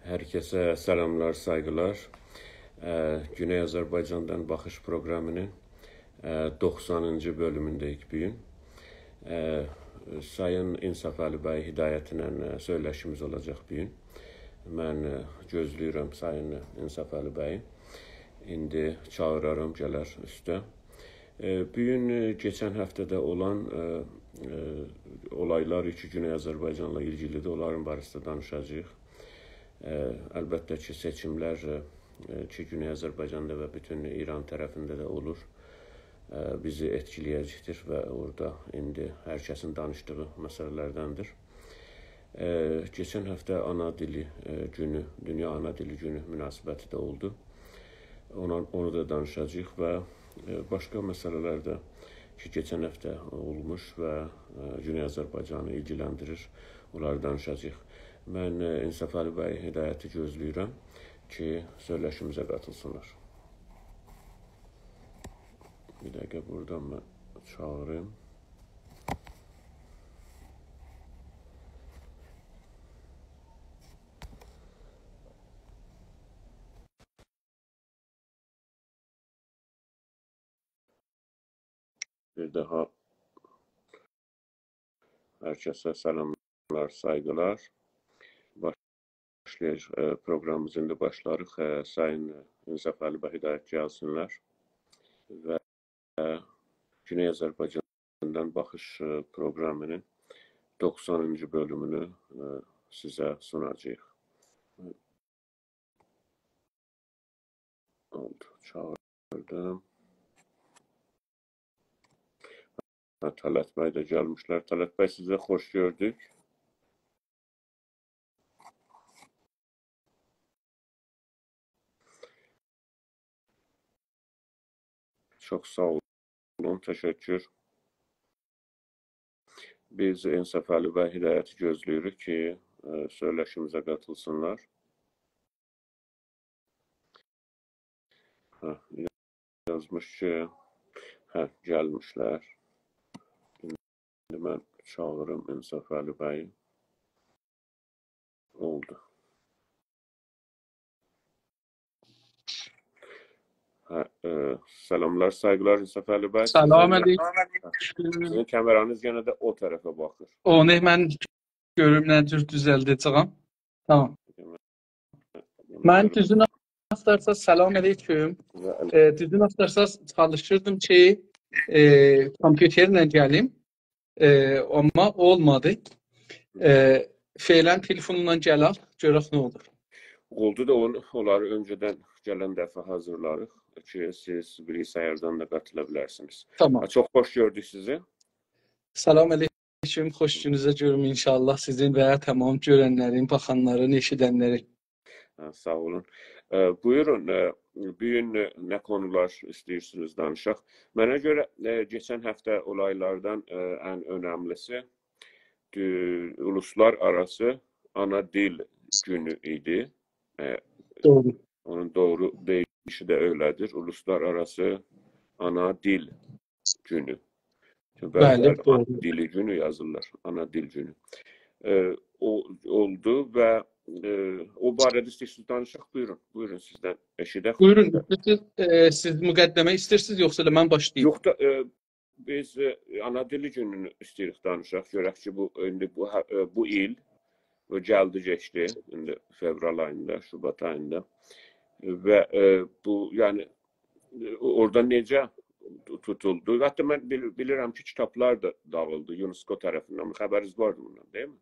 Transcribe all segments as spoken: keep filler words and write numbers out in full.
هر کسه سلاملار، سایغیلار. اه، گونئی آذربایجاندان باخیش پروقرامی‌نین، اه، دوخسانینجی بؤلومونده‌ییک بو گون. اه، سایین انصافعلی بی هدایت‌له، اه، سؤیله‌شیمیز اولاجاق بو گون. من، اه، گؤزله‌ییرم سایین انصافعلی بیی. ایندی چاغیرارام، گلر اوسته. اه، بو گون، اه، کئچن هفته‌ده اولان، اه، اه، اولایلار کی گونئی آذربایجانلا ایلگیلی‌دیر، اونلارین باره‌سینده دانیشاجاغیق. اه، البته کی، سئچیملر، اه، اه، کی گونئی آذربایجاندا و بوتون ایران طرفینده ده اولور، اه، بیزی ائتکیله‌یه‌جکدیر و اورادا ایندی هر کسین دانیشدیغی مسئله‌لردندیر. اه، کئچن هفته آنا دیلی، اه، گونو، دونیا آنا دیلی گونو مناسبتی ده اولدو. اونا، اونو دا دانیشاجاغیق و، اه، باشقا مسئله‌لر ده کی، کئچن هفته اولموش و، اه، گونئی آذربایجانی ایلگیلندیریر، اونلاری دانیشاجاغیق. من، اه، انصافعلی بی هدایتی گؤزله‌ییرم کی، سؤیله‌شیمیزه قاتیلسینلار. بیر دقیقه، بورادان من چاغیریم. بیر داها هر کسه سلاملار، سایغیلار. باشلایاق، اه، پروقرامیمیزی ایندی باشلاریق. اه، سایین انصافعلی بی هدایت گلسینلر و، اه، گونئی آذربایجاندان باخیش، اه، پروقرامی‌نین دوخسانینجی بؤلومونو، اه، سیزه سوناجاغیق. اولدو، چاغیردیم. هه، طلعت بی ده گلمیشلر. طلعت بی، سیزی خوش گؤردوک. چوخ ساغ اولون، تشکر. بیز انصافعلی بی هدایتی گؤزله‌ییریک کی، اه، سؤیله‌شیمیزه قاتیلسینلار. هه، یازمیش کی، هه، گلمیشلر. ایندی من چاغیریم انصافعلی بیی. اولدو. هه، اه، سلاملار، سایغیلار، انصافعلی بی. سیزین، سلام علیکم. هه، سیزین کامئرانیز یئنه ده او طرفه باخیر. اونو من گؤروم نه جور دوزلده‌جه‌یم. تامام. من دوزون آختارساز، سلام علیکم. و علیکم. ائ، دوزون آختارساز، چالیشیردیم کی، ائ، کامپیوترله گلیم. ائ، آمما اولمادی. ائ، فعلاً تلفونلا گلک، گؤرک نه اولور. اولدو دا اونو، اونلاری اؤنجه‌دن گلن دفعه حاضیرلاریق کی، سیز بیلگیسایاردان دا قاتیلا بیلرسینیز. تامام. هه، چوخ خوش گؤردوک سیزی. سلام علیکم، خوش گونونوزه گؤروم ان‌شاءالله سیزین و تامام گؤرنلرین، باخانلارین، ائشیدنلرین. هه، ساغ اولون. اه، بویورون، اه، بو گون، اه، نه قونولار ایسته‌ییرسینیز دانیشاق؟ منه گؤره، اه، کئچن هفته اولایلاردان، اه، ان اؤنملیسی، اه، اولوسلار آراسی آنا دیل گونو ایدی. اه، دوغرو. اونون دوغرو دئییشی ده ائله‌دیر. اولوسلار آراسی آنا دیل گونو. چونکی بلی، بعضی‌لری دوغرو. آنا دیلی گونو یازیرلار. آنا دیل گونو. اه، او اولدو و، اه، او باره‌ده ایسته‌ییرسینیز دانیشاق، بویورون. بویورون، سیزدن ائشیدک. بویورون، سیز، ائ، سیز مقدمه ایسته‌ییرسینیز، یوخسا ائله من باشلاییم؟ یوخ دا، اه، بیز، اه، آنا دیلی گونونو ایسته‌ییریک دانیشاق. گؤرک کی، بو، ایندی بو، هه-، اه، بو ایل، بو گلدی، کئچدی. ایندی فئورال آییندا، شوبات آییندا. و، اه، بو، یعنی، اه، اورادا نئجه توتولدو؟ حتی من بیل-، بیلیرم کی، کیتابلار دا داغیلدی یونسکو طرفیندن. خبرینیز واردی بوندان، دئییلمی؟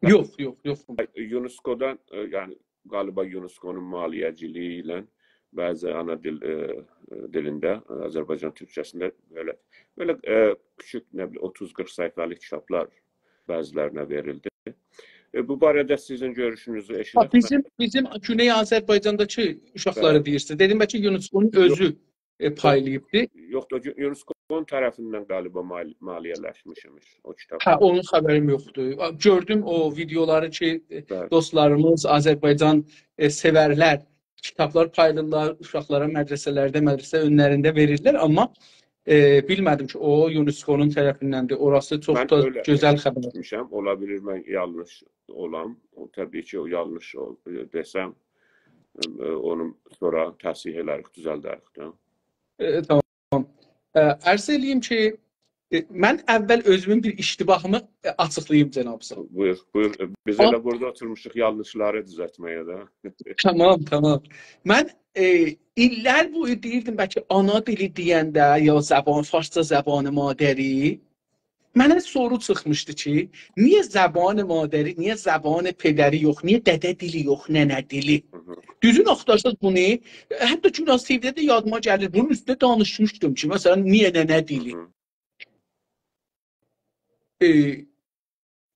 یوخ، یوخ، یوخ. یونسکودان، اه، یعنی، غالیبا یونسکونون مالیه‌چیلیگی ایله بعضی آنا دیل، اه، اه، دیلینده، اه، آذربایجان تورکجه‌سینده بئله، بئله، اه، کوچوک، نه بیلیم، اوتوز قیرخ صفحه‌لیک کیتابلار بعضی‌لرینه وئریلدی. اه، بو باره‌ده سیزین گؤروشونوزو ها، ائشیدک. بیزیم، بیزیم گونئی آذربایجانداکی اوشاقلاری، هه، دئییرسینیز. دئدیم، بلکه یونسکونون، یوخ، اؤزو، ائ، یوخ. پایلاییبدی. یوخ دا، یو-، یونسکونون طرفیندن غالیبا مالی-، مالیه‌لشمیشمیش او کیتاب. هه، اونون خبریم یوخدور. آ، گؤردوم او ویدئولاری کی، ائ، بلی. دوستلاریمیز، آذربایجان، ائ، سئورلر کیتابلار پایلاییرلار، اوشاقلارا مدرسه‌لرده، مدرسه اؤنلرینده وئریرلر، آمما، ائ، بیلمه‌دیم کی، او یونسکونون طرفیندندیر. اوراسی چوخ دا گؤزل خبر. من ائله ائشیتمیشم، اولا بیلیر من یانلیش اولام. طبیعی کی، او یانلیش اول-، دئسم، ائ، اونو سونرا تصحیح ائلریک، دوزلدریک ده. ائ، تامام. ائ، عرض ائله‌ییم کی، ائ، من اول اؤزومون بیر اشتباهیمی، ائ، آچیقلاییم جنابیزا. بویور، بویور. ائ، بیز ائله بورادا اوتورموشوق یانلیشلاری دوزلتمه‌یه ده. تامام، تامام. من، ائ، ایللر بویو دئییردیم، بلکه آنا دیلی دئینده، یا زبان، فارسجا زبان مادری، منه سورو چیخمیشدی کی، نییه زبان مادری، نییه زبان پدری یوخ، نییه دده دیلی یوخ، ننه دیلی؟ هی هی. دوزون آختارساز بونو، حتی گوناز تی‌وی‌ده ده یادیما گلیر، بونون اوستونده دانیشمیشدیم کی، مثلا، نییه ننه دیلی؟ هی هی. ائ،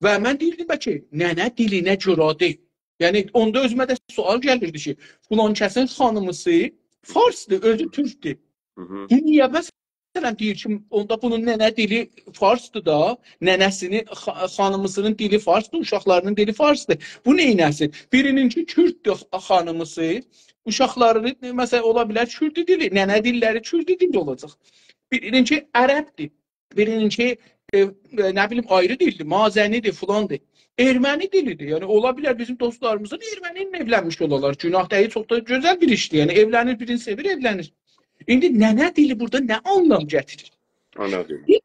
و من دئییردیم، بلکه ننه دیلینه گؤره‌دیر. یعنی، اوندا اؤزومه ده سؤال گلیردی کی، فلان کسین خانیمیسی فارسدیر، اؤزو تورکدور. هی هی. بو نییه، مثلا، دئییر کی، اوندا بونون ننه دیلی فارسدیر دا، ننه‌سینین، خا-، خانیمیسینین دیلی فارسدیر، اوشاقلارینین دیلی فارسدیر. بو نئینه‌سین؟ بیرینینکی کورددور خ-، خانیمیسی، اوشاقلارینین، مثلا، اولا بیلر کوردی دیلی، ننه دیللری کوردی دیلی اولاجاق. بیرینینکی عربدیر، بیرینینکی، ائ، ائ، نه بیلیم، آیری دیلدیر، مازنی‌دیر، فلاندیر. ارمنی دیلی‌دیر. یعنی، اولا بیلر بیزیم دوستلاریمیزین ارمنی ایله ائولنمیش اولالار. گوناه دئییل، چوخ دا گؤزل بیر ایشدیر. یعنی، ائولنیر، بیرینی سئویر، ائولنیر. ایندی ننه دیلی بورادا نه آنلام گتیریر؟ آنا دیلی. بیر،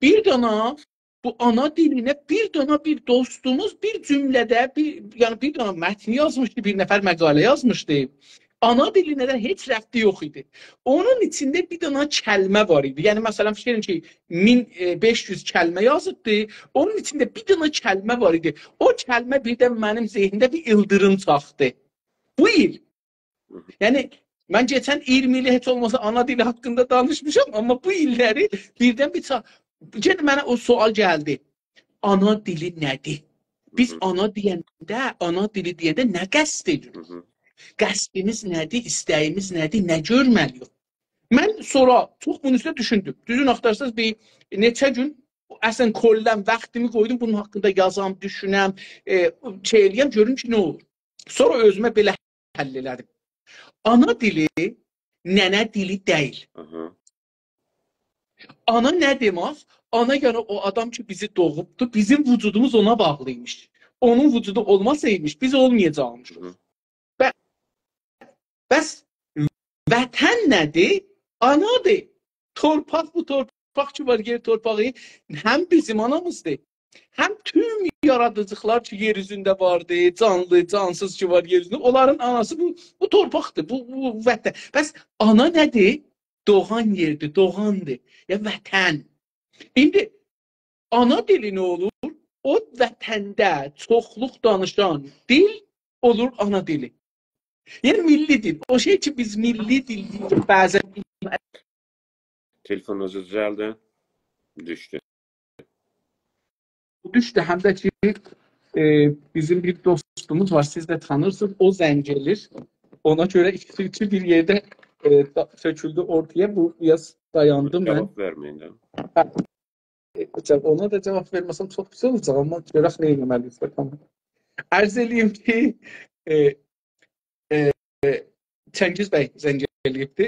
بیر دانا بو آنا دیلینه بیر دانا بیر دوستوموز بیر جمله‌ده، بیر، یعنی بیر دانا متنی یازمیشدی، بیر نفر مقاله یازمیشدی. آنا دیلینه ده هئچ ربطی یوخ ایدی. اونون ایچینده بیر دانا کلمه وار ایدی. یعنی، مثلا، فیکیر ائدین کی، مین، ائ، بئش یوز کلمه یازیبدی. اونون ایچینده بیر دانا کلمه وار ایدی. او کلمه بیردن منیم ذهنیمده بیر ایلدیریم چاخدی. بو ایل. یعنی، من کئچن اییرمی ایلی هئچ اولماسا آنا دیلی حاقیندا دانیشمیشام، آمما بو ایللری بیردن بیر چا-، یئنه منه او سؤال گلدی. آنا دیلی نه‌دیر؟ بیز هی هی. آنا دئینده، آنا دیلی دئینده نه قصد ائدیریک؟ هی هی. قصدیمیز نه‌دیر، ایسته‌ییمیز نه‌دیر، نه گؤرمه‌لی‌ییک؟ من سونرا چوخ بونون اوسته دوشوندوم. دوزون آختارساز بیر نئچه گون، اصلا، کلاً واختیمی قویدوم، بونون حاقیندا یازام، دوشونم، ائ، شئی ائله‌یم، گؤروم کی، نه اولور. سونرا اؤزومه بئله حل ائله‌دیم. آنا دیلی ننه دیلی دئییل. آها. آنا نه دئمک؟ آنا، یعنی او آدام کی، بیزی دوغوبدو، بیزیم وجودوموز اونا باغلی‌یمیش. اونون وجودو اولماسایمیش، بیز اولمایاجاغمیشیق. هی هی. به-، بس وطن نه‌دیر؟ آنادیر. تورپاق، بو تورپاق کی وار، یئر تورپاغی هم بیزیم آنامیزدیر، هم توم یارادیجیقلار کی، یئر اوزونده واردی، جانلی، جانسیز کی وار یئر اوزونده، اونلارین آناسی بو، بو تورپاقدیر، بو، بو وطن. بس آنا نه‌دیر؟ دوغان یئردیر، دوغاندیر. یا وطن. ایندی آنا دیلی نه اولور؟ او وطنده چوخلوق دانیشان دیل اولور آنا دیلی. یعنی میللی دیل. او شئی کی، بیز میللی دیل دئییریک، بعضا تلفونونوزو دوزلدین. دوشدو. دوشدو، هم ده کی، ائ، بیزیم بیر دوستوموز وار، سیز ده تانیرسینیز، او زنگ ائله‌ییر. اونا گؤره ایکی، ایکی بیر یئرده، ائ، دا-، تؤکولدو اورتایا، بو بیر آز دایاندیم من. جواب وئرمه‌یین ده. هه. ائ، جا-، اونا دا جواب وئرمه‌سم چوخ پیس اولاجاق، آمما گؤرک نه ائتمه‌لی‌ییک، باخالیق. عرض ائله‌ییم کی، ائ، ائ، ائ، چنگیز بی زنگ ائله‌ییبدی.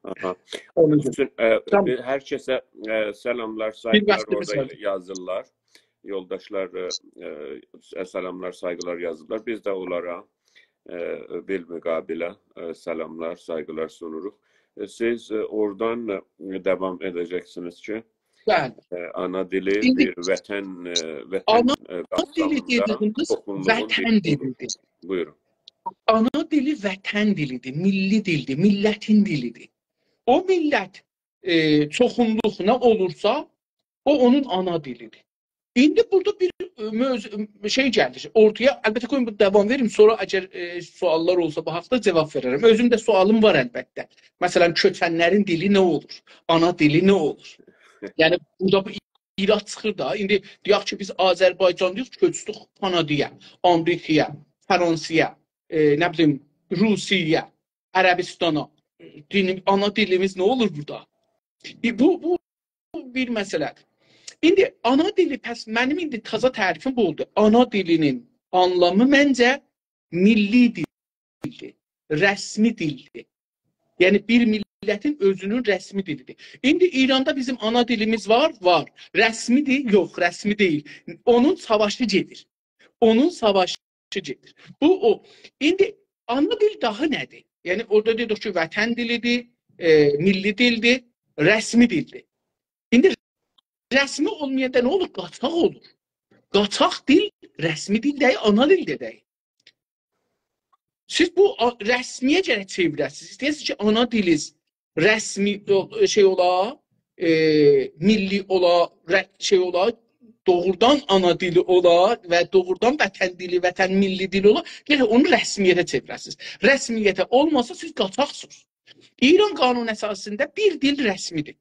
آها. اونون اوچون. اوچون، ائ، تامام. بیر هر کسه، ائ، سلاملار، بیر سایغیلار واختیمیز اورادا وار. یازیرلار. یولداشلار، ائ، ائ، سلاملار، سایغیلار یازیرلار. بیز ده اونلارا، ائ، بالمقابله، ائ، سلاملار، سایغیلار سونوروق. ائ، سیز، ائ، اورادان، ائ، داوام ائده‌جکسینیز کی، بلی. ائ، آنا دیلی ایندی بیر وطن، ائ، وطن، آنا ائ، دیلی قاپسامیندا دئدیگیمیز توخونلوغون وطن بیر دیلی‌دیر. بویورون. آنا دیلی وطن دیلی‌دیر، میللی دیل‌دیر، میللتین دیلی‌دیر. او میللت، ائ، چوخونلوق نه اولورسا، او اونون آنا دیلی‌دیر. ایندی بورادا بیر، ائ، موضوع، شئی گلیر اورتایا. البته، قویون بو داوام وئریم، سونرا اگر، ائ، سؤاللار اولسا بو حاقدا جواب وئررم. اؤزوم ده سؤالیم وار البته. مثلا، کؤچنلرین دیلی نه اولور؟ آنا دیلی نه اولور؟ یعنی، بورادا بو ایراد چیخیر دا. ایندی دئیک کی، بیز آذربایجانلی‌ییق، کؤچدوک کانادایا، آمریکایا، فرانسایا، ائ، نه بیلیم، روسیه‌یه، عربستانا. دیلیم-، آنا دیلیمیز نه اولور بورادا؟ ائ، بو، بو بیر مسئله‌دیر. ایندی آنا دیلی، پس منیم ایندی تازا تعریفیم بو اولدو. آنا دیلی‌نین آنلامی منجه میللی دیل‌دیر، رسمی دیل‌دیر. یعنی بیر میللتین اؤزونون رسمی دیلی‌دیر. ایندی ایراندا بیزیم آنا دیلیمیز وار، وار. رسمی‌دیر؟ یوخ، رسمی دئییل. اونون ساواشی گئدیر. اونون ساواشی گئدیر. بو او. ایندی آنا دیل داها نه‌دیر؟ یعنی اورادا دئدیک کی، وطن دیلی‌دیر، ائ، میللی دیل‌دیر، رسمی دیل‌دیر. ایندی رسمی اولمایاندا نه اولور؟ قاچاق اولور. قاچاق دیل رسمی دیل دئییل، آنا دیل ده دئییل. سیز بو آ-، رسمی‌یه گرک چئویره‌سینیز. ایسته‌یه‌سینیز کی، آنا دیلیز رسمی، او، شئی اولا، ائ، میللی اولا، ره-، شئی اولا، دوغرودان آنا دیلی اولا و دوغرودان وطن دیلی، وطن میللی دیلی اولا، گرک اونو رسمیته چئویره‌سینیز. رسمیته اولماسا، سیز قاچاقسینیز. ایران قانون اساسی‌سینده بیر دیل رسمی‌دیر.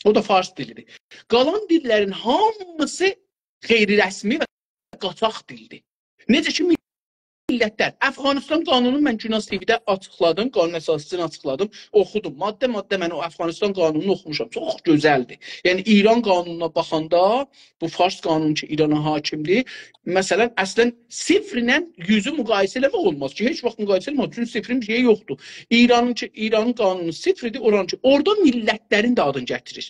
او دا فارس دیلی‌دیر. قالان دیللرین هامیسی غیر رسمی و قاچاق دیل‌دیر. نئجه کی، میللت‌لر. افغانستان قانونونو من گوناز تی‌وی‌ده آچیقلادیم، قانون اساسی‌سینی آچیقلادیم، اوخودوم. ماده ماده من او افغانستان قانونونو اوخوموشام. چوخ گؤزل‌دیر. یعنی، ایران قانونونا باخاندا، بو فارس قانونو کی، ایرانا حاکیم‌دیر، مثلا، اصلا صفر ایله یوزو مقایسه ائله‌مک اولماز کی، هئچ واخت مقایسه ائله‌مک اولماز. چونکی صفرین بیر شئیی یوخدور. ایرانین کی، ایرانین قانونو صفر‌دیر، اورانین کی، اورادا میللت‌لرین ده آدینی گتیریر.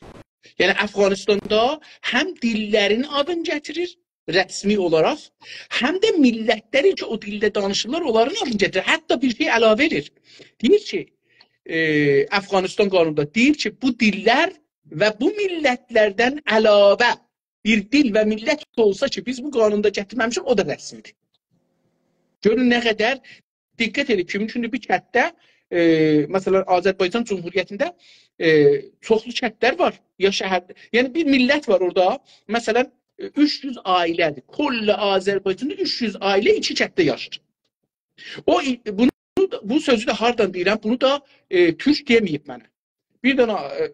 یعنی، افغانستاندا هم دیللرین آدینی گتیریر، رسمی اولاراق، هم ده میللت‌لری کی، او دیلده دانیشیرلار، اونلارین آدینی گتیریر. حتی بیر شئی علاوه ائدیر. دئییر کی، ائ، افغانستان قانونوندا دئییر کی، بو دیللر و بو میللت‌لردن علاوه بیر دیل و میللت اولسا کی، بیز بو قانوندا گتیرمه‌میشیک، او دا رسمی‌دیر. گؤرون نه قدر دقت ائدیب کی، مومکوندور بیر کتده، ائ، مثلا، آذربایجان جمهوریتینده، ائ، چوخلو کتلر وار، یا شهر، یعنی بیر میللت وار اورادا، مثلا، ائ، اوچ یوز عائله‌دیر. کل آذربایجاندا اوچ یوز عائله ایکی کتده یاشیر. او، بونو، بو سؤزو ده هاردان دئییرم، بونو دا، ائ، تورک دئمه‌ییب منه. بیر دنه، ائ،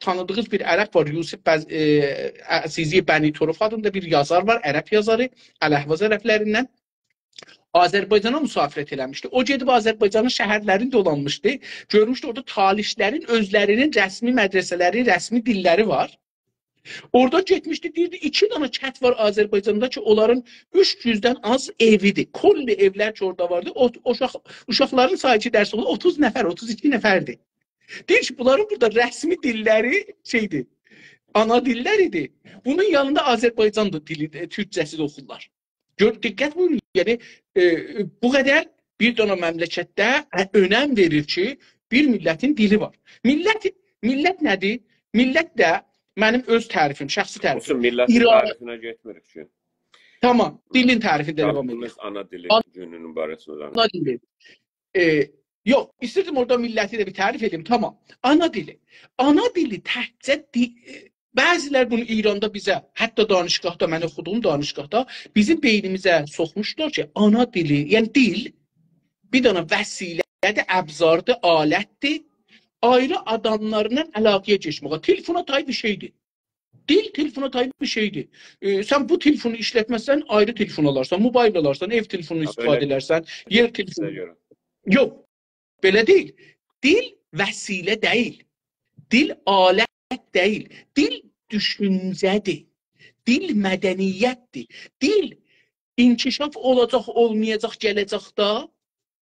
تانیدیغینیز بیر عرب وار، یوسف بز-، ائ، عزیزی بنی طرف آدیندا بیر یازار وار، عرب یازاری، الاحواز عرب‌لریندن. آذربایجانا مسافرت ائله‌میشدی. او گئدیب آذربایجانین شهرلرینی دولانمیشدی. گؤرموشدو اورادا تالیش‌لرین اؤزلرینین رسمی مدرسه‌لری، رسمی دیللری وار. اورادا گئتمیشدی، دئییردی، ایکی دنه کت وار آذربایجاندا کی، اونلارین اوچ یوزدن آز ائوی‌دیر. کل ائولر کی، اورادا واردی، او، اوشاق-، اوشاقلارین سایی کی، درس اوخویور، اوتوز نفر، اوتوز ایکی نفردیر. دئییر کی، بونلارین بورادا رسمی دیللری شئی‌دیر، آنا دیللری‌دیر. بونون یانیندا آذربایجان دا دیلی، ائ، تورکجه‌سی ده اوخورلار. گؤر، دقت بویورون، یعنی، ائ، بو قدر بیر دنه مملکتده، ائ، اؤنم وئریر کی، بیر میللتین دیلی وار. میللت، میللت نه‌دیر؟ میللت ده منیم اؤز تعریفیم، شخصی تعریفیم. اولسون، میللتین ایران تعریفینه گئتمیریک کی. تامام، دیلین تعریفینده داوام ائدیریک. یالنیز آنا دیلی آنا گونونون باره‌سینده دانیشیریق. آنا دیلی. ائ، یوخ، ایستیردیم اورادا میللتی ده بیر تعریف ائدیم، تامام. آنا دیلی. آنا دیلی تکجه دی-، ائ، بعضی‌لر بونو ایراندا بیزه، حتی دانشگاهدا، من اوخودوغوم دانشگاهدا بیزیم بئینیمیزه سوخموشدولار کی، آنا دیلی، یعنی دیل بیر دنه وسیله‌دیر، ابزاردیر، آلت‌دیر. آیری آداملارلا علاقه‌یه کئچمه‌یه. تلفونا تای بیر شئی‌دیر. دیل تلفونا تای بیر شئی‌دیر. ائ، سن بو تلفونو ایشلتمه‌سن، آیری تلفون آلارسان، موبایل آلارسان، ائو تلفونو ها، استفاده بئله ائلرسن، یئر سیزه تلفونو. گؤره. یوخ، بئله دئییل. دیل وسیله دئییل. دیل آلت دئییل. دیل دوشونجه‌دیر. دیل مدنیت‌دیر. دیل انکشاف اولاجاق، اولمایاجاق گله‌جکده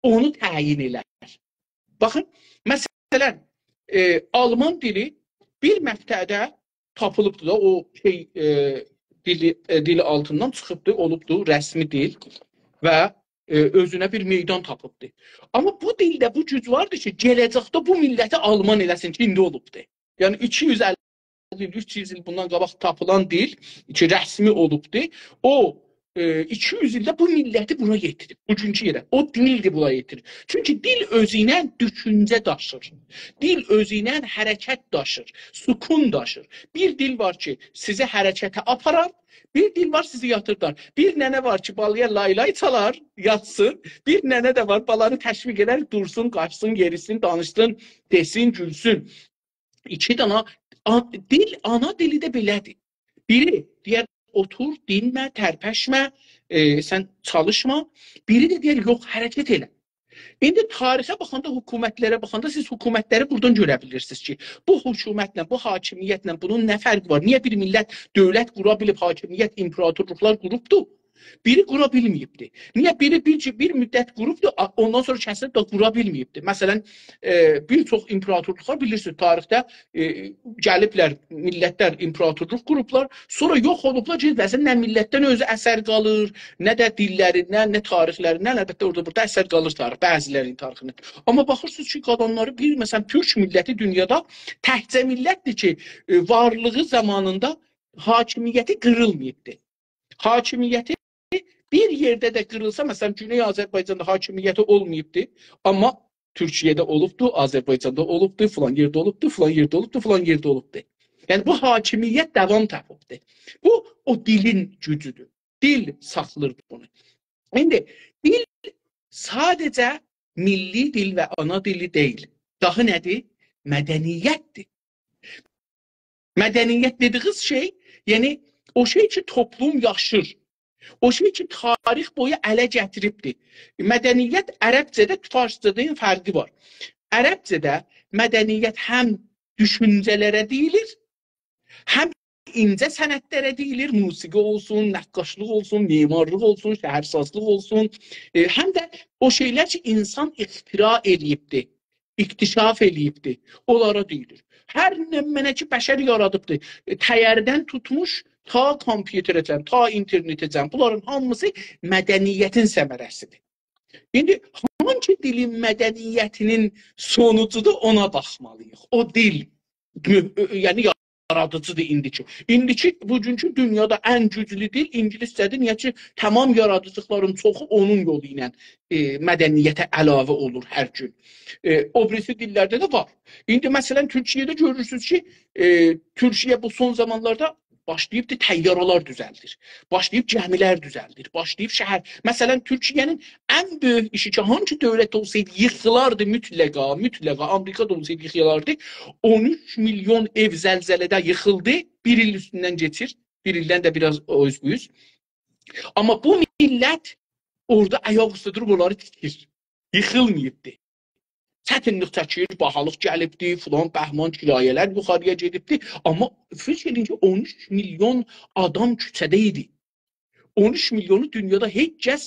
اونو تعیین ائلر. باخین، مثلا، ائ، آلمان دیلی بیر مقطعده تاپیلیبدیر دا، او شئی، ائ، دیلی، ائ، دیلی آلتیندان چیخیبدی، اولوبدو رسمی دیل و، ائ، اؤزونه بیر میدان تاپیبدی. آمما بو دیلده بو گوج واردی کی، گله‌جکده بو میللتی آلمان ائله‌سین کی، ایندی اولوبدو. یعنی ایکی یوز اللی ایل، اوچ یوز ایل بوندان قاباق تاپیلان دیل کی، رسمی اولوبدو، او، ائ، ایکی یوز ایلده بو میللتی بورا یئتیریب، بوگونکو یئره. او دیل‌دیر بورا یئتیریب. چونکی دیل اؤزو ایله دوشونجه داشیر. دیل اؤزو ایله حرکت داشیر، سکون داشیر. بیر دیل وار کی، سیزی حرکته آپارار، بیر دیل وار، سیزی یاتیردار. بیر ننه وار کی، بالایا لای‌لای چالار، یاتسین. بیر ننه ده وار، بالانی تشویق ائدر، دورسون، قاچسین، یئریسین، دانیشسین، دئسین، گولسون. ایکی دنه آ-، دیل، آنا دیلی ده بئله‌دیر. بیری دئیر، «اوتور، دینمه، ترپشمه، ائ، سن چالیشما.» بیری ده دئیر، «یوخ، حرکت ائله.» ایندی تاریخه باخاندا، حکومت‌لره باخاندا سیز حکومت‌لری بورادان گؤره بیلیرسینیز کی، بو حکومت‌له، بو حاکمیت‌له بونون نه فرقی وار؟ نییه بیر میللت دؤولت قورا بیلیب، حاکمیت، ایمپراتورلوقلار قوروبدو؟ بیری قورا بیلمه‌ییبدی. نییه؟ بیری بیر، بیر مدت قوروبدو، آ-، اوندان سونرا کسیلیب دا قورا بیلمه‌ییبدی. مثلا، ائ، بیر چوخ ایمپراتورلوقلار، بیلیرسینیز، تاریخده، ائ، گلیبلر، میللتلر ایمپراتورلوق قوروبلار، سونرا یوخ اولوبلار کی، اصلینده نه میللتدن اؤزو اثر قالیر، نه ده دیللریندن، نه تاریخلریندن، البته اورادا بورادا اثر قالیر تاریخ، بعضی‌لرینین تاریخیندن. آمما باخیرسینیز کی، قالانلاری بیر، مثلا، تورک میللتی دونیادا تکجه میللتدیر کی، ائ، وارلیغی زامانیندا حاکمیتی قیریلماییبدی. حاکمیتی بیر یئرده ده قیریلسا، مثلا، گونئی آذربایجاندا حاکمیتی اولماییبدی، آمما تورکیه‌ده اولوبدو، آذربایجاندا اولوبدو، فلان یئرده اولوبدو، فلان یئرده اولوبدو، فلان یئرده اولوبدو. یعنی، بو حاکمیت داوام تاپیبدی. بو، او دیلین گوجودور. دیل ساخلیر بونو. ایندی دیل ساده‌جه میللی دیل و آنا دیلی دئییل. داها نه‌دیر؟ مدنیتدیر. مدنیت دئدیگینیز شئی، یعنی او شئی کی، توپلوم یاشیر. او شئی کی، تاریخ بویو اله گتیریبدیر. مدنیت عربجه‌ده، فارسجادان فرقی وار. عربجه‌ده مدنیت هم دوشونجه‌لره دئییلیر، هم اینجه صنعتلره دئییلیر، موسیقی اولسون، نقاشلیق اولسون، معمارلیق اولسون، شهرسازلیق اولسون، ائ، هم ده او شئیلر کی، اینسان اختراع ائله‌ییبدی، اکتشاف ائله‌ییبدی، اونلارا دئییلیر. هر نمنه کی، بشر یارادیبدی، ائ، طیاره‌دن توتموش تا کامپیوتره‌جن، تا اینترنته‌جن، بونلارین هامیسی مدنیتین ثمره‌سیدیر. ایندی هانسی دیلین مدنیتینین سونوجودور، اونا باخمالی‌ییق. او دیل، مو-، ائ، یعنی یارادیجیدیر ایندیکی. ایندیکی، بوگونکو دونیادا ان گوجلو دیل اینگیلیسجه‌دیر. نییه کی، تمام یارادیجیلیقلارین چوخو اونون یولو ایله، ائ، مدنیته علاوه اولور هر گون. ائ، او بیریسی دیللرده ده وار. ایندی، مثلا، تورکیه‌ده گؤرورسونوز کی، ائ، تورکیه بو سون زامانلاردا باشلاییبدی طیاره‌لر دوزلدیر. باشلاییب گمی‌لر دوزلدیر. باشلاییب شهر. مثلا، تورکیه‌نین ان بؤیوک ایشی کی، هانسی دؤولت اولسایدی ییخیلاردی مطلقا، مطلقا، آمریکا دا اولسایدی ییخیلاردی. اون اوچ میلیون ائو زلزله‌ده ییخیلدی. بیر ایل اوستوندن کئچیر. بیر ایلدن ده بیر آز او اوز بو اوز. آمما بو میللت اورادا آیاق اوسته دوروب اونلاری تیکیر. ییخیلماییبدی. چتینلیک چکیر، باهالیق گلیبدی، فلان بهمان، کرایه‌لر یوخاری‌یا گئدیبدی. آمما فیکیر ائدین کی، اون اوچ میلیون آدام کوچه‌ده ایدی. اون اوچ میلیونو دونیادا هئچ کس،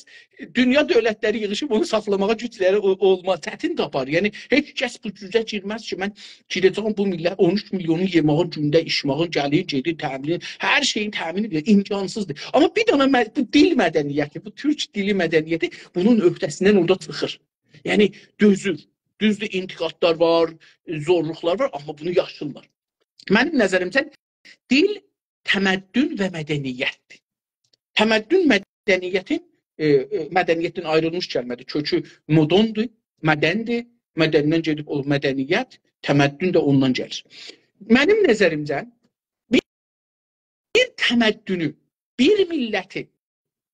دونیا دؤولتلری ییغیشیب اونو ساخلاماغا گوجلری او-، اولماز، چتین تاپار. یعنی، هئچ کس بو گوجه گیرمز کی، من گیره‌جم بو میللت اون اوچ میلیونو یئماغین، گونده ایچماغین، گلیر، گئدیر، تأمین، هر شئیین تأمین ائدیر. امکانسیزدیر. آمما بیر دنه مه-، بو دیل مدنیتی، بو تورک دیلی مدنیتی بونون عهده‌سیندن اورادا چیخیر. یعنی، دؤزور. دوزدور، انتقادلار وار، زورلوقلار وار، آمما بونو یاشیرلار. منیم نظریمجه دیل تمدن و مدنیتدیر. تمدن مدنیتین، ائ، ائ، مدنیتدن آیریلمیش کلمه‌دیر. کؤکو مدن‌دیر، مدن‌دیر. مدندن گئدیب اولوب مدنیت، تمدن ده اوندان گلیر. منیم نظریمجه بیر، بیر تمدنو، بیر میللتی،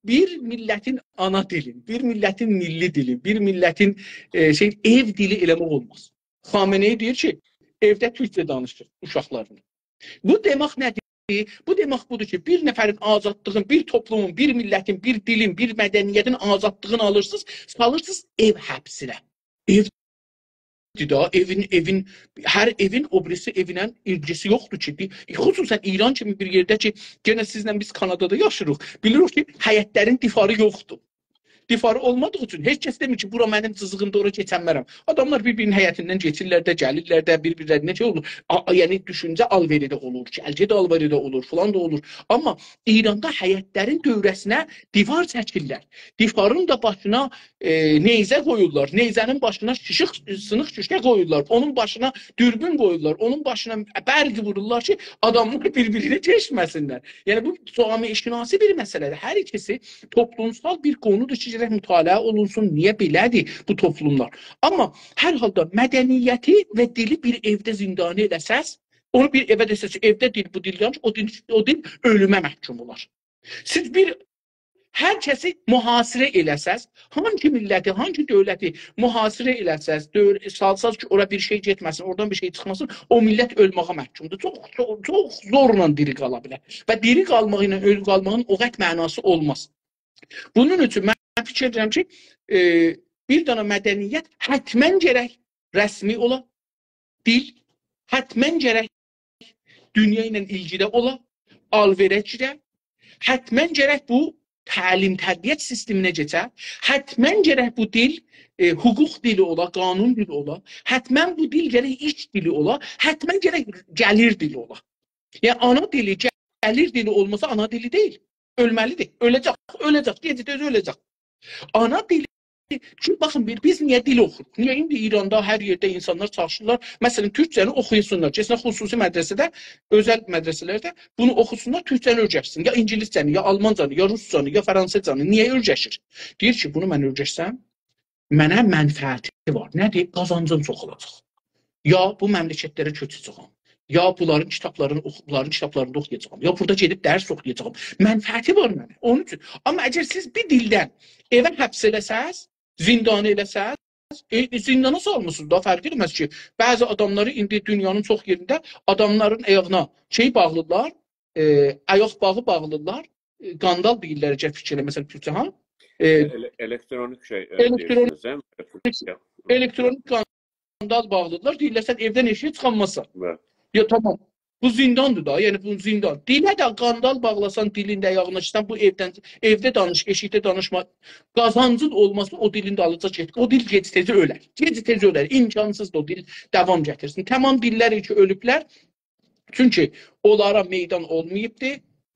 بیر میللتین آنا دیلین، بیر میللتین میللی دیلین، بیر میللتین، ائ، شئی، ائو دیلی ائله‌مک اولماز. خامنه‌ای دئییر کی، ائوده تورکجه دانیشیر اوشاقلارینان. بو دئمک نه‌دیر؟ بو دئمک بودور کی، بیر نفرین آزادلیغین، بیر توپلومون، بیر میللتین، بیر دیلین، بیر مدنیتین آزادلیغینی آلیرسینیز، سالیرسینیز ائو حبسینه. ائودیر دا، ائوین، ائوین، هر ائوین او بیریسی ائوینن ایلگیسی یوخدور کی، دی-، خصوصا ایران کیمی بیر یئرده کی، یئنه سیزله بیز کانادادا یاشیریق، بیلیریک کی، حیطلرین دیواری یوخدور. دیواری اولمادیغی اوچون هئچ کس دئمیر کی، بورا منیم جیزیغیمدیر، اورا کئچنمرم. آداملار بیر-بیرینین حیطیندن کئچیرلر ده، گلیرلر ده، بیر-بیرلرینه شئی اولور. آ، آ، یعنی، دوشونجه آل‌وئری ده اولور، گل-گئت آل‌وئری ده اولور، فلان دا اولور. آمما ایراندا حیطلرین دؤوره‌سینه دیوار چکیرلر. دیوارین دا باشینا، ائ، نیزه قویورلار. نیزه‌نین باشینا شیشیق، سینیق شوشه قویورلار. اونون باشینا دوربین قویورلار. اونون باشینا برق وورورلار کی، آداملار بیر-بیرینه کئچمه‌سینلر. یعنی، بو جامعه‌شناسی بیر مسئله‌دیر. هر ایکیسی توپلومسال بیر قونودور کی، گرک مطالعه اولونسون، نییه بئله‌دیر بو توپلوملار. آمما هر حالدا مدنیتی و دیلی بیر ائوده زندانی ائله‌سز، اونو بیر ائوه دئسز کی، ائوده دیل، بو دیل یانلیش، او دیل، او دیل اؤلومه محکوم اولار. سیز بیر، هر کسی محاصره ائله‌سز، هانسی میللتی، هانسی دؤولتی محاصره ائله‌سز، دؤور-، سالساز کی، اورا بیر شئی گئتمه‌سین، اورادان بیر شئی چیخماسین، او میللت اؤلمه‌یه محکومدور. چوخ، چوخ، چوخ زورلا دیری قالا بیلر. و دیری قالماغی ایله اؤلو قالماغین او قدر معناسی اولماز. بونون اوچون من فیکیر ائدیرم کی، ائ، بیر دنه مدنیت حتما گرک رسمی اولا، دیل حتما گرک دونیا ایله ایلگیده اولا، آل‌وئره گیره، حتما گرک بو تعلیم تربیت سیستمینه کئچه، حتماً گرک بو دیل، ائ، حقوق دیلی اولا، قانون دیلی اولا، حتماً بو دیل گرک ایش دیلی اولا، حتماً گرک گلیر دیلی اولا. یعنی آنا دیلی، گلیر دیلی اولماسا آنا دیلی دئییل. اؤلمه‌لیدیر. اؤله‌جک، اؤله‌جک، گئج-تئز اؤله‌جک. آنا دیلی، چونکی باخین، بیر، بیز نییه دیل اوخوروق؟ نییه ایندی ایراندا هر یئرده اینسانلار چالیشیرلار، مثلاً، تورکجه‌نی اوخویاسینلار، گئتسینلر خصوصی مدرسه‌ده، اؤزل مدرسه‌لرده بونو اوخوسونلار، تورکجه‌نی اؤیرشسین، یا اینگیلیسجه‌نی، یا آلمانجانی، یا روسجانی، یا فرانسیزجانی. نییه اؤیرشیر؟ دئییر کی، بونو من اؤیرشسم، منه منفعتی وار. نه‌دیر؟ قازانجیم چوخالاجاق. یا بو مملکتلره کؤچه‌جه‌یم. یا بونلارین کیتابلارینی اوخو-، بونلارین کیتابلاریندا اوخویاجاغام. یا بورادا گئدیب درس اوخویاجاغام. منفعتی وار منه. اونون اوچون. آمما اگر سیز بیر دیلدن ائوه حبس ائله‌سز، زندانی ائله‌سز، ائ، زندانا سالمیسینیز دا، فرق ائله‌مز کی. بعضی آداملاری ایندی دونیانین چوخ یئرینده آداملارین آیاغینا شئی باغلیرلار، ائ، آیاق باغی باغلیرلار، ائ، قاندال دئییرلر، اگر فیکیر ائله، مثلاً، تورکجه، ها؟ ائ، ائله-، الکترونیک شئی، ائ، الکترونیک، دئییرسینیز، هه؟ الکترونیک قاندال باغلیرلار، دئییرلر، سن ائودن ائشیگه چیخانمازسان. بلی. یا، تامام. بو زنداندیر دا، یعنی بو زندان. دیله ده قاندال باغلاسان، دیلین ده آیاغینا چیخسان، بو ائودن، ائوده دانیش، ائشیکده دانیشما، قازانجین اولماسا او دیلین دالیجا گئت. او دیل گئج-تئز اؤلر. گئج-تئز اؤلر. امکانسیزدیر او دیل داوام گتیرسین. تامام دیللر کی اؤلوبلر، چونکی اونلارا میدان اولماییبدی.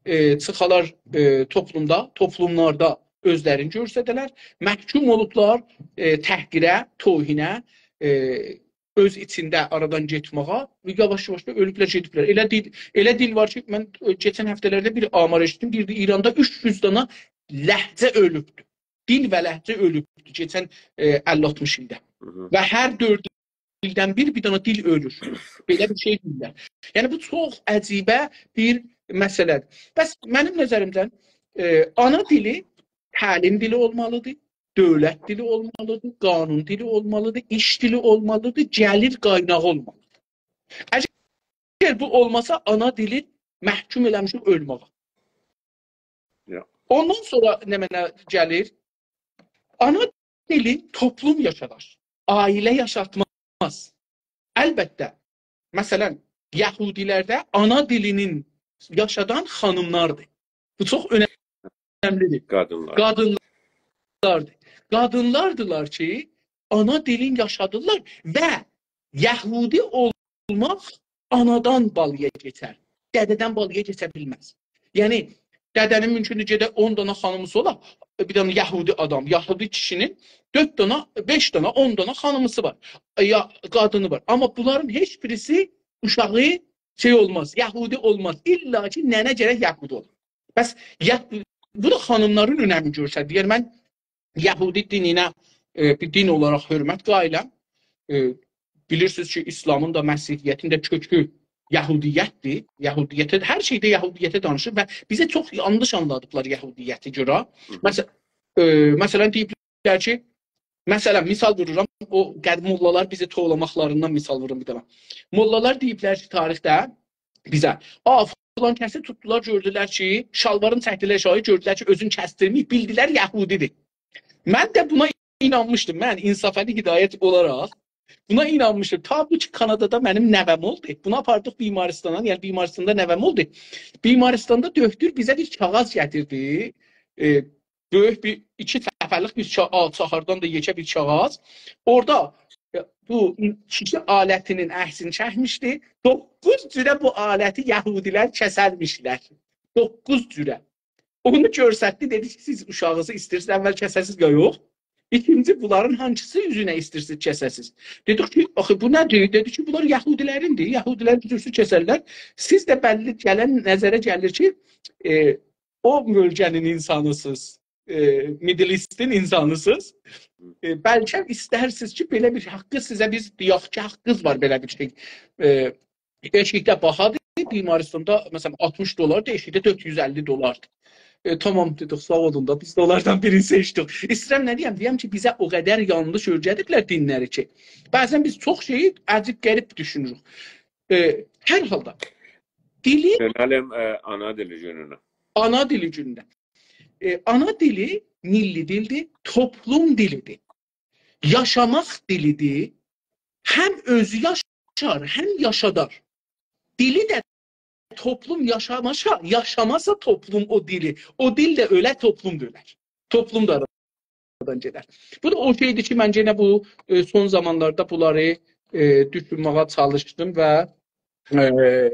ائ، چیخالار، ائ، توپلومدا، توپلوملاردا اؤزلرینی گؤستره‌لر. محکوم اولوبلار، ائ، تحقیره، توهینه، ائ، اؤز ایچینده آرادان گئتمه‌یه و یاواش-یاواش دا اؤلوبلر، گئدیبلر. ائله دیل، ائله دیل وار کی، من، ائ، کئچن هفته‌لرده بیر آمار ائشیتدیم، دئییردی، ایراندا اوچ یوز دانا لهجه اؤلوبدور. دیل و لهجه اؤلوبدور کئچن، ائ، اللی آلتمیش ایلده. هی هی. و هر دؤرد ایلدن بیر، بیر دنه دیل اؤلور. بئله بیر شئی دئییرلر. یعنی، بو چوخ عجیبه بیر مسئله‌دیر. پس منیم نظریمدن، ائ، آنا دیلی تعلیم دیلی اولمالیدیر، دؤولت دیلی اولمالیدیر، قانون دیلی اولمالیدیر، ایش دیلی اولمالیدیر، گلیر قایناغی اولمالیدیر. اگر بو اولماسا، آنا دیلی محکوم ائله‌میشیک اؤلمه‌یه. یا. اوندان سونرا نمنه گلیر؟ آنا دیلی توپلوم یاشادار، عائله یاشاتماز. البته، مثلاً، یهودی‌لرده آنا دیلینین یاشادان خانیملاردیر. بو چوخ اؤنملیدیر. قادینلار. قادینلاردیر. قادینلاردیلار کی، آنا دیلین یاشادیرلار و یهودی اولماق آنادان بالایا کئچر. دده‌دن بالایا کئچه بیلمز. یعنی، دده‌نین مومکوندور گئده اون دانا خانیمیسی اولا، بیر دنه یهودی آدام، یهودی کیشی‌نین دؤرد دانا، بئش دانا، اون دانا خانیمیسی وار. یا قادینی وار. آمما بونلارین هئچ بیریسی اوشاغی شئی اولماز، یهودی اولماز. الّا کی، ننه گرک یهودی اولا. پس، یا، بو دا خانیملارین اؤنمینی گؤستریر. دئیر، من یهودی دینینه، ائ، بیر دین اولاراق حؤرمت قائلم. ائ، بیلیرسینیز کی، ایسلامین دا، مسیحیتین ده کؤکو یهودیتدیر. یهودیته، هر شئیده یهودیته دانیشیر و بیزه چوخ یانلیش آنلادیبلار یهودیتی گؤره. هی هی. مث-، ائ، مثلاً، دئییبلر کی، مثلاً، مثال وورورام، او قدیم موللالار بیزی توولاماقلاریندان مثال ووروم بیر دنه. موللالار دئییبلر کی، تاریخده بیزه، «آ، فلان کسی توتدولار، گؤردولر کی، شالوارین چکدیلر آشاغی، گؤردولر کی، اؤزون کسدیرمه‌ییب، بیلدیلر یهودی‌دیر.» من ده بونا اینانمیشدیم. من انصافعلی هدایت اولاراق بونا اینانمیشدیم. تا بو کی، کانادادا منیم نوه‌م اولدو. بونو آپاردیق بیمارستانا، یعنی بیمارستاندا نوه‌م اولدو. بیمارستاندا دؤکتور بیزه بیر کاغاذ گتیردی. ائ، بؤیوک بیر، ایکی صفحه‌لیک بیر کا-، آلچاهاردان دا یئکه بیر کاغاذ. اورادا، ائ، بو کیشی آلتینین عکسینی چکمیشدی. دوققوز جوره بو آلتی یهودی‌لر کسرمیشلر. دوققوز جوره. اونو گؤستردی، دئدی کی، سیز اوشاغینیزی ایسته‌ییرسینیز اول کسه‌سیز یا یوخ؟ ایکینجی، بونلارین هانسیسی اوزونه ایسته‌ییرسینیز کسه‌سیز؟ دئدیک کی، آخی بو نه‌دیر؟ دئدی کی، بونلار یهودی‌لرین‌دیر. یهودی‌لر بو جور کسرلر. سیز ده بللی گلن نظره گلیر کی، ائ، او بؤلگه‌نین اینسانی‌سینیز، ائ، Middle East-ین اینسانی‌سینیز. ائ، بلکه ایسترسینیز کی، بئله بیر حاققی سیزه بیز دئیک کی، حاققینیز وار بئله بیر شئی. ائ، ائشیکده باهادیر، بیمارستاندا، مثلاً، آلتمیش دلاردیر، ائشیکده دؤرد یوز اللی دلاردیر. ائ، تامام، دئدیک، ساغ اولون دا، بیز ده اونلاردان بیرینی سئچدیک. ایسته‌ییرم نه دئیم؟ دئیم کی، بیزه او قدر یانلیش اؤیره‌دیبلر دینلری کی، بعضاً بیز چوخ شئیی عجیب غریب دوشونوروک. ائ، هر حالدا، دیلی، دؤنه‌لیم، ائ، آنا دیلی گونونه. آنا دیلی گونونه. ائ، آنا دیلی میللی دیلدیر، توپلوم دیلیدیر. یاشاماق دیلیدیر. هم اؤزو یاشار، هم یاشادار. دیلی ده توپلوم یاشاماشا، یاشاماسا توپلوم او دیلی، او دیل ده اؤلر، توپلوم دا اؤلر. توپلوم دا آرادان گئدر. بو دا او شئیدیر کی، من یئنه بو، ائ، سون زامانلاردا بونلاری، ائ، دوشونمه‌یه چالیشدیم و، ائ،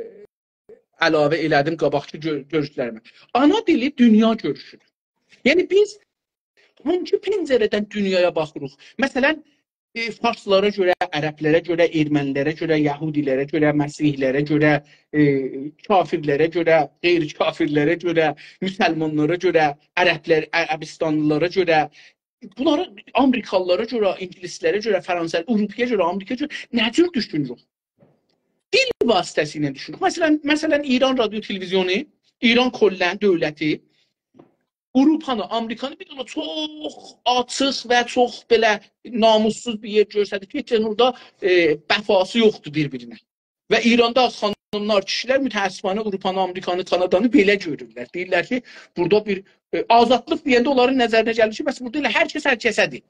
علاوه ائله‌دیم قاباقکی گؤ-، گؤروشلریمه. آنا دیلی دونیا گؤروشودور. یعنی بیز هانسی پنجره‌دن دونیایا باخیریق؟ مثلا، ائ، فارسلارا گؤره، عربلره گؤره، ارمنیلره گؤره، یهودیلره گؤره، مسیحیلره گؤره، ائ، کافرلره گؤره، غیر کافرلره گؤره، مسلمانلارا گؤره، عربلر، عربستانلیلارا گؤره، بونلارا، آمریکالیلارا گؤره، اینگیلیسلره گؤره، فرانسه، آوروپایا گؤره، آمریکایا گؤره نه جور دوشونوروک؟ دیل واسطه‌سیله دوشونوروک. مثلا، مثلا، ایران رادیو تلویزیونو، ایران کلاً دؤولتی آوروپانی، آمریکانی بیر دنه چوخ آچیق و چوخ بئله ناموسسوز بیر یئر گؤرسدیر کی، هئچ اورادا، ائ، وفاسی یوخدور بیر-بیرینه. و ایراندا خانیملار، کیشیلر متأسفانه آوروپانی، آمریکانی، کانادانی بئله گؤرورلر. دئییرلر کی، بورادا بیر، ائ، آزادلیق دئینده اونلارین نظرینه گلیر کی، بس بورادا ائله هر کس هر کسه‌دیر.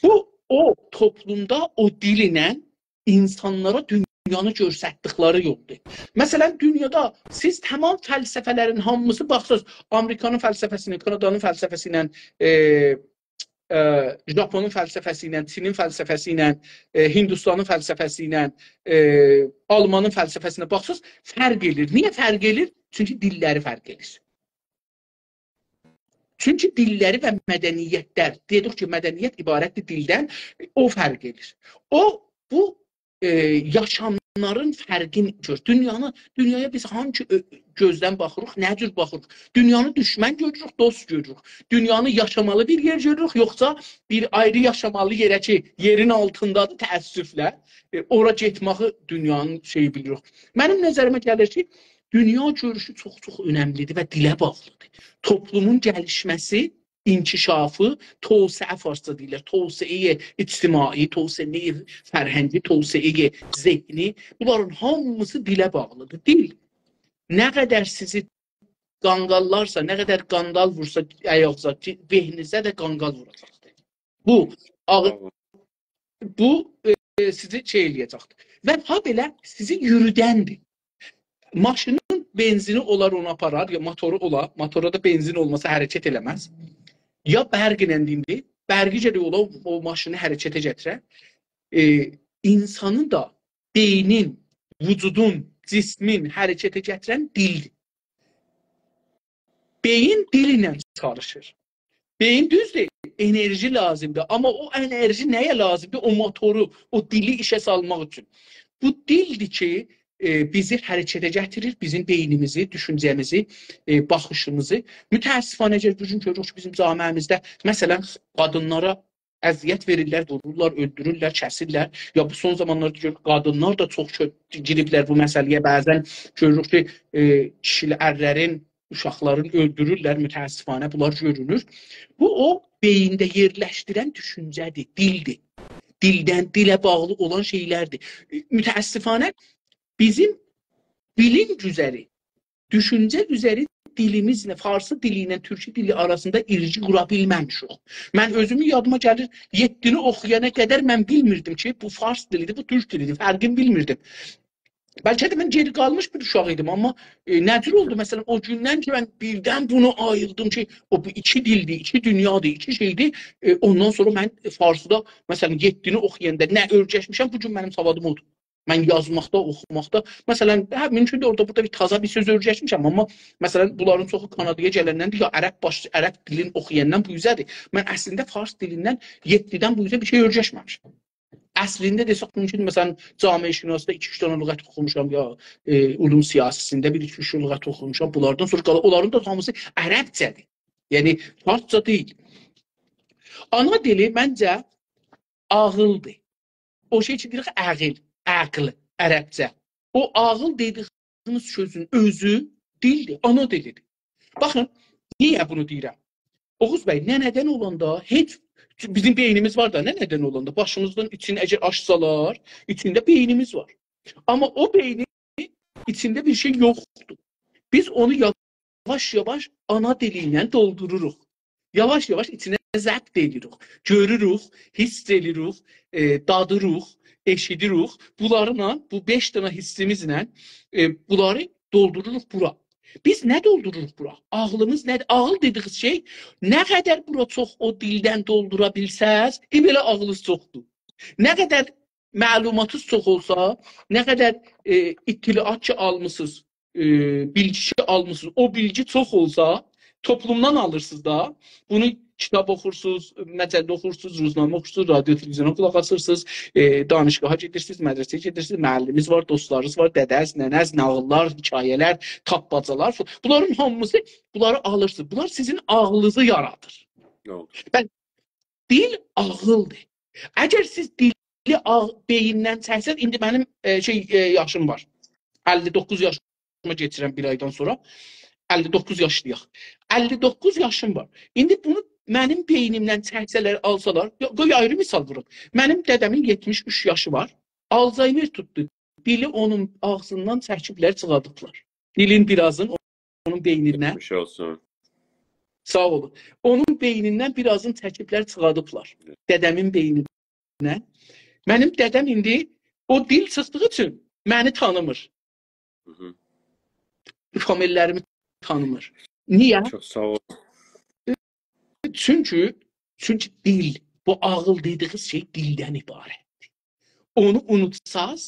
بو، او توپلومدا او دیل ایله اینسانلارا دونیانی گؤرستدیکلری یولدور. مثلا، دونیادا سیز تمام فلسفه‌لرین هامیسی باخساز، آمریکانین فلسفه‌سی ایله، کانادانین فلسفه‌سی ایله، ائ، ائ، ژاپونون فلسفه‌سی ایله، چینین فلسفه‌سی ایله، ائ، هندوستانین فلسفه‌سی ایله، ائ، آلمانین فلسفه‌سی ایله باخساز، فرق ائله‌ییر. نییه فرق ائله‌ییر؟ چونکی دیللری فرق ائله‌ییر. چونکی دیللری و مدنیتلر، دئدیک کی، مدنیت عبارتدیر دیلدن، او فرق ائدیر. او، بو، ائ، یاشاملارین فرقینی گؤر. دونیانی، دونیایا بیز هانسی اؤ-، گؤزدن باخیریق، نه جور باخیریق؟ دونیانی دوشمن گؤروروک، دوست گؤروروک. دونیانی یاشامالی بیر یئر گؤروروک، یوخسا بیر آیری یاشامالی یئره کی، یئرین آلتیندادیر، تأسفله، ائ، اورا گئتمه‌یی دونیانین شئیی بیلیریک. منیم نظریمه گلیر کی، دونیا گؤروشو چوخ-چوخ اؤنملیدیر و دیله باغلیدیر. توپلومون گلیشمه‌سی، انکشافی، توسعه فارسجا دئییرلر، توسعه‌ی اجتماعی، توسعه‌ی فرهنگی، توسعه‌ی ذهنی، بونلارین هامیسی دیله باغلیدیر. دیل نه قدر سیزی قانقاللارسا، نه قدر قانقال وورسا آیاغینیزا، کی، بئینینیزه ده قانقال ووراجاقدیر. بو، آغ-، بو، ائ، سیزی شئی ائله‌یه‌جکدیر. و هابئله سیزی یورودندیر. ماشینین بنزینی اولار، اونو آپارار، یا موتورو اولا، موتورا دا بنزین اولماسا حرکت ائله‌مز. یا برق ایله دئییرم، برقی گرک اولا، او ماشینی حرکته گتیره. ائ، اینسانین دا بئینین، وجودون، جسمین حرکته گتیرن دیلدیر. بئیین دیل ایله چالیشیر. بئیین، دوزدور، انرژی لازیمدیر، آمما او انرژی نه‌یه لازیمدیر؟ او موتورو، او دیلی ایشه سالماق اوچون. بو دیلدیر کی، ائ، بیزی حرکته گتیریر، بیزیم بئینیمیزی، دوشونجه‌میزی، ائ، باخیشیمیزی. متأسفانه، اگر بو گون گؤروروک کی، بیزیم جامعه‌میزده، مثلا، قادینلارا اذیت وئریرلر، وورورلار، اؤلدورورلر، کسیرلر. یا بو سون زامانلاردا گؤر-، قادینلار دا چوخ کؤ-، گیریبلر بو مسئله‌یه. بعضا گؤروروک کی، ائ، کیشیلر، ارلرین، اوشاقلارین اؤلدورورلر، متأسفانه بونلار گؤرونور. بو، او بئیینده یئرلشدیرن دوشونجه‌دیر، دیلدیر. دیلدن، دیله باغلی اولان شئیلردیر. ائ، متأسفانه بیزیم بیلیم اوزری، دوشونجه اوزری دیلیمیزله، فارسی دیلی ایله تورکی دیلی آراسیندا ایلگی قورا بیلمه‌میشیک. من اؤزومون یادیما گلیر، یئددینی اوخویانا قدر من بیلمیردیم کی، بو فارس دیلیدیر، بو تورک دیلیدیر، فرقینی بیلمیردیم. بلکه ده من گئری قالمیش بیر اوشاق ایدیم، آمما، ائ، نه جور اولدو؟ مثلا، او گوندن کی، من بیردن بونا آییلدیم کی، او، بو ایکی دیلدیر، ایکی دونیادیر، ایکی شئیدیر. ائ، اوندان سونرا من فارسیدا، مثلا، یئددینی اوخویاندا نه اؤیرشمیشم، بو گون منیم سوادیم اودور. من یازماقدا، اوخوماقدا، مثلا، هه، مومکوندور، اورادا بورادا بیر تازا بیر سؤز اؤیرشمیشم، آمما، مثلا، بونلارین چوخو کانادایا گلندن یا عرب باش-، عرب دیلین اوخویاندان بو اوزه‌دیر. من اصلینده فارس دیلیندن یئددیدن بو اوزه بیر شئی اؤیرشمه‌میشم. اصلینده دئسک، مومکون، مثلا، جامعه‌شناسی‌دا ایکی-اوچ دنه لغت اوخوموشام، یا، ائ، علوم سیاسی‌سینده بیر ایکی-اوچ لغت اوخوموشام. بونلاردان سونرا قالا-، اونلارین دا هامیسی عربجه‌دیر. یعنی، فارسجا دئییل. آنا دیلی، منجه، عاغیلدیر. او شئی کی، دئییریک، عقل، عقل، عربجه. او عاغیل دئدیگینیز سؤزون اؤزو دیلدیر، آنا دیلیدیر. باخین، نییه بونو دئییرم؟ اوغوز بی، ننه‌دن اولاندا هئچ، بیزیم بئینیمیز وار دا، ننه‌دن اولاندا باشیمیزین ایچینی اگر آچسالار، ایچینده بئینیمیز وار. آمما او بئینین ایچینده بیر شئی یوخدور. بیز اونو یاواش-یاواش آنا دیلی ایله دولدوروروق. یاواش-یاواش ایچینه ضبط ائدیریک. گؤروروک، حس ائدیریک، ائ، دادیریق، ائشیدیریک. بونلارلا، بو بئش دنه حسیمیزله، ائ، بونلاری دولدوروروق بورا. بیز نه دولدوروروق بورا؟ عاغلیمیز نه‌دیر؟ عاغیل دئدیگینیز شئی، نه قدر بورا چوخ او دیلدن دولدورا بیلسز، ائ، بئله عاغلینیز چوخدور. نه قدر معلوماتینیز چوخ اولسا، نه قدر، ائ، اطلاعات کی آلمیسینیز، ائ، بیلگی کی آلمیسینیز، او بیلگی چوخ اولسا، توپلومدان آلیرسینیز دا. بونو کیتاب اوخورسونوز، مجله اوخورسونوز، روزنامه اوخورسونوز، رادیو، تلویزیونا قولاق آسیرسینیز، ائ، دانشگاها گئدیرسینیز، مدرسه‌یه گئدیرسینیز، معلمینیز وار، دوستلارینیز وار، دده‌ز، ننه‌ز، ناغیللار، حکایه‌لر، تاپماجالار. بونلارین هامیسی، بونلاری آلیرسینیز. بونلار سیزین عاغلینیزی یارادیر. یوخ. بلی، دیل عاغیلدیر. اگر سیز دیلی عاغ-، بئییندن چکسز، ایندی منیم، ائ، شئی، ائ، یاشیم وار. اللی دوققوز یاشیما کئچیرم بیر آیدان سونرا. اللی دوققوز یاشلی‌یاق. اللی دوققوز یاشیم وار. ایندی بونو منیم بئینیمدن چکسه‌لر، آلسالار، یو-، قوی آیری مثال ووروم. منیم دده‌مین یئتمیش اوچ یاشی وار. آلزایمر توتدو. دیلی اونون آغزیندان چکیبلر، چیخادیبلار. دیلین بیر آزین اونون بئینیندن. گئچمیش اولسون. ساغ اولون. اونون بئینیندن بیر آزین چکیبلر، چیخادیبلار. دده‌مین بئینیندن. منیم دده‌م ایندی او دیل چیخدیغی اوچون منی تانیمیر. هی هی. فامیللریمی تانیمیر. نییه؟ چوخ ساغ اول. چونکی، چونکی دیل، بو عاغیل دئدیگینیز شئی دیلدن عبارتدیر. اونو اونوتساز،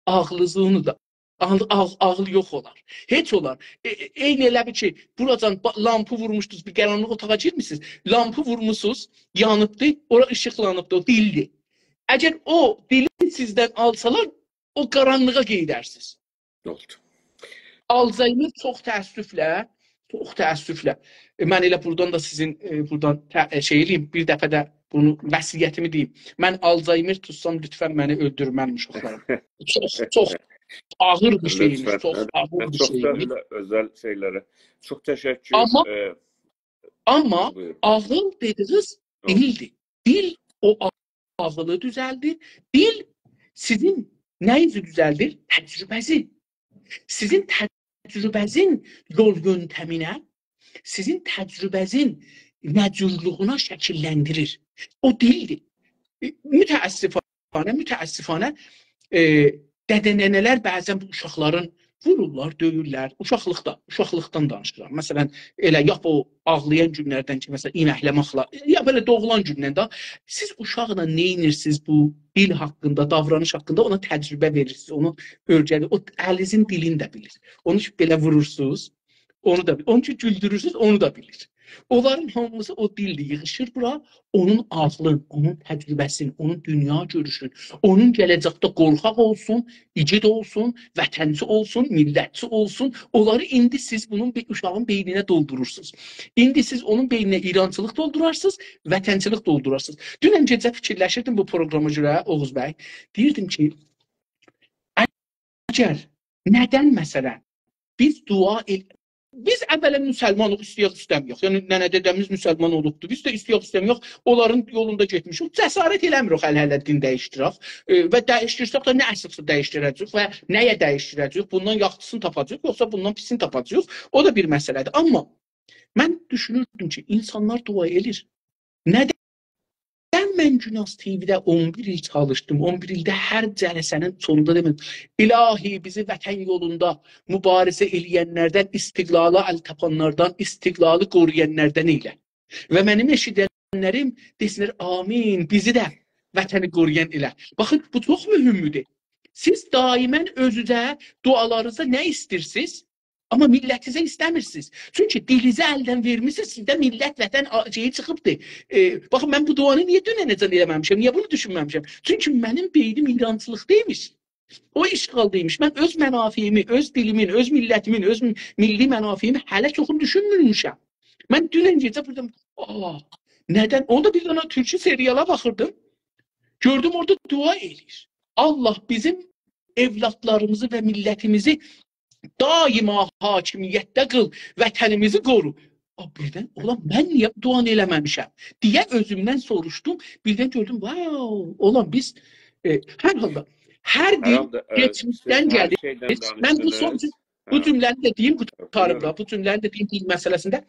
عاغلینیزی اونودا-، عاغ-، عاغ-، عاغیل یوخ اولار. هئچ اولار. ائ، ائ، عینی ائله بیل کی، بوراجان با-، لامپی وورموشدونوز، بیر قارانلیق اوتاغا گیرمیسینیز، لامپی وورموسونوز، یانیبدی، اورا ایشیقلانیبدی، او دیلدی. اگر او دیلی سیزدن آلسالار، او قارانلیغا گئدرسینیز. اولدو. آلزایمر چوخ تأسفله، چوخ تأسفله. ائ، من ائله بورادان دا سیزین، ائ، بورادان ته-، ائ، شئی ائله‌ییم، بیر دفعه ده بونو وصیتیمی دئییم. من آلزایمر توتسام، لطفاً منی اؤلدورون، منیم اوشاقلاریم. چوخ، چوخ آغیر بیر شئیمیش، لطفاً. چوخ آغیر بیر شئیمیش. هه، چوخ دا ائله اؤزل شئیلره. چوخ تشکر. آمما، ائ، آمما بویورون. عاغیل دئدیگینیز، یوخ، دیلدیر. دیل او عا-، عاغیلی دوزلدیر. دیل سیزین نه‌یینیزی دوزلدیر؟ تجربه‌زی. سیزین تجربه‌زین یول یؤنتمینه، سیزین تجربه‌زین نه جورلویونه شکیللندیریر. او دیلدیر. ائ، متأسفانه، متأسفانه، ائ، دده-ننه‌لر بعضاً بو اوشاقلارین وورورلار، دؤیورلر. اوشاقلیقدا، اوشاقلیقدان دانیشیرام. مثلاً، ائله لاپ او آغلایان گونلردن کی، مثلاً، ایمکله‌مکله، یا بئله دوغولان گوندن ده سیز اوشاقلا نه ائدیرسینیز بو دیل حاقیندا، داورانیش حاقیندا اونا تجربه وئریرسینیز، اونو اؤیره‌دیر. او الینیزین دیلینی ده بیلیر. اونو کی، بئله وورورسونوز، اونو دا بیلیر. اونو کی، گولدورورسونوز، اونو دا بیلیر. اونلارین هامیسی او دیلدیر، ییغیشیر بورا. اونون عاغلین، اونون تجربه‌سین، اونون دونیا گؤروشون، اونون گله‌جکده قورخاق اولسون، ایگید اولسون، وطنچی اولسون، میللتچی اولسون. اونلاری ایندی سیز بونون بی-، اوشاغین بئینینه دولدورورسونوز. ایندی سیز اونون بئینینه ایرانچیلیق دولدورارسینیز، وطنچیلیک دولدورارسینیز. دونن گئجه فیکیرلشیردیم بو پروگراما گؤره، اوغوز بی. دئییردیم کی، اگر، ندن مثلاً بیز دعا ائل-، بیز اولاً مسلمانیق، ایسته‌یک، ایسته‌مه‌یک. یعنی، ننه-دده‌میز مسلمان اولوبدو. بیز ده ایسته‌یک، ایسته‌مه‌یک، اونلارین یولوندا گئتمیشیک. جسارت ائله‌میریک هله-هله دین دییشدیرک. ائ، و دییشدیرسک ده نه اصیلسه دییشدیره‌جه‌ییک و نه‌یه دییشدیره‌جه‌ییک؟ بوندان یاخشیسینی تاپاجاغیق، یوخسا بوندان پیسینی تاپاجاغیق. او دا بیر مسئله‌دیر. آمما من دوشونوردوم کی، اینسانلار دعا ائله‌ییر. ندن من گوناز تی‌وی‌ده اون بیر ایل چالیشدیم، اون بیر ایلده هر جلسه‌نین سونوندا دئمه‌دیم: «الهی، بیزی وطن یولوندا مبارزه ائله‌ینلردن، استقلالا ال تاپانلاردان، استقلالی قورایانلاردان ائله.» و منیم ائشیدنلریم دئسینلر: «آمین، بیزی ده وطنی قورایان ائله.» باخین، بو چوخ مهمدور. سیز دائماً اؤزونوزه، دعالارینیزدا نه ایسته‌ییرسینیز؟ آمما میللتینیزه ایسته‌میرسینیز. چونکی دیلینیزی الدن وئرمیسینیز، سیزده میللت، وطن آ-، شئیی چیخیبدیر. ائ، باخین، من بو دعانی نییه دوننه‌جن ائله‌مه‌میشم؟ نییه بونو دوشونمه‌میشم؟ چونکی منیم بئینیم ایرانچیلیقدا ایمیش. او اشغالدا ایمیش. من اؤز منافعیمی، اؤز دیلیمین، اؤز میللتیمین، اؤز می-، میللی منافعیمی هله چوخونو دوشونمورموشم. من دونن گئجه بورادا، آ، ندن؟ اوندا بیر دنه تورکی سریالا باخیردیم. گؤردوم، اورادا دعا ائله‌ییر: «الله، بیزیم اولادلاریمیزی و میللتیمیزی دائما حاکمیتده قیل، وطنیمیزی قورو.» آ، بیردن، «اولان، من نییه بو دعانی ائله‌مه‌میشم؟» دئیه اؤزومدن سوروشدوم. بیردن گؤردوم، واو، اولان بیز، ائ، هر حالدا، هر هر دیل حالدا، ائ، کئچمیشدن سیز هر گلیر. شئیدن من بو سون دانیشدینیز. بو هه. جمله‌نی ده دئییم، قوتاریم دا. بویورون. بو جمله‌نی ده دئییم دیل مسئله‌سینده.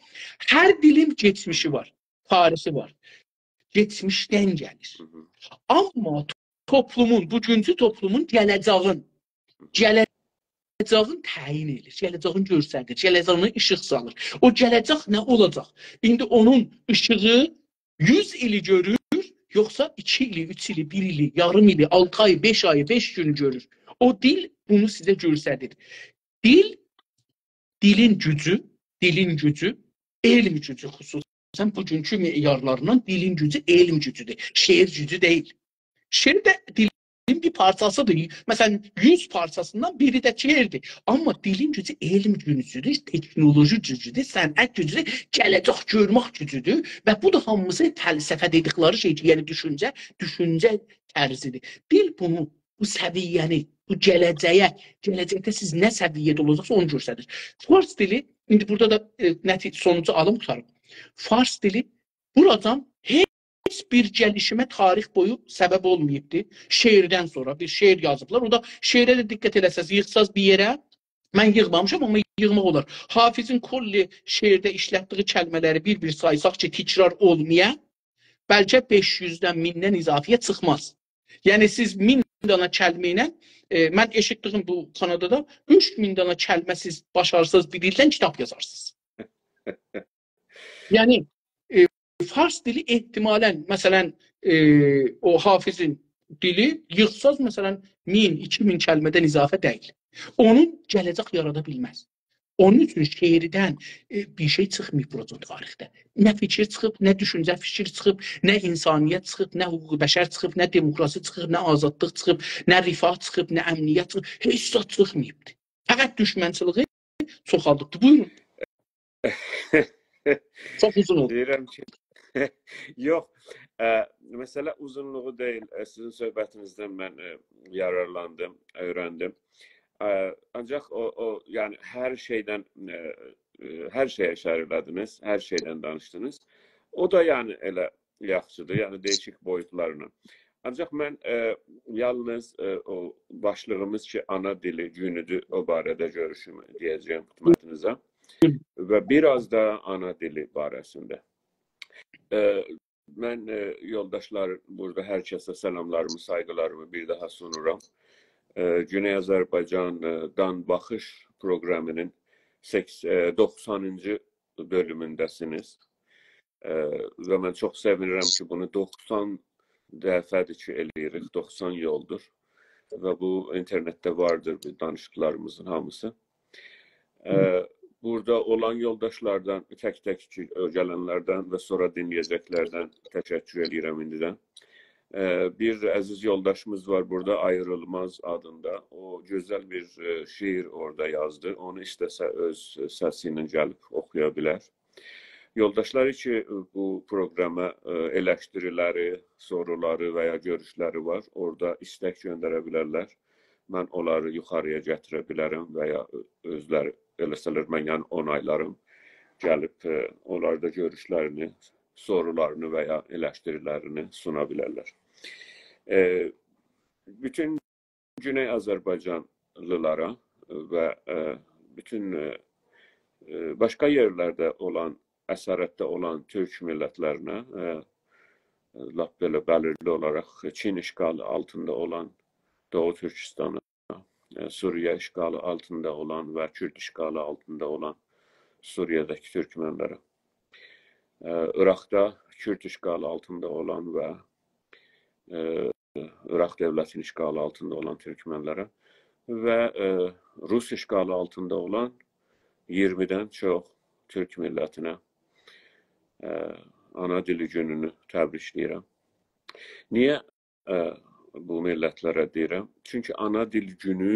هر دیلین کئچمیشی وار، تاریخی وار. کئچمیشدن گلیر. هی هی. آمما توپلومون، بوگونکو توپلومون گله‌جه‌یین، گله‌جه‌یین تعیین ائدیر، گله‌جه‌یین گؤستریر، گله‌جه‌یینه ایشیق سالیر. او گله‌جک نه اولاجاق؟ ایندی اونون ایشیغی یوز ایلی گؤرور، یوخسا ایکی ایلی، اوچ ایلی، بیر ایلی، یاریم ایلی، آلتی آی، بئش آی، بئش گون گؤرور. او دیل بونو سیزه گؤستریر. دیل، دیلین گوجو، دیلین گوجو، علم گوجو خصوصاً بوگونکو معیارلارلا دیلین گوجو علم گوجودور، شعر گوجو دئییل. شعر ده دیلین بیر پارچاسیدیر. مثلاً، یوز پارچاسیندان بیری ده شعردیر. آمما دیلین گوجو علم گوجودور، تکنولوژی گوجودور، صنعت گوجودور، گله‌جک گؤرمک گوجودور. و بو دا هامیسی فلسفه دئدیکلری شئی کی، یعنی دوشونجه، دوشونجه طرزیدیر. دیل بونو، بو سویه‌نی، بو گله‌جه‌یه، گله‌جکده سیز نه سویه‌ده اولاجاقسینیز، اونو گؤستریر. فارس دیلی، ایندی بورادا دا، ائ، نتی-، سونوجو آلیم، قوتاریم. فارس دیلی بورادان هئچ بیر گلیشیمه تاریخ بویو سبب اولماییبدی. شعردن سونرا بیر شعر یازیبلار. او دا شعره ده دقت ائله‌سز، ییغساز بیر یئره، من ییغمامیشام، آمما ییغماق اولار. حافظین کلی شعرده ایشلتدیگی کلمه‌لری بیر-بیر سایساق کی، تکرار اولمایا، بلکه بئش یوزدن، میندن اضافه‌یه چیخماز. یعنی، سیز مین دانا کلمه ایله، ائ، من ائشیتدیگیم بو کانادادا اوچ مین دانا کلمه سیز باشارساز بیر ایلدن کیتاب یازارسینیز. یعنی، ائ، فارس دیلی احتمالاً، مثلاً، ائ، او حافظین دیلی ییغساز، مثلاً، مین، ایکی مین کلمه‌دن اضافه دئییل. اونون گله‌جک یارادا بیلمز. اونون اوچون شعردن، ائ، بیر شئی چیخماییب بوراجان تاریخده. نه فیکیر چیخیب، نه دوشونجه فیکیر چیخیب، نه انسانیت چیخیب، نه حقوق بشر چیخیب، نه دموکراسی چیخیب، نه آزادلیق چیخیب، نه رفاه چیخیب، نه امنیت چیخیب. هئچ زاد چیخماییبدی. فقط دوشمنچیلیگی چوخالدیبدی. بویورون. چوخ اوزون اولدو. دئییرم کی، یوخ، ائ، مسئله اوزونلوغو دئییل. ائ، سیزین صحبتینیزدن من، ائ، یارارلاندیم، اؤیرندیم. ائ، آنجاق او، او، یعنی هر شئیدن، ائ، ائ، هر شئیه اشاره ائله‌دینیز، هر شئیدن دانیشدینیز. او دا، یعنی، ائله یاخشیدیر، یعنی دییشیک بویوتلارینا. آنجاق من، ائ، یالنیز، ائ، او باشلیغیمیز کی، آنا دیلی گونودور، او باره‌ده گؤروشومو دئیه‌جه‌یم خدمتینیزه. و بیر آز دا آنا دیلی باره‌سینده. ائ، من، ائ، یولداشلار، بورادا هر کسه سلاملاریمی، سایغیلاریمی بیر داها سونورام. ائ، گونئی آذربایجان، ائ، دان باخیش پروقرامی‌نین سکس-، ائ، دوخسانینجی بؤلومونده‌سینیز. ائ، و من چوخ سئوینیرم کی، بونو دوخسان دفعه‌دیر کی، ائله‌ییریک، دوخسان یولدور. و بو اینترنتده واردیر بو دانیشیقلاریمیزین هامیسی. ائ، بورادا اولان یولداشلاردان، تک-تک کی، گلنلردن و سونرا دینله‌یه‌جکلردن تشکر ائله‌ییرم ایندیدن. ائ، بیر عزیز یولداشیمیز وار بورادا، آیریلماز آدیندا. او گؤزل بیر، ائ، شعر اورادا یازدی. اونو ایسته‌سه اؤز سسی ایله گلیب اوخویا بیلر. یولداشلار کی، بو پروقراما، ائ، ائلشتیریلری، سورولاری و یا گؤروشلری وار، اورادا ایستک گؤندره بیلرلر. من اونلاری یوخاری‌یا گتیره بیلرم و یا اؤ-، اؤزلری، ائله‌سه‌لر، من، یعنی، اونایلاریم. گلیب، ائ، اونلار دا گؤروشلرینی، سورولارینی و یا ائلشتیریلرینی سونا بیلرلر. ائ، بوتون گونئی آذربایجانلیلارا و، ائ، بوتون، ائ، ائ، باشقا یئرلرده اولان، اسارتده اولان تورک میللتلرینه، ائ، لاپ بئله بلیرلی اولاراق چین اشغالی آلتیندا اولان دوغو تورکوستانا، ائ، سوریه اشغالی آلتیندا اولان و کورد اشغالی آلتیندا اولان سوریه‌ده‌کی تورکمنلره، ائ، عراقدا کورد اشغالی آلتیندا اولان و، ائ، عراق دؤولتی‌نین اشغالی آلتیندا اولان تورکمنلره و، ائ، روس اشغالی آلتیندا اولان اییرمیدن چوخ تورک میللتینه، ائ، آنا دیلی گونونو تبریکله‌ییرم. نییه، ائ، بو میللتلره دئییرم؟ چونکی آنا دیل گونو،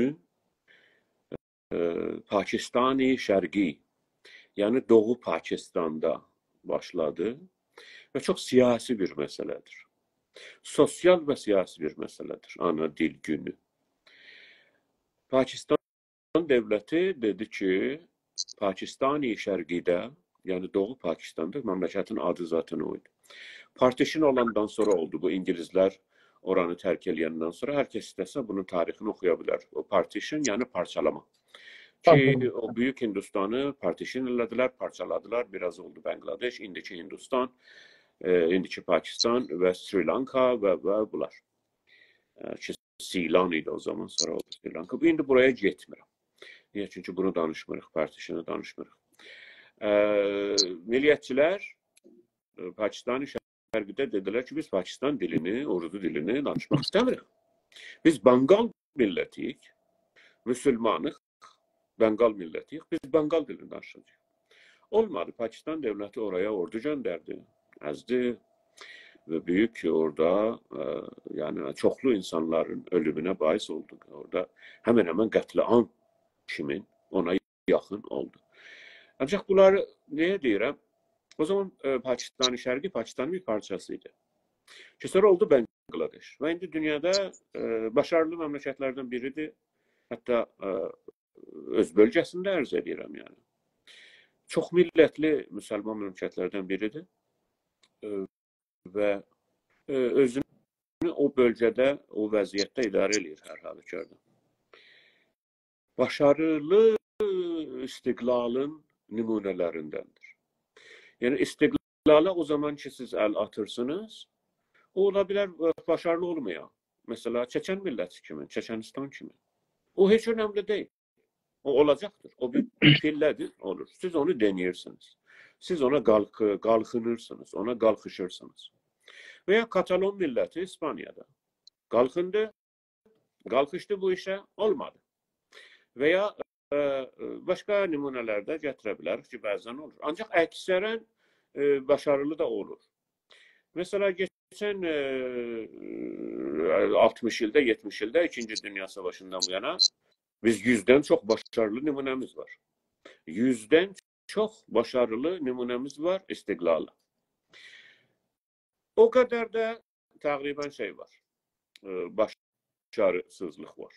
ائ، پاکستان شرقی، یعنی دوغو پاکستاندا باشلادی و چوخ سیاسی بیر مسئله‌دیر. سوسیال و سیاسی بیر مسئله‌دیر آنا دیل گونو. پاکستان دؤولتی دئدی کی، پاکستان شرقی‌ده، یعنی دوغو پاکستاندا، مملکتین آدی ذاتاً او ایدی. پارتیشن اولاندان سونرا اولدو بو، اینگیلیسلر اورانی ترک ائله‌یندن سونرا هر کس ایسته‌سه بونون تاریخینی اوخویا بیلر. او پارتیشن، یعنی پارچالاما. کی، تامام. او بؤیوک هندوستانی پارتیشن ائله‌دیلر، پارچالادیلار، بیر آز اولدو بنگلادش، ایندیکی هندوستان. ائ، ایندیکی پاکستان و سری‌لانکا و، و بونلار. ائ، کی، سیلان ایدی او زامان، سونرا اولدو سری‌لانکا. بو، ایندی بورایا گئتمیرم. نییه؟ چونکی بونو دانیشمیریق، پارتیشنی دانیشمیریق. ائ، میللیتچی‌لر، ائ، پاکستان شرقی‌ده دئدیلر کی، بیز پاکستان دیلینی، اوردو دیلینی دانیشماق ایسته‌میریک. بیز بنگال میللتی‌ییک، مسلمانیق، بنگال میللتی‌ییک، بیز بنگال دیلینی دانیشاجاغیق. اولمادی، پاکستان دؤولتی اورایا اوردو گؤندردی، ازدی و بؤیوک کی، اورادا، ائ، یعنی، چوخلو اینسانلارین اؤلومونه باعث اولدو. اورادا همن-همن قتل عام کیمین اونا یاخین اولدو. آنجاق بونلاری نییه دئییرم؟ او زامان، ائ، پاکستان شرقی پاکستانین بیر پارچاسی ایدی. کی، سونرا اولدو بنگلادش. و ایندی دونیادا، ائ، باشاریلی مملکت‌لردن بیری‌دیر. حتی، ائ، اؤز بؤلگه‌سینده عرض ائدیرم، یعنی. چوخ میللتلی مسلمان مملکت‌لردن بیری‌دیر. ائ، و، ائ، اؤزونو او بؤلگه‌ده، او وضعیتده اداره ائله‌ییر هر حالوکاردا. باشاریلی استقلالین نمونه‌لریندندیر. یعنی، استقلالا او زامان کی، سیز ال آتیرسینیز، او اولا بیلر، ائ، باشاریلی اولمایا. مثلا، چچن میللتی کیمی، چچنیستان کیمی. او هئچ اؤنملی دئییل. او اولاجاقدیر. او بیر پیلله‌دیر، اولور. سیز اونو دئنه‌ییرسینیز. سیز اونا قالخی-، قالخینیرسینیز، اونا قالخیشیرسینیز. و یا کاتالون میللتی ایسپانیادا قالخیندی، قالخیشدی بو ایشه، اولمادی. و یا، ائ، ائ، باشقا نمونه‌لر ده گتیره بیلریک کی، بعضا اولور. آنجاق اکثرا، ائ، باشاریلی دا اولور. مثلا، کئچن، ائ، آلتمیش ایلده، یئتمیش ایلده، ایکینجی دونیا ساواشیندان بو یانا بیز یوزدن چوخ باشاریلی نمونه‌میز وار. یوزدن چوخ باشاریلی نمونه‌میز وار استقلالا. او قدر ده تقریبا شئی وار. ائ، باشاریسیزلیق وار.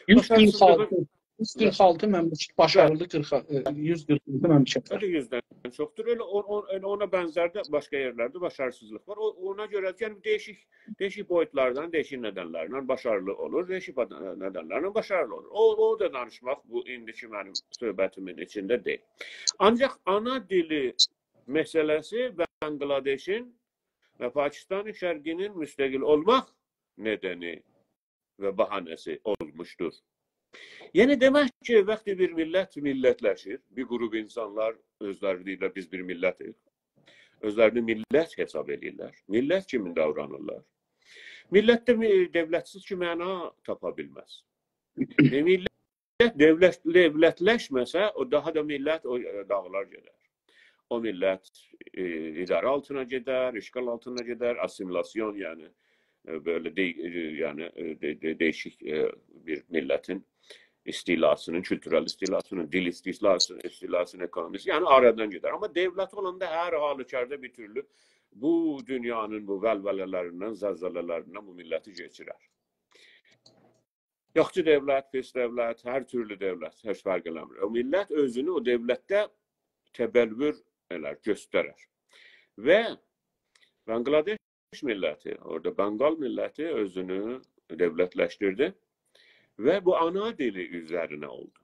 باشاریسیزلیغین یوز قیرخ آلتی، یوز قیرخ آلتی مملکت باشاریلی، قیرخ، ائ، یوز قیرخ آلتی مملکت وار. ائله یوزدن چوخدور. ائله او، او، ائله اونا بنزر ده باشقا یئرلرده باشاریسیزلیق وار. او، اونا گؤره، یعنی، دئییشیک، دئییشیک بویوتلاردان، دئییشیک ندنلرله باشاریلی اولور، دئییشیک باد-، ندنلرله باشاریلی اولور. او، او دا دانیشماق بو ایندیکی منیم صحبتیمین ایچینده دئییل. آنجاق آنا دیلی مسئله‌سی بنگلادشین و پاکستان شرقی‌نین مستقل اولماق ندنی و بهانه‌سی اولموشدور. یعنی دئمک کی، وقتی بیر میللت میللتلشیر، بیر گروپ اینسانلار اؤزلری دئییرلر، «بیز بیر میللتیک.» اؤزلرینی میللت حساب ائدیرلر. میللت کیمی داورانیرلار. میللتده می-، دؤولتسیز کی، معنا تاپا بیلمز. ائ، میللت دؤولت-، دؤولتلشمه‌سه، او داها دا میللت او، ائ، داغیلار گئدر. او میللت، ائ، اداره آلتینا گئدر، اشغال آلتینا گئدر، آسیمیلاسیون، یعنی، ائ، بئله دئی-، ائ، یعنی، ائ، دئی-، دئی-، دئییشیک، ائ، بیر میللتین استعلاسی‌نین، کولتورل استعلاسی‌نین، دیل استعلاسی‌نین، استعلاسی‌نین اکونومیسی، یعنی آرادان گئدر. آمما دؤولت اولاندا هر حالوکاردا بیر تورلو بو دونیانین بو ولوله‌لریندن، زلزله‌لریندن بو میللتی کئچیرر. یاخشی دؤولت، پیس دؤولت، هر تورلو دؤولت، هئچ فرق ائله‌میر. او میللت اؤزونو او دؤولتده تبلور ائلر، گؤسترر. و بنگلادش میللتی، اورادا بنگال میللتی اؤزونو دؤولتلشدیردی و بو آنا دیلی اوزرینه اولدو.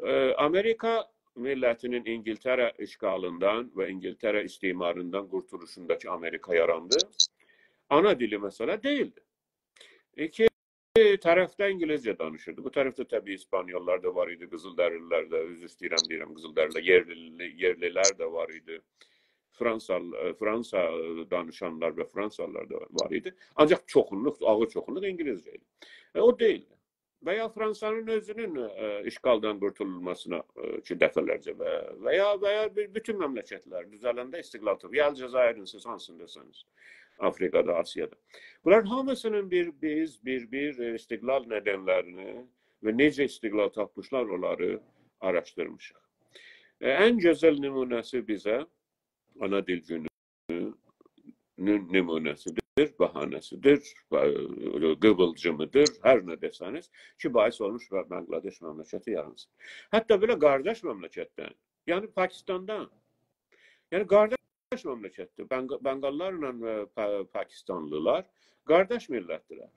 ائ، آمریکا میللتی‌نین اینگیلتره اشغالیندان و اینگیلتره استعماریندان قورتولوشوندا کی آمریکا یاراندی، آنا دیلی مسئله دئییلدی. ایکی طرفده اینگیلیسجه دانیشیردی. بو طرفده طبیعی ایسپانیوللار دا وار ایدی، قیزیلدریلی‌لر ده، عذر ایسته‌ییرم، دئییرم قیزیلدریلی‌لر، یئرلی، یئرلی‌لر ده وار ایدی. فرانسا، ائ، فرانسا، ائ، دانیشانلار و فرانسالی‌لار دا وار ایدی. آنجاق چوخونلوق، آغیر چوخونلوق اینگیلیسجه ایدی. ائ، او دئییلدی. و یا فرانسانین اؤزونون، ائ، اشغالدان قورتولماسینا، ائ، کی دفعه‌لرجه و، و یا، و یا بو-، بوتون مملکت‌لر دوزلنده استقلال تاپیب. یا الجزایرین، سیز هانسینی دئسه‌نیز، آفریقادا، آسیادا. بونلارین هامیسی‌نین بیر، بیز، بیر، بیر، ائ، استقلال ندنلرینی و نئجه استقلال تاپمیشلار، اونلاری آراشدیرمیشیق. ائ، ان گؤزل نمونه‌سی بیزه آنا دیل گونو نون نمونه‌سی‌دیر، بهانه‌سی‌دیر، ائ، قیویلجیمی‌دیر، هر نه دئسه‌نیز کی، باعث اولموش و بنگلادش مملکتی یارانسین. حتی بئله قارداش مملکتدن، یعنی پاکستاندان، یعنی قارداش مملکتدیر. بنگ-، بنگاللارلا و پا-، پاکستانلی‌لار قارداش میللتدیرلر.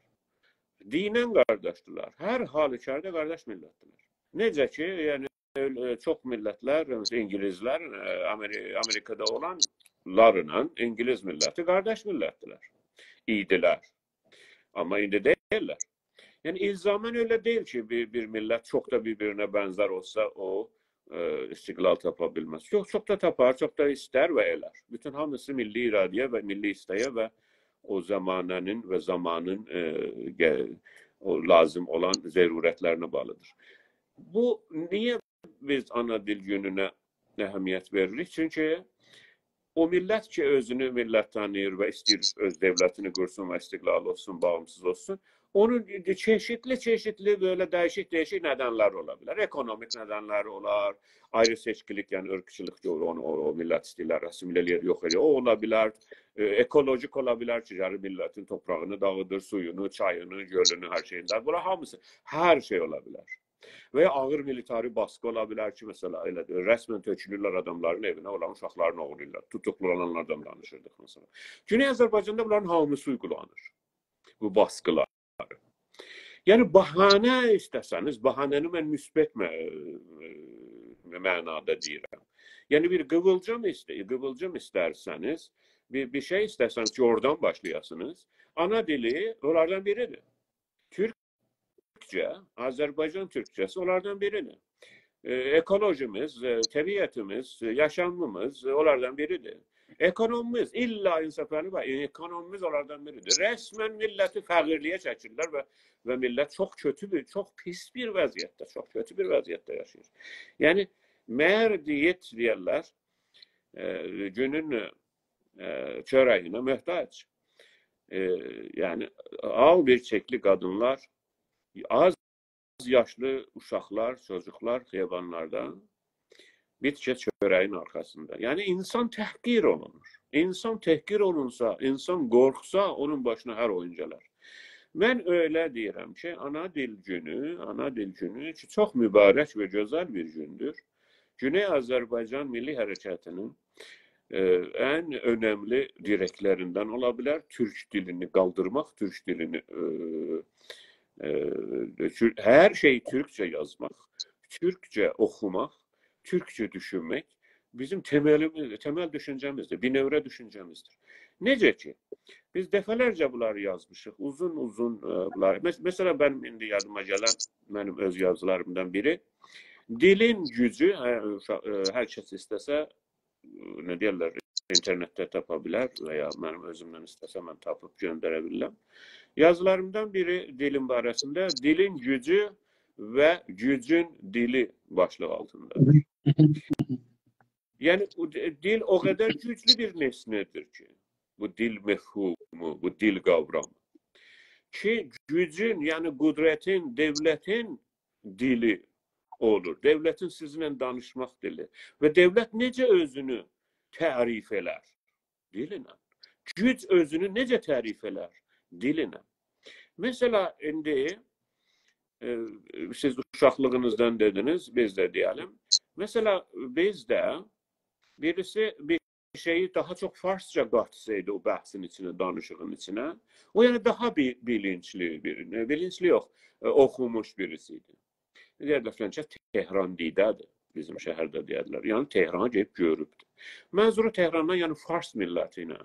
دینن قارداشدیرلار. هر حالوکاردا قارداش میللتدیرلر. نئجه کی، یعنی، ائ، چوخ میللت‌لر، مثلا، اینگیلیس‌لر، ائ، آمری-، آمریکادا اولان فرانسیزلارلا اینگیلیس میللتی قارداش میللتدیرلر. ایدیلر. آمما ایندی دئییللر. یعنی، الزاماً ائله دئییل کی، بیر، بیر میللت چوخ دا بیر-بیرینه بنزر اولسا، او، ائ، استقلال تاپا بیلمز. چوخ، چوخ دا تاپار، چوخ دا ایستر و ائلر. بوتون هامیسی میللی اراده‌یه و میللی ایسته‌یه و او زمانه‌نین و زامانین، ائ، گه-، او لازیم اولان ضرورتلرینه باغلیدیر. بو، نییه بیز آنا دیل گونونه اهمیت وئریریک؟ چونکی او میللت کی، اؤزونو میللت تانیییر و ایسته‌ییر اؤز دؤولتینی قورسون و استقلال اولسون، باغیمسیز اولسون، اونون چئشیتلی-چئشیتلی، بئله دییشیک-دییشیک ندنلری اولا بیلر. اکونومیک ندنلری اولار، آیری‌سئچکیلیک، یعنی عیرقچیلیق، گؤرور اونو، او، او میللت ایسته‌ییرلر آسیمیله ائله‌یه‌لر، یوخ ائله‌یه‌لر. او اولا بیلر، ائ، اکولوژیک اولا بیلر کی، گلیر میللتین توپراغینی داغیدیر، سویونو، چایینی، گؤلونو، هر شئیینی ده. بونلار هامیسی، هر شئی اولا بیلر. و یا آغیر میلیتاری باسقی اولا بیلر کی، مثلا، ائله دئییر، رسماً تؤکولورلر آداملارین ائوینه، اولارین اوشاقلارینی اوغورلاییرلار، توتوقلو اولانلاردان دانیشیردیق، مثلا. گونئی آذربایجاندا بونلارین هامیسی اویغولانیر، بو باسقیلار. یعنی، بهانه ایسته‌سه‌نیز، بهانه‌نی من مثبت م-، معنادا دئییرم. یعنی، بیر قیویلجیم ایسته-، قیویلجیم ایسترسه‌نیز، بیر، بیر شئی ایسترسه‌نیز کی، اورادان باشلایاسینیز، آنا دیلی اونلاردان بیریدیر. تورکجه، آذربایجان تورکجه‌سی اونلاردان بیریدیر. ائ، اکولوژیمیز، ائ، طبیعتیمیز، ائ، یاشامیمیز، ائ، اونلاردان بیریدیر. اکونومیمیز، الا انصافاً باخ، اکونومیمیز اونلاردان بیریدیر. رسماً میللتی فقیرلییه چکیرلر و، و میللت چوخ کؤتو بیر، چوخ پیس بیر وضعیتده، چوخ کؤتو بیر وضعیتده یاشاییر. یعنی، مردیت دئیرلر، ائ، گونون، ائ، چؤره‌یینه محتاج. ائ، یعنی، آغ بیرچکلی قادینلار، آز یاشلی اوشاقلار، چوجوقلار خیابانلاردا، بیر تیکه چؤره‌یین آرخاسیندا. یعنی، اینسان تحقیر اولونور. اینسان تحقیر اولونسا، اینسان قورخسا، اونون باشینا هر اویون گلر. من ائله دئییرم کی، آنا دیل گونو، آنا دیل گونو کی، چوخ مبارک و گؤزل بیر گوندور. گونئی آذربایجان میللی حرکتینین، ائ، ان اؤنملی دیرکلریندن اولا بیلر تورک دیلینی قالدیرماق، تورک دیلینی، ائ، ائ، تور-، هر شئیی تورکجه یازماق، تورکجه اوخوماق، تورکجه دوشونمک بیزیم تملیمیز، تمل دوشونجه‌میزدیر، بینؤوره دوشونجه‌میزدیر. نئجه کی، بیز دفعه‌لرجه بونلاری یازمیشیق، اوزون-اوزون، ائ، بونلاری. مس-، مثلا، منیم ایندی یادیما گلن، منیم اؤز یازیلاریمدان بیری، دیلین گوجو، هه، اوشا-، ائ، هر کس ایسته‌سه، ائ، نه دئیرلر، اینترنتده تاپا بیلر و یا منیم اؤزومدن ایسته‌سه، من تاپیب گؤندره بیلرم. یازیلاریمدان بیری دیلین باره‌سینده، دیلین گوجو و گوجون دیلی باشلیق آلتیندا. یعنی، او د-، دیل او قدر گوجلو بیر نسنه‌دیر کی، بو دیل مفهومو، بو دیل قاورامی کی، گوجون، یعنی قدرتین، دؤولتین دیلی اولور. دؤولتین سیزینله دانیشماق دیلی. و دؤولت نئجه اؤزونو تعریف ائلر؟ دیلینن. گوج اؤزونو نئجه تعریف ائلر؟ دیلینن. مثلا، ایندی، ائ، سیز اوشاقلیغینیزدان دئدینیز، بیز ده دئیه‌لیم. مثلا، بیز ده بیریسی بیر شئیی داها چوخ فارسجا قاتسایدی او بحثین ایچینه، دانیشیغین ایچینه، او، یعنی، داها بی-، بیلینجلی بیر، نه، بیلینجلی یوخ، ائ، اوخوموش بیریسی ایدی. دئیردی، فلان کس تهران دیده‌دیر. بیزیم شهرده دئیردیلر. یعنی، تهرانی گئدیب گؤروبدور. منظورو تهراندان، یعنی، فارس میللتی ایله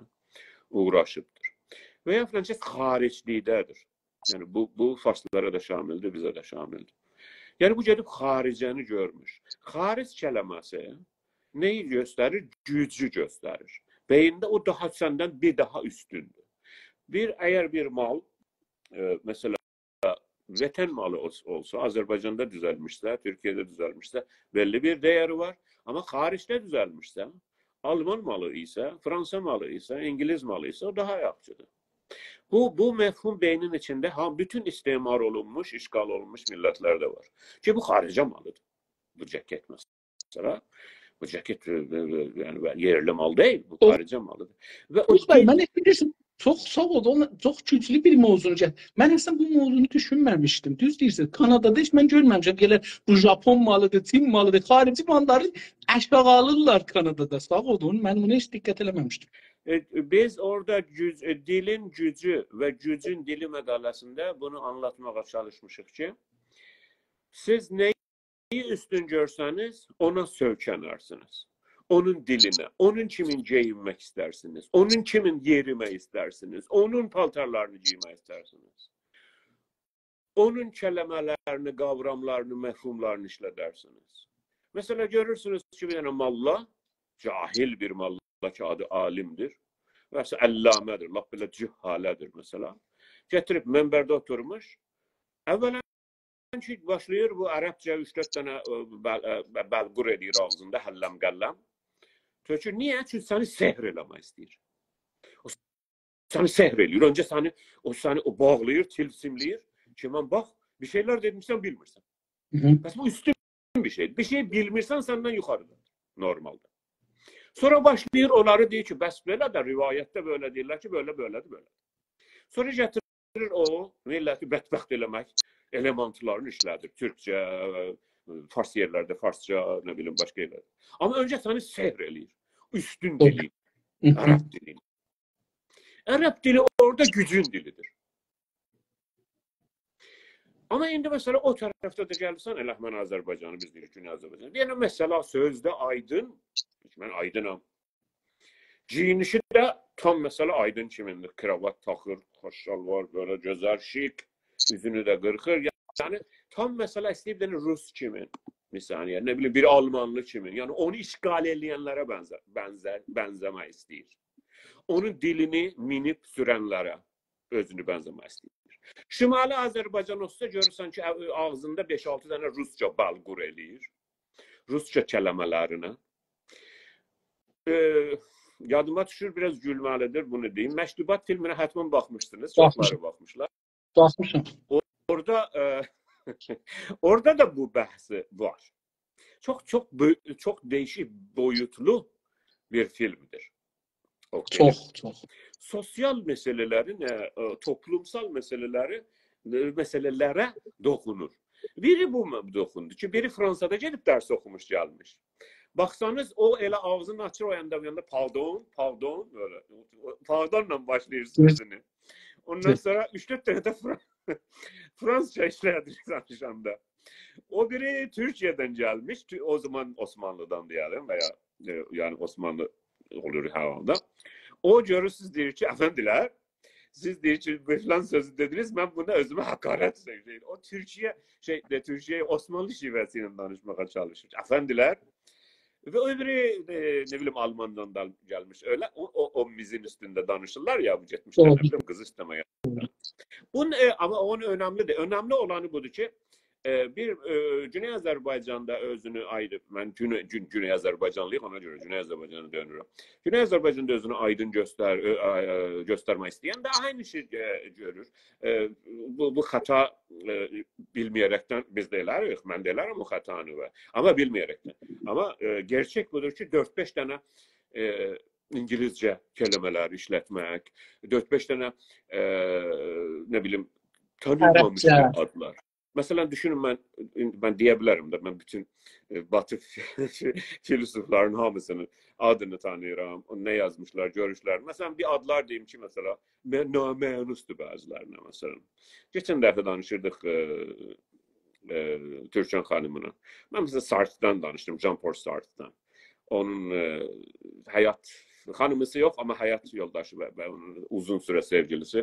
اوغراشیبدیر. و یا فلان کس خارج دیده‌دیر. یعنی، بو، بو فارسلارا دا شاملدیر، بیزه ده شاملدیر. یعنی، بو گئدیب خارجه‌نی گؤرموش. خارج کلمه‌سی نه‌یی گؤستریر؟ گوجو گؤستریر. بئیینده او داها سندن بیر داها اوستوندور. بیر، اگر بیر مال، ائ، مثلا، وطن مالی اول-، اولسا، آذربایجاندا دوزلمیشسه، تورکیه‌ده دوزلمیشسه، بللی بیر دَیَری وار. آمما خارجده دوزلمیشسه، آلمان مالی ایسه، فرانسا مالی ایسه، اینگیلیس مالی ایسه، او داها یاخشیدیر. بو، بو مفهوم بئینین ایچینده، ها، بوتون استعمار اولونموش، اشغال اولونموش میللتلرده وار. کی، بو خارجه مالیدیر. بو جاکت، مثلا، بو جاکت، ائ، ائ، ائ، یعنی، یئرلی مال دئییل، بو او خارجه مالیدیر. و او اوغوز بی، دئییل من ائشیدیرسن، چوخ ساغ اول، اونا چوخ گوجلو بیر موضوعنو گل-، من اصلاً بو موضوعنو دوشونمه‌میشدیم. دوز دئییرسن، کانادادا هئچ من گؤرمه‌میشم. گلر، بو ژاپون مالیدیر، چین مالیدیر، خارجی ماللاری آشاغیلاییرلار کانادادا. ساغ اولون، من بونا هئچ دقت ائله‌مه‌میشدیم. ائ، بیز اورادا گوج-، ائ، دیلین گوجو و گوجون دیلی مقاله‌سینده بونو آنلاتماغا چالیشمیشیق کی، سیز نه‌یی اوستون گؤرسه‌نیز، اونا سؤیکنرسینیز. اونون دیلینه، اونون کیمین گئیینمک ایسترسینیز، اونون کیمین یئریمک ایسترسینیز، اونون پالتارلارینی گئیمک ایسترسینیز، اونون کلمه‌لرینی، قاوراملارینی، مفهوملارینی ایشلدرسینیز. مثلا، گؤرورسونوز کی، بیر دنه ماللا، جاهل بیر ماللا کی، آدی عالیمدیر، و یا علامه‌دیر، لاپ بئله جهاله‌دیر، مثلا. گتیریب منبرده اوتورموش. اولا کی، باشلاییر بو عربجه اوچ-دؤرد دنه، ائ، بل-، ائ، بلغور ائله‌ییر آغزیندا، هللم قللم. تؤکور. نییه؟ چونکی سنی سحر ائله‌مک ایسته‌ییر. او سنی سحر ائله‌ییر. اؤنجه سنی، او سنی، او باغلاییر، تیلسیمله‌ییر. کی، من باخ، بیر شئیلر دئدیم، سن بیلمیرسن. هی هی. پس بو اوستون بیر شئی. بیر شئی بیلمیرسن، سندن یوخاریدیر نورمالدا. سونرا باشلاییر اونلاری دئییر کی، بس بئله ده، روایتده بئله دئییرلر کی، بئله، بئله‌دیر، بئله. سونرا گتیریر او میللتی بدبخت ائله‌مک ائلمانتلارینی ایشلدیر. تورکجه، فارس یئرلرده فارسجا، نه بیلیم، باشقا یئرلرده. آمما اؤنجه سنی سحر ائله‌ییر. اوستون دیلی، هی هی. عرب دیلی. عرب دیلی اورادا گوجون دیلیدیر. آمما ایندی، مثلا، او طرفده ده گلیرسن، ائله من آذربایجانی، بیز دئییریک گونئی آذربایجان. دئینده، مثلا، سؤزده آیدین، من آیدینام. گئیینیشی ده تام، مثلا، آیدین کیمین‌دیر. کراوات تاخیر، خوش شالوار، بئله گؤزل، شیک، اوزونو ده قیرخیر. یعنی، تام، مثلا، ایسته‌ییب، یعنی، روس کیمین، مثلا، یعنی، نه بیلیم، بیر آلمانلی کیمین. یعنی، اونو اشغال ائله‌ینلره بنزه-، بنزه-، بنزه‌مک ایسته‌ییر. اونون دیلینی مینیب سورنلره اؤزونو بنزه‌مک ایسته‌ییر. شمالی آذربایجان اولسا، گؤرورسن کی، آ-، آغزیندا بئش-آلتی دنه روسجا بلغور ائله‌ییر. روسجا کلمه‌لرینه. ائ، یادیما دوشور، بیر آز گولمه‌لیدیر بونو دئییم. مکتوبات فیلمینه حتما باخمیشسینیز. باخمیشام. چوخلاری باخمیشلار. باخمیشام. او-، اورادا، ائ، اورادا دا بو بحثی وار. چوخ، چوخ بؤ-، چوخ دَییشیک بویوتلو بیر فیلمدیر. او فیلم. چوخ، چوخ. سوسیال مسئله‌لرین، ائ، ائ، توپلومسال مسئله‌لری، ائ، مسئله‌لره دوخونور. بیری بو م-، دوخوندو کی، بیری فرانسادا گئدیب درس اوخوموش گلمیش. باخسانیز، او ائله آغزینی آچیر، او یاندا، بو یاندا، «پاردون، پاردون»، بئله. «پاردون»لا باشلاییر سؤزونو. اوندان سونرا اوچ-دؤرد دنه ده فران-، فرانسیزجا ایشله‌دیر دانیشاندا. او بیری تورکیه‌دن گلمیش، تو-، او زامان عثمانلی‌دان دئیه‌لیم و یا، ائ، یعنی عثمانلی اولور هر حالدا. او گؤرور، سیز دئییر کی، «افندیلر، سیز دئییر کی، بو فلان سؤزو دئدینیز، من بونو اؤزومه حقارت ساییرام.» او تورکیه، شئی، دئ، تورکیه عثمانلی شیوه‌سی ایله دانیشماغا چالیشیر. «افندیلر.» و او بیری، ائ، نه بیلیم، آلماندان دا گلمیش. ائله او، او، او میزین اوستونده دانیشیرلار یا، بو گئتمیشلر، نه بیلیم، قیز ایسته‌مه‌یه. بونون، ائ، آمما اونون اؤنملیدیر. اؤنملی اولانی بودور کی، ائ، بیر، ائ، گونئی آذربایجاندا اؤزونو آیری، من گونه-، گون-، گونئی آذربایجانلی‌ییق، اونا گؤره گونئی آذربایجانا دؤنورم. گونئی آذربایجاندا اؤزونو آیدین گؤستر-، ائ، آی-، ائ، گؤسترمک ایسته‌ینده عینی شئی، ائ، گؤرور. ائ، بو، بو خطا، ائ، بیلمه‌یه‌رکدن بیز ده ائلریک، من ده ائلرم او خطانی و، آمما بیلمه‌یه‌رکدن. آمما، ائ، گئرچک بودور کی، دؤرد-بئش دنه، ائ، اینگیلیسجه کلمه‌لر ایشلتمک، دؤرد-بئش دنه، ائ، نه بیلیم، تانینمامیش عربجه آدلار. مثلا، دوشونون، من، من دئیه بیلرم ده، من بوتون، ائ، باتی فیلسوفلارین هامیسینین آدینی تانیییرام، او نه یازمیشلار، گؤروشلر. مثلا، بیر آدلار دئییم کی، مثلا، م-، نامأنوسدور بعضی‌لرینه، مثلا. کئچن دفعه دانیشیردیق، ائ، ائ، تورکان خانیمینان. من، مثلا، سارتردان دانیشدیم، ژان پل سارتردان. اونون، ائ، حیات، خانیمیسی یوخ، آمما حیات یولداشی و، و اونون اوزون سوره سئوگیلیسی،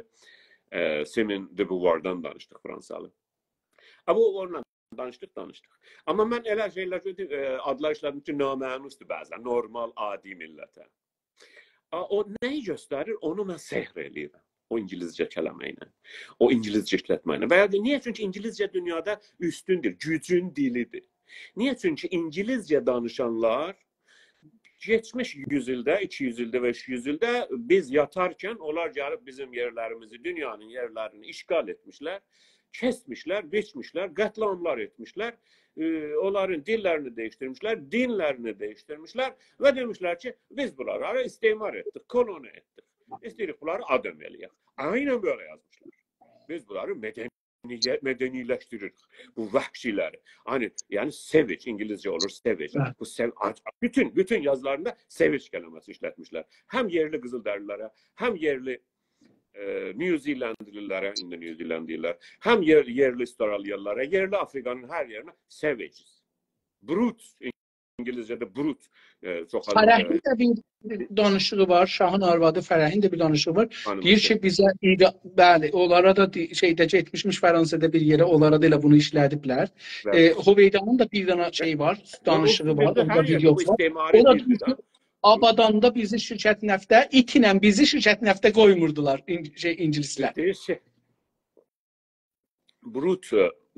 ائ، سیمون دو بوواردان دانیشدیق، فرانسالی. آ، بو، اونونلا دانیشدیق، دانیشدیق. آمما من ائله شئیلر، ائ، آدلار ایشلدیم کی، نامأنوسدور بعضا، نورمال، عادی میللته. آ، او نه‌یی گؤستریر؟ اونو من سحر ائله‌ییرم. او اینگیلیسجه کلمه ایله، او اینگیلیسجه ایشلتمه ایله. و یا دا نییه؟ چونکی اینگیلیسجه دونیادا اوستوندور، گوجون دیلیدیر. نییه؟ چونکی اینگیلیسجه دانیشانلار کئچمیش یوز ایلده، ایکی یوز ایلده و اوچ یوز ایلده بیز یاتارکن اونلار گلیب بیزیم یئرلریمیزی، دونیانین یئرلرینی اشغال ائتمیشلر، کسمیشلر، بیچمیشلر، قتل‌عاملار ائتمیشلر، ائ، اونلارین دیللرینی دییشدیرمیشلر، دینلرینی دییشدیرمیشلر و دئمیشلر کی، بیز بونلاری استعمار ائتدیک، کولونی ائتدیک. ایسته‌ییریک بونلاری آدام ائله‌یک. عیناً بئله یازمیشلار. بیز بونلاری مدنیه-، مدنی‌لشدیریریک. بو وحشی‌لری. هانی، یعنی، سوج، اینگیلیسجه اولور سوج. هه. بو سو-، آج-، بوتون، بوتون یازیلاریندا سوج کلمه‌سی ایشلتمیشلر. هم یئرلی قیزیل‌دری‌لره، هم یئرلی، ائ، نیوزیلندلی‌لره، ایندی نیوزیلند دئییرلر، هم یئر-، یئرلی استرالیالی‌لارا، یئرلی آفریقانین هر یئرینه savages. Brutes، اینگیلیسجه‌ده brute، ائ، چوخ آز، ائ، فرحین ده بیر دانیشیغی وار، شاهین آروادی فرحین ده بیر دانیشیغی وار. خانیم دئییر هوسو. کی، بیزه ایده، بلی، اونلارا دا دئ-، شئیده گئتمیشمیش فرانسادا بیر یئره، اونلارا دا ائله بونو ایشله‌دیبلر. بلی. ائ، هویدانین دا بیر دنه شئی وار، یا، او دانیشیغی وار، بیزده اوندا هر یئرده ویدئو بو وار. استعماری او دا دیلدیر دئییر کی، ده. آباداندا بیزی شرکت نفته، ایتله بیزی شرکت نفته قویموردولار این-، شئی، اینگیلیسلر. دئییر کی، brute،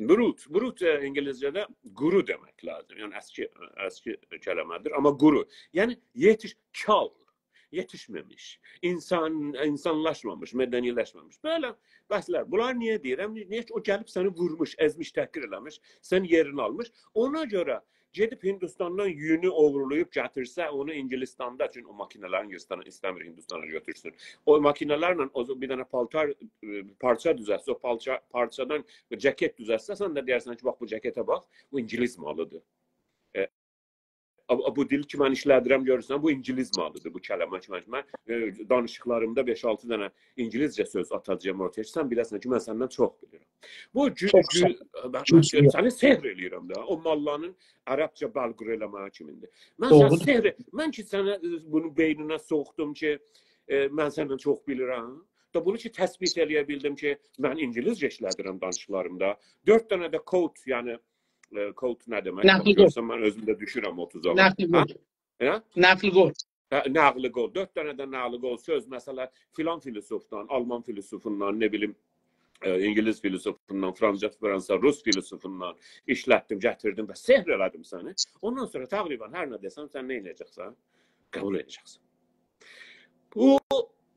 brute، brute، ائ، اینگیلیسجه‌ده قورو دئمک لازیم. یعنی اسکی، اسکی کلمه‌دیر، آمما قورو. یعنی یئتیش، کال، یئتیشمه‌میش، اینسان، اینسانلاشمامیش، مدنی‌لشمه‌میش. بئله بحثلر. بونلار نییه دئییرم؟ نییه کی، او گلیب سنی وورموش، ازمیش، تحقیر ائله‌میش، سن یئرینی آلمیش. اونا گؤره گئدیب هیندوستاندان یونو اوغورلاییب گتیرسه، اونو اینگیلیستاندا، چونکی او ماکینه‌لرین اینگیلیستان ایسته‌میر هیندوستانا گؤتورسون. او ماکینه‌لرله او بیر دنه پالتار، ائ، پارچا دوزلتسه، او پالچا، پارچادان جاکت دوزلتسه، سن ده دئیرسن کی، باخ، بو جاکته باخ، بو اینگیلیس مالیدیر. ائ، آ-، آ، بو دیل کی، من ایشله‌دیرم، گؤرورسن، بو اینگیلیس مالیدیر، بو کلمه کی، من، من، ائ، دانیشیقلاریمدا بئش-آلتی دنه اینگیلیسجه سؤز آتاجاغام اورتایا کی، سن بیله‌سن کی، من سندن چوخ بیلیرم. بو گو-، چوخ گو-، سن-، من گوجلو. سنی سحر ائله‌ییرم ده. او ماللانین عربجه بال قورو ائله‌مه‌یی کیمین‌دیر. من سنی دوغرودور. سحر، من کی، سنه، ائ، بونو بئینینه سوخدوم کی، ائ، من سندن چوخ بیلیرم. دا بونو کی، تثبیت ائله‌یه بیلدیم کی، من اینگیلیسجه ایشله‌دیرم دانیشیقلاریمدا. دؤرد دنه ده quote، یعنی، ائ، quote نه دئمک؟ نقل قول. گؤرسن، من اؤزوم ده دوشورم اوتوزا. نقل هه؟ قول. ائله؟ نقل قول. هه، نقل قول، دؤرد دنه ده نقل قول سؤز، مثلا، فلان فیلسوفدان، آلمان فیلسوفوندان، نه بیلیم، ائ، اینگیلیس فیلسوفوندان، فرانسا، فرانسا، روس فیلسوفوندان ایشلتدیم، گتیردیم و سحر ائله‌دیم سنی. اوندان سونرا تقریبا هر نه دئسم، سن نه ائده‌جکسن؟ قبول ائده‌جکسن. بو،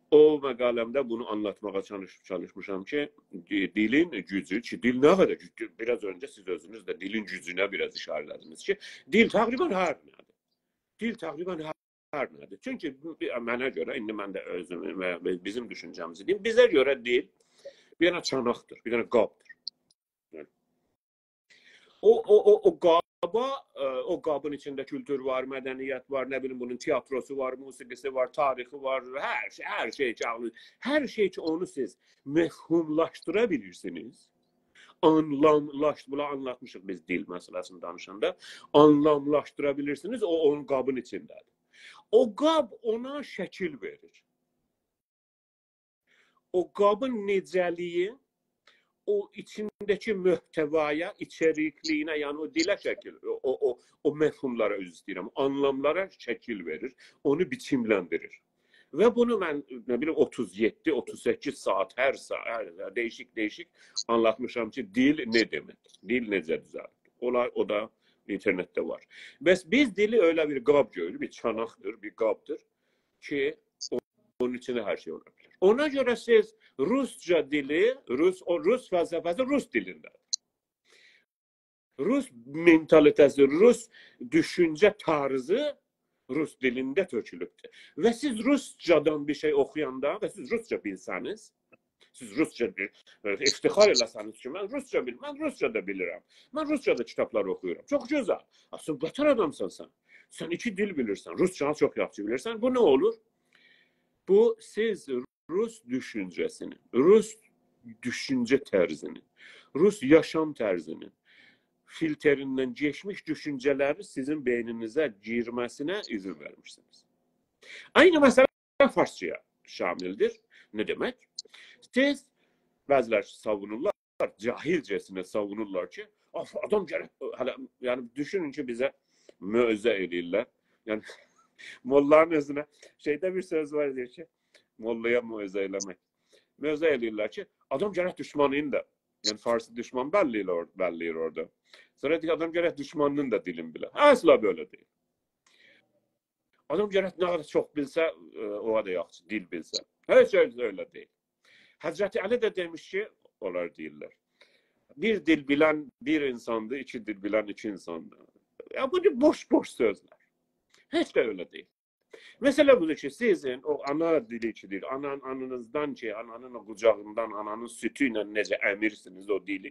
او مقاله‌مده بونو آنلاتماغا چالیش-، چالیشمیشام کی، دی-، دیلین گوجو، کی، دیل نه قدر گوجلو، بیر آز اؤنجه سیز اؤزونوز ده دیلین گوجونه بیر آز ایشاره ائله‌دینیز کی، دیل تقریبا هر نه‌دیر. دیل تقریبا هر، هر نه‌دیر. چونکی بو، بیر، منه گؤره، ایندی من ده اؤزوم و، و بیزیم دوشونجه‌میزی دئییم، بیزه گؤره دیل بیر دنه چاناقدیر، بیر دنه قابدیر. او، او، او، او قابا، ائ، او قابین ایچینده کولتور وار، مدنیت وار، نه بیلیم، بونون تئاتروسو وار، موسیقی‌سی وار، تاریخی وار، هر شئی، هر شئی کی، آغلین-، هر شئی کی، اونو سیز مفهوملاشدیرا بیلیرسینیز، آنلاملاش-، بونو آنلاتمیشیق بیز دیل مسئله‌سینی دانیشاندا، آنلاملاشدیرا بیلیرسینیز، او، اونون قابین ایچینده‌دیر. او قاب اونا شکیل وئریر. او قابین نئجه‌لیگی، او ایچینده‌کی محتوایا، ایچریکلیگینه، یعنی او دیله شکیل، او، او، او، او مفهوملارا، عذر ایسته‌ییرم، آنلاملارا شکیل وئریر، اونو بیچیملندیریر. و بونو من، نه بیلیم، اوتوز یئددی، اوتوز سککیز ساعات، هر ساعات، هر، دییشیک، دییشیک آنلاتمیشام کی، دیل نه دئمک، دیل نئجه دوزلیر. اونلار، او دا اینترنتده وار. بس بیز دیلی ائله بیر قاب گؤروروک، بیر چاناقدیر، بیر قابدیر کی، اونون ایچینده هر شئی اولا بیلر. اونا گؤره سیز روسجا دیلی، روس، او روس فلسفه‌سی روس دیلینده. روس منتالیته‌سی، روس دوشونجه طرزی روس دیلینده تؤکولوبدور. و سیز روسجادان بیر شئی اوخویاندا و سیز روسجا بیلسه‌نیز، سیز روسجا بیر، ائ، افتخار ائله‌سه‌نیز کی، من روسجا بیل-، من روسجا دا بیلیرم. من روسجا دا کیتابلار اوخویورام. چوخ گؤزل. آ، سن بتر آدامسان سن. سن ایکی دیل بیلیرسن، روسجانی چوخ یاخشی بیلیرسن. بو نه اولور؟ بو سیز روس دوشونجه‌سینین، روس دوشونجه طرزینین، روس یاشام طرزینین فیلتریندن کئچمیش دوشونجه‌لری سیزین بئینینیزه گیرمه‌سینه اذن وئرمیشسینیز. عینی مسئله فارسجایا شاملدیر. نه دئمک؟ سیز، بعضی‌لر ساوونورلار، جاهیلجه‌سینه ساوونورلار کی، آف، آدام گرک، هله، یعنی، دوشونون کی، بیزه موعظه ائله‌ییرلر. یعنی، موللانین اؤزونه، شئیده بیر سؤز وار، دئییر کی، موللایا موعظه ائله‌مک. موعظه ائله‌ییرلر کی، آدام گرک دوشمانین دا، یعنی، فارسی دوشمانی بلله‌ییر اور-، بلله‌ییر اورادا. سونرا دئییر، آدام گرک دوشمانینین دا دیلینی بیله. اصلا بئله دئییل. آدام گرک نه قدر چوخ بیلسه، ائ، او قدر یاخشی، دیل بیلسه. هئچ ائله دئییل. حضرت علی ده دئمیش کی، اونلار دئییرلر، بیر دیل بیلن بیر اینساندیر، ایکی دیل بیلن ایکی اینساندیر. یا، بو نه بوش، بوش سؤزلر. هئچ ده ائله دئییل. مسئله بودور کی، سیزین او آنا دیلی کی، دئییر، آنان-، آنانیزدان کی، آنانین او قوجاغیندان، آنانین سوتو ایله نئجه امیرسینیز او دیلی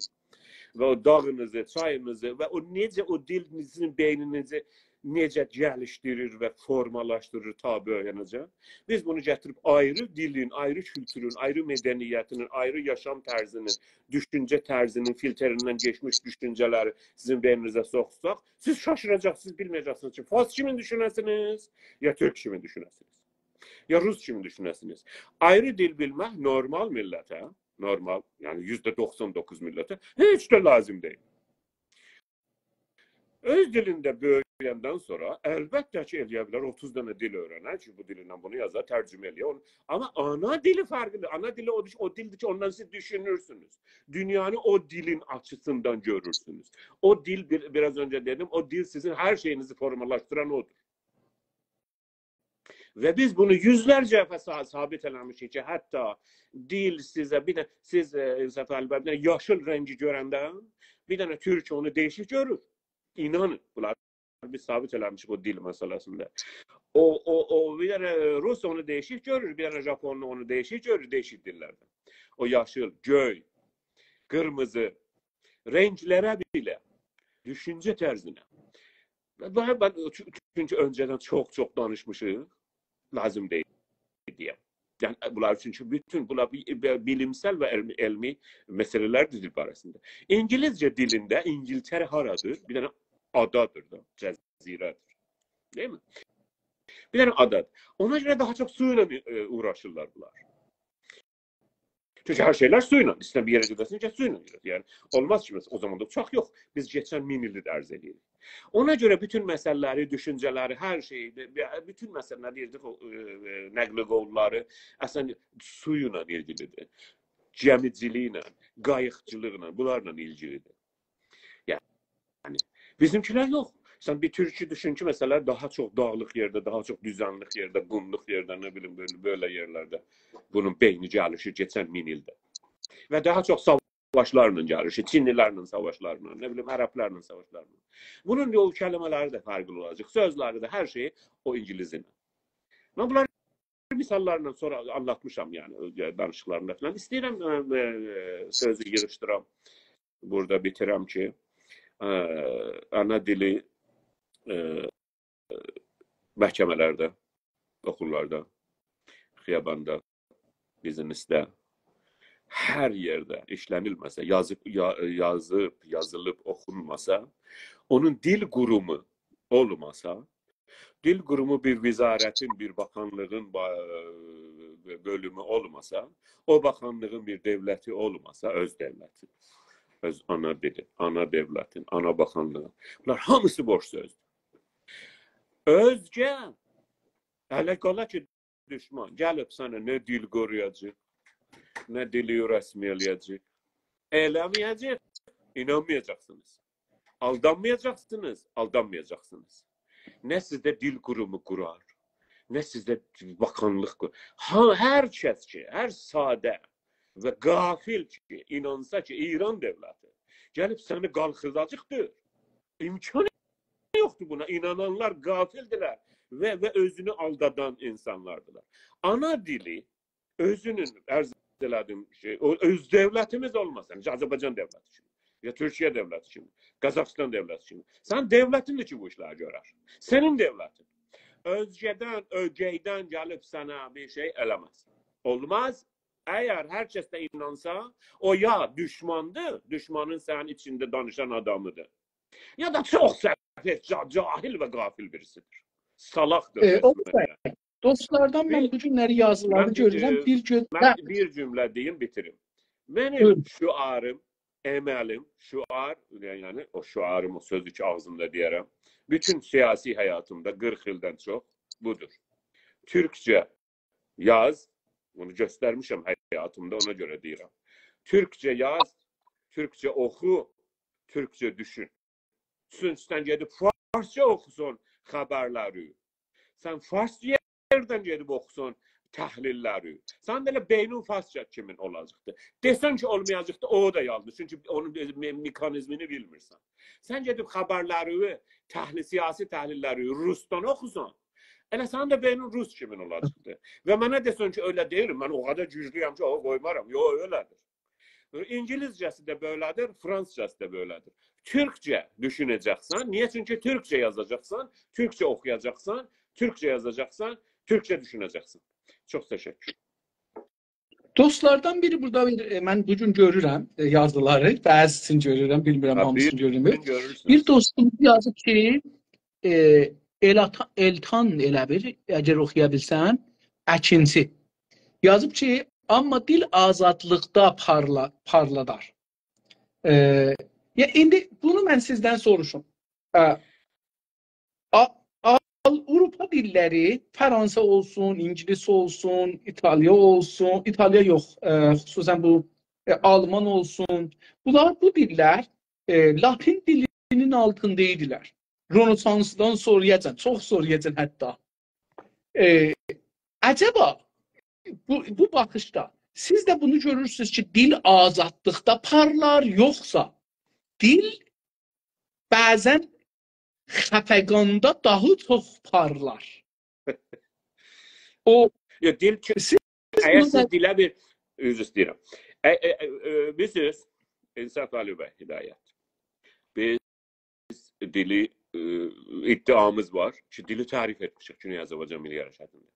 و او داغینیزی، چایینیزی و او نئجه او دیل سیزین بئینینیزی نئجه گلیشدیریر و فورمالاشدیریر تا بؤیویه‌جن. بیز بونو گتیریب آیری دیلین، آیری کولتورون، آیری مدنیتینین، آیری یاشام طرزینین، دوشونجه طرزینین فیلتریندن کئچمیش دوشونجه‌لری سیزین بئینینیزه سوخساق، سیز شاشیراجاقسینیز، بیلمه‌یه‌جکسینیز کی، فارس کیمی دوشونه‌سینیز، یا تورک کیمی دوشونه‌سینیز، یا روس کیمی دوشونه‌سینیز. آیری دیل بیلمک نورمال میللته، نورمال، یعنی یوزده دوخسان دوققوز میللته هئچ ده لازیم دئییل. اؤز دیلینده بؤیویندن سونرا البته کی، ائلیه بیلر اوتوز دنه دیل اؤیرنر کی، بو دیلینن بونو یازار، ترجمه ائلیه. اون-، آمما آنا دیلی فرقلیدیر. آنا دیلی او، او دیلدیر کی، اوندان سیز دوشونورسونوز. دونیانی او دیلین آچیسیندان گؤرورسونوز. او دیل، بیر، بیر آز اؤنجه دئدیم، او دیل سیزین هر شئیینیزی فورمالاشدیران اودور. و بیز بونو یوزلرجه دفعه ثا-، ثابت ائله‌میشیک کی، حتی دیل سیزه بیر دنه، سیز، ائ، انصافعلی بی، بیر دنه یاشیل رنگی گؤرنده بیر دنه تورک اونو دییشیک گؤرور. اینانین، بونلاری بیز ثابت ائله‌میشیک او دیل مسئله‌سینده. او، او، او، بیر دنه روس اونو دییشیک گؤرور، بیر دنه ژاپونلو اونو دییشیک گؤرور، دییشیک دیللرده. او یاشیل، گؤی، قیرمیزی رنگلره بئله، دوشونجه طرزینه. و، و، و، چون-، چونکی اؤنجه‌دن چوخ-چوخ دانیشمیشیق، لازیم دئییل دئیه. یعنی، بونلار چونکی بوتون، بونلار بی-، بی-، بیلیمسل و علمی، علمی مسئله‌لردیر دیل باره‌سینده. اینگیلیسجه دیلینده اینگیلتره هارادیر؟ بیر دنه آدادیر دا، جزیره‌دیر. دئییلمی؟ بیر دنه آدادیر. اونا گؤره داها چوخ سو ایله، ائ، اوغراشیرلار بونلار. چونکی هر شئیلر سو ایله، ایسته‌ییرسن بیر یئره گئده‌سن، گئت سو ایله گئت. یعنی، اولماز کی، مثلا، او زامان دا اوچاق یوخ. بیز کئچن مین ایلدیر عرض ائدیریک. اونا گؤره بوتون مسئله‌لری، دوشونجه‌لری، هر شئیی، بو-، بوتون مسئله، نه دئییردیک، او، ائ، ائ، نقل قوللاری اصلا سو ایله ایلگیلیدیر. گمیچیلیکله، قاییقچیلیقلا، بونلارلا ایلگیلیدیر. یعنی، بیزیمکیلر یوخ. سن بیر تورکو دوشون کی، مثلا، داها چوخ داغلیق یئرده، داها چوخ دوزنلیک یئرده، قوملوق یئرده، نه بیلیم، بئله، بئله یئرلرده بونون بئینی گلیشیر کئچن مین ایلده. و داها چوخ ساواشلارلا گلیشیر، چینلی‌لرله ساواشلارلا، نه بیلیم، عرب‌لرله ساواشلارلا. بونون یول کلمه‌لری ده فرقلی اولاجاق، سؤزلری ده، هر شئیی او اینگیلیسینن. من بونلاری مثاللارلا سونرا آنلاتمیشام، یعنی، اؤز دانیشیقلاریمدا فلان. ایسته‌ییرم، ائ، ائ، سؤزو ییغیشدیرام، بورادا بیتیرم کی، ائ، آنا دیلی، ائ، محکمه‌لرده، اوکوللاردا، خیاباندا، بیزنسده، هر یئرده ایشله‌نیلمه‌سه، یازیب، یا-، یازیب، یازیلیب اوخونماسا، اونون دیل قورومو اولماسا، دیل قورومو بیر وزارتین، بیر باکانلیغین با-، بؤلومو اولماسا، او باکانلیغین بیر دؤولتی اولماسا، اؤز دؤولتی، اؤز آنا دیلی، آنا دؤولتین، آنا باکانلیغی، بونلار هامیسی بوش سؤزدور. اؤزگه، هله قالا کی، دوشمان گلیب سنه نه دیل قورویاجاق، نه دیلی رسمی ائلیه‌جک. ائله‌میه‌جک. اینانمایاجاقسینیز. آلدانمایاجاقسینیز، آلدانمایاجاقسینیز. نه سیزده دیل قورومو قورار، نه سیزده باکانلیق قورار. ها، هر کس کی، هر ساده و غافل کی، اینانسا کی، ایران دؤولتی گلیب سنی قالخیزاجاقدیر، امکانی یوخدور بونا. اینانانلار غافلدیرلر و، و اؤزونو آلدادان اینسانلاردیلار. آنا دیلی اؤزونون، عرض ائله‌دیم، شئی، او، اؤز دؤولتیمیز اولماسا، یعنی آذربایجان دؤولتی کیمی، یا تورکیه دؤولتی کیمی، قازاخیستان دؤولتی کیمی. سنین دؤولتین ده کی، بو ایشلری گؤرر. سنین دؤولتین. اؤزگه‌دن، اؤگئیدن گلیب سنه بیر شئی ائله‌مز. اولماز. اگر هر کس ده اینانسا، او یا دوشماندیر، دوشمانین سنین ایچینده دانیشان آدامیدیر، یا دا چوخ سفئه، جا-، جاهل و غافل بیریسیدیر. سالاقدیر. ائ، رسماً، اوغوز بی، یعنی. دوستلاردان من بیر، بو گونلری یازیلاری من بیر، گؤرورم، ائ، بیر گؤز-، من بیر جمله دئییم، بیتیریم. منیم، بویورون. شعاریم، عملیم، شعار، یعنی او شعاریم، او سؤزو کی، آغزیمدا دئیه‌رم، بوتون سیاسی حیاتیمدا قیرخ ایلدن چوخ بودور. تورکجه یاز، بونو گؤسترمیشم حیاتیمدا، اونا گؤره دئییرم. تورکجه یاز، تورکجه اوخو، تورکجه دوشون. چونکی سن گئدیب فارسجا اوخوسون خبرلری، سن فارس یئردن گئدیب اوخوسون تحلیللری، سن ده ائله بئینین فارسجا کیمین اولاجاقدی. دئسن کی، اولمایاجاقدی، او دا یالدی. چونکی اونون بیر مئ-، مکانیزمینی بیلمیرسن. سن گئدیب خبرلری، تحلیل، سیاسی تحلیللری روسدان اوخوسان، ائله سنین ده بئینین روس کیمین اولاجاقدی. و منه دئسن کی، ائله دئییل، من او قدر گوجلویم کی، او قویمارام. یوخ، ائله‌دیر. اینگیلیسجه‌سی ده بئله‌دیر، فرانسیزجاسی دا بئله‌دیر. تورکجه دوشونه‌جکسن، نییه؟ چونکی تورکجه یازاجاقسان، تورکجه اوخویاجاقسان، تورکجه یازاجاقسان، تورکجه دوشونه‌جکسن. چوخ تشکر. دوستلاردان بیری بورادا بیر، ائ، من بو گون گؤرورم، ائ، یازیلاری، بعضیسینی گؤرورم، بیلمیرم ها، هامیسینی بیر گؤرورم. گؤرورسونوز. بیر دوستوموز یازیب کی، ائ، الاتان، التان ائله بیر، اگر اوخویا بیلسن، اکینچی. یازیب کی، «آمما دیل آزادلیقدا پارلا-، پارلادار.» ائ، یا ایندی بونو من سیزدن سوروشوم. ائ، آ-، آ-، آوروپا دیللری، فرانسه اولسون، اینگیلیس اولسون، ایتالیا اولسون، ایتالیا یوخ، ائ، خصوصاً بو، ائ، آلمان اولسون، بونلار، بو دیللر، ائ، لاتین دیلینین آلتیندا ایدیلر. رنسانسدان سونرایاجان، چوخ سونرایاجان حتی. ائ، عجبا بو، بو باخیشدا سیز ده بونو گؤرورسونوز کی، دیل آزادلیقدا پارلار، یوخسا دیل بعضاً خفقاندا داها چوخ پارلار؟ او یوخ، دیل چو-، سیز اگر بونو سیز دیله بیر، عذر ایسته‌ییرم. ائ، ائ، ائ، ائ، بیلیرسینیز، انصافعلی بی هدایت، بیز دیلی، ائ، ادعامیز وار کی، دیلی تعریف ائتمیشیک گونئی آذربایجان میللی حرکتینده.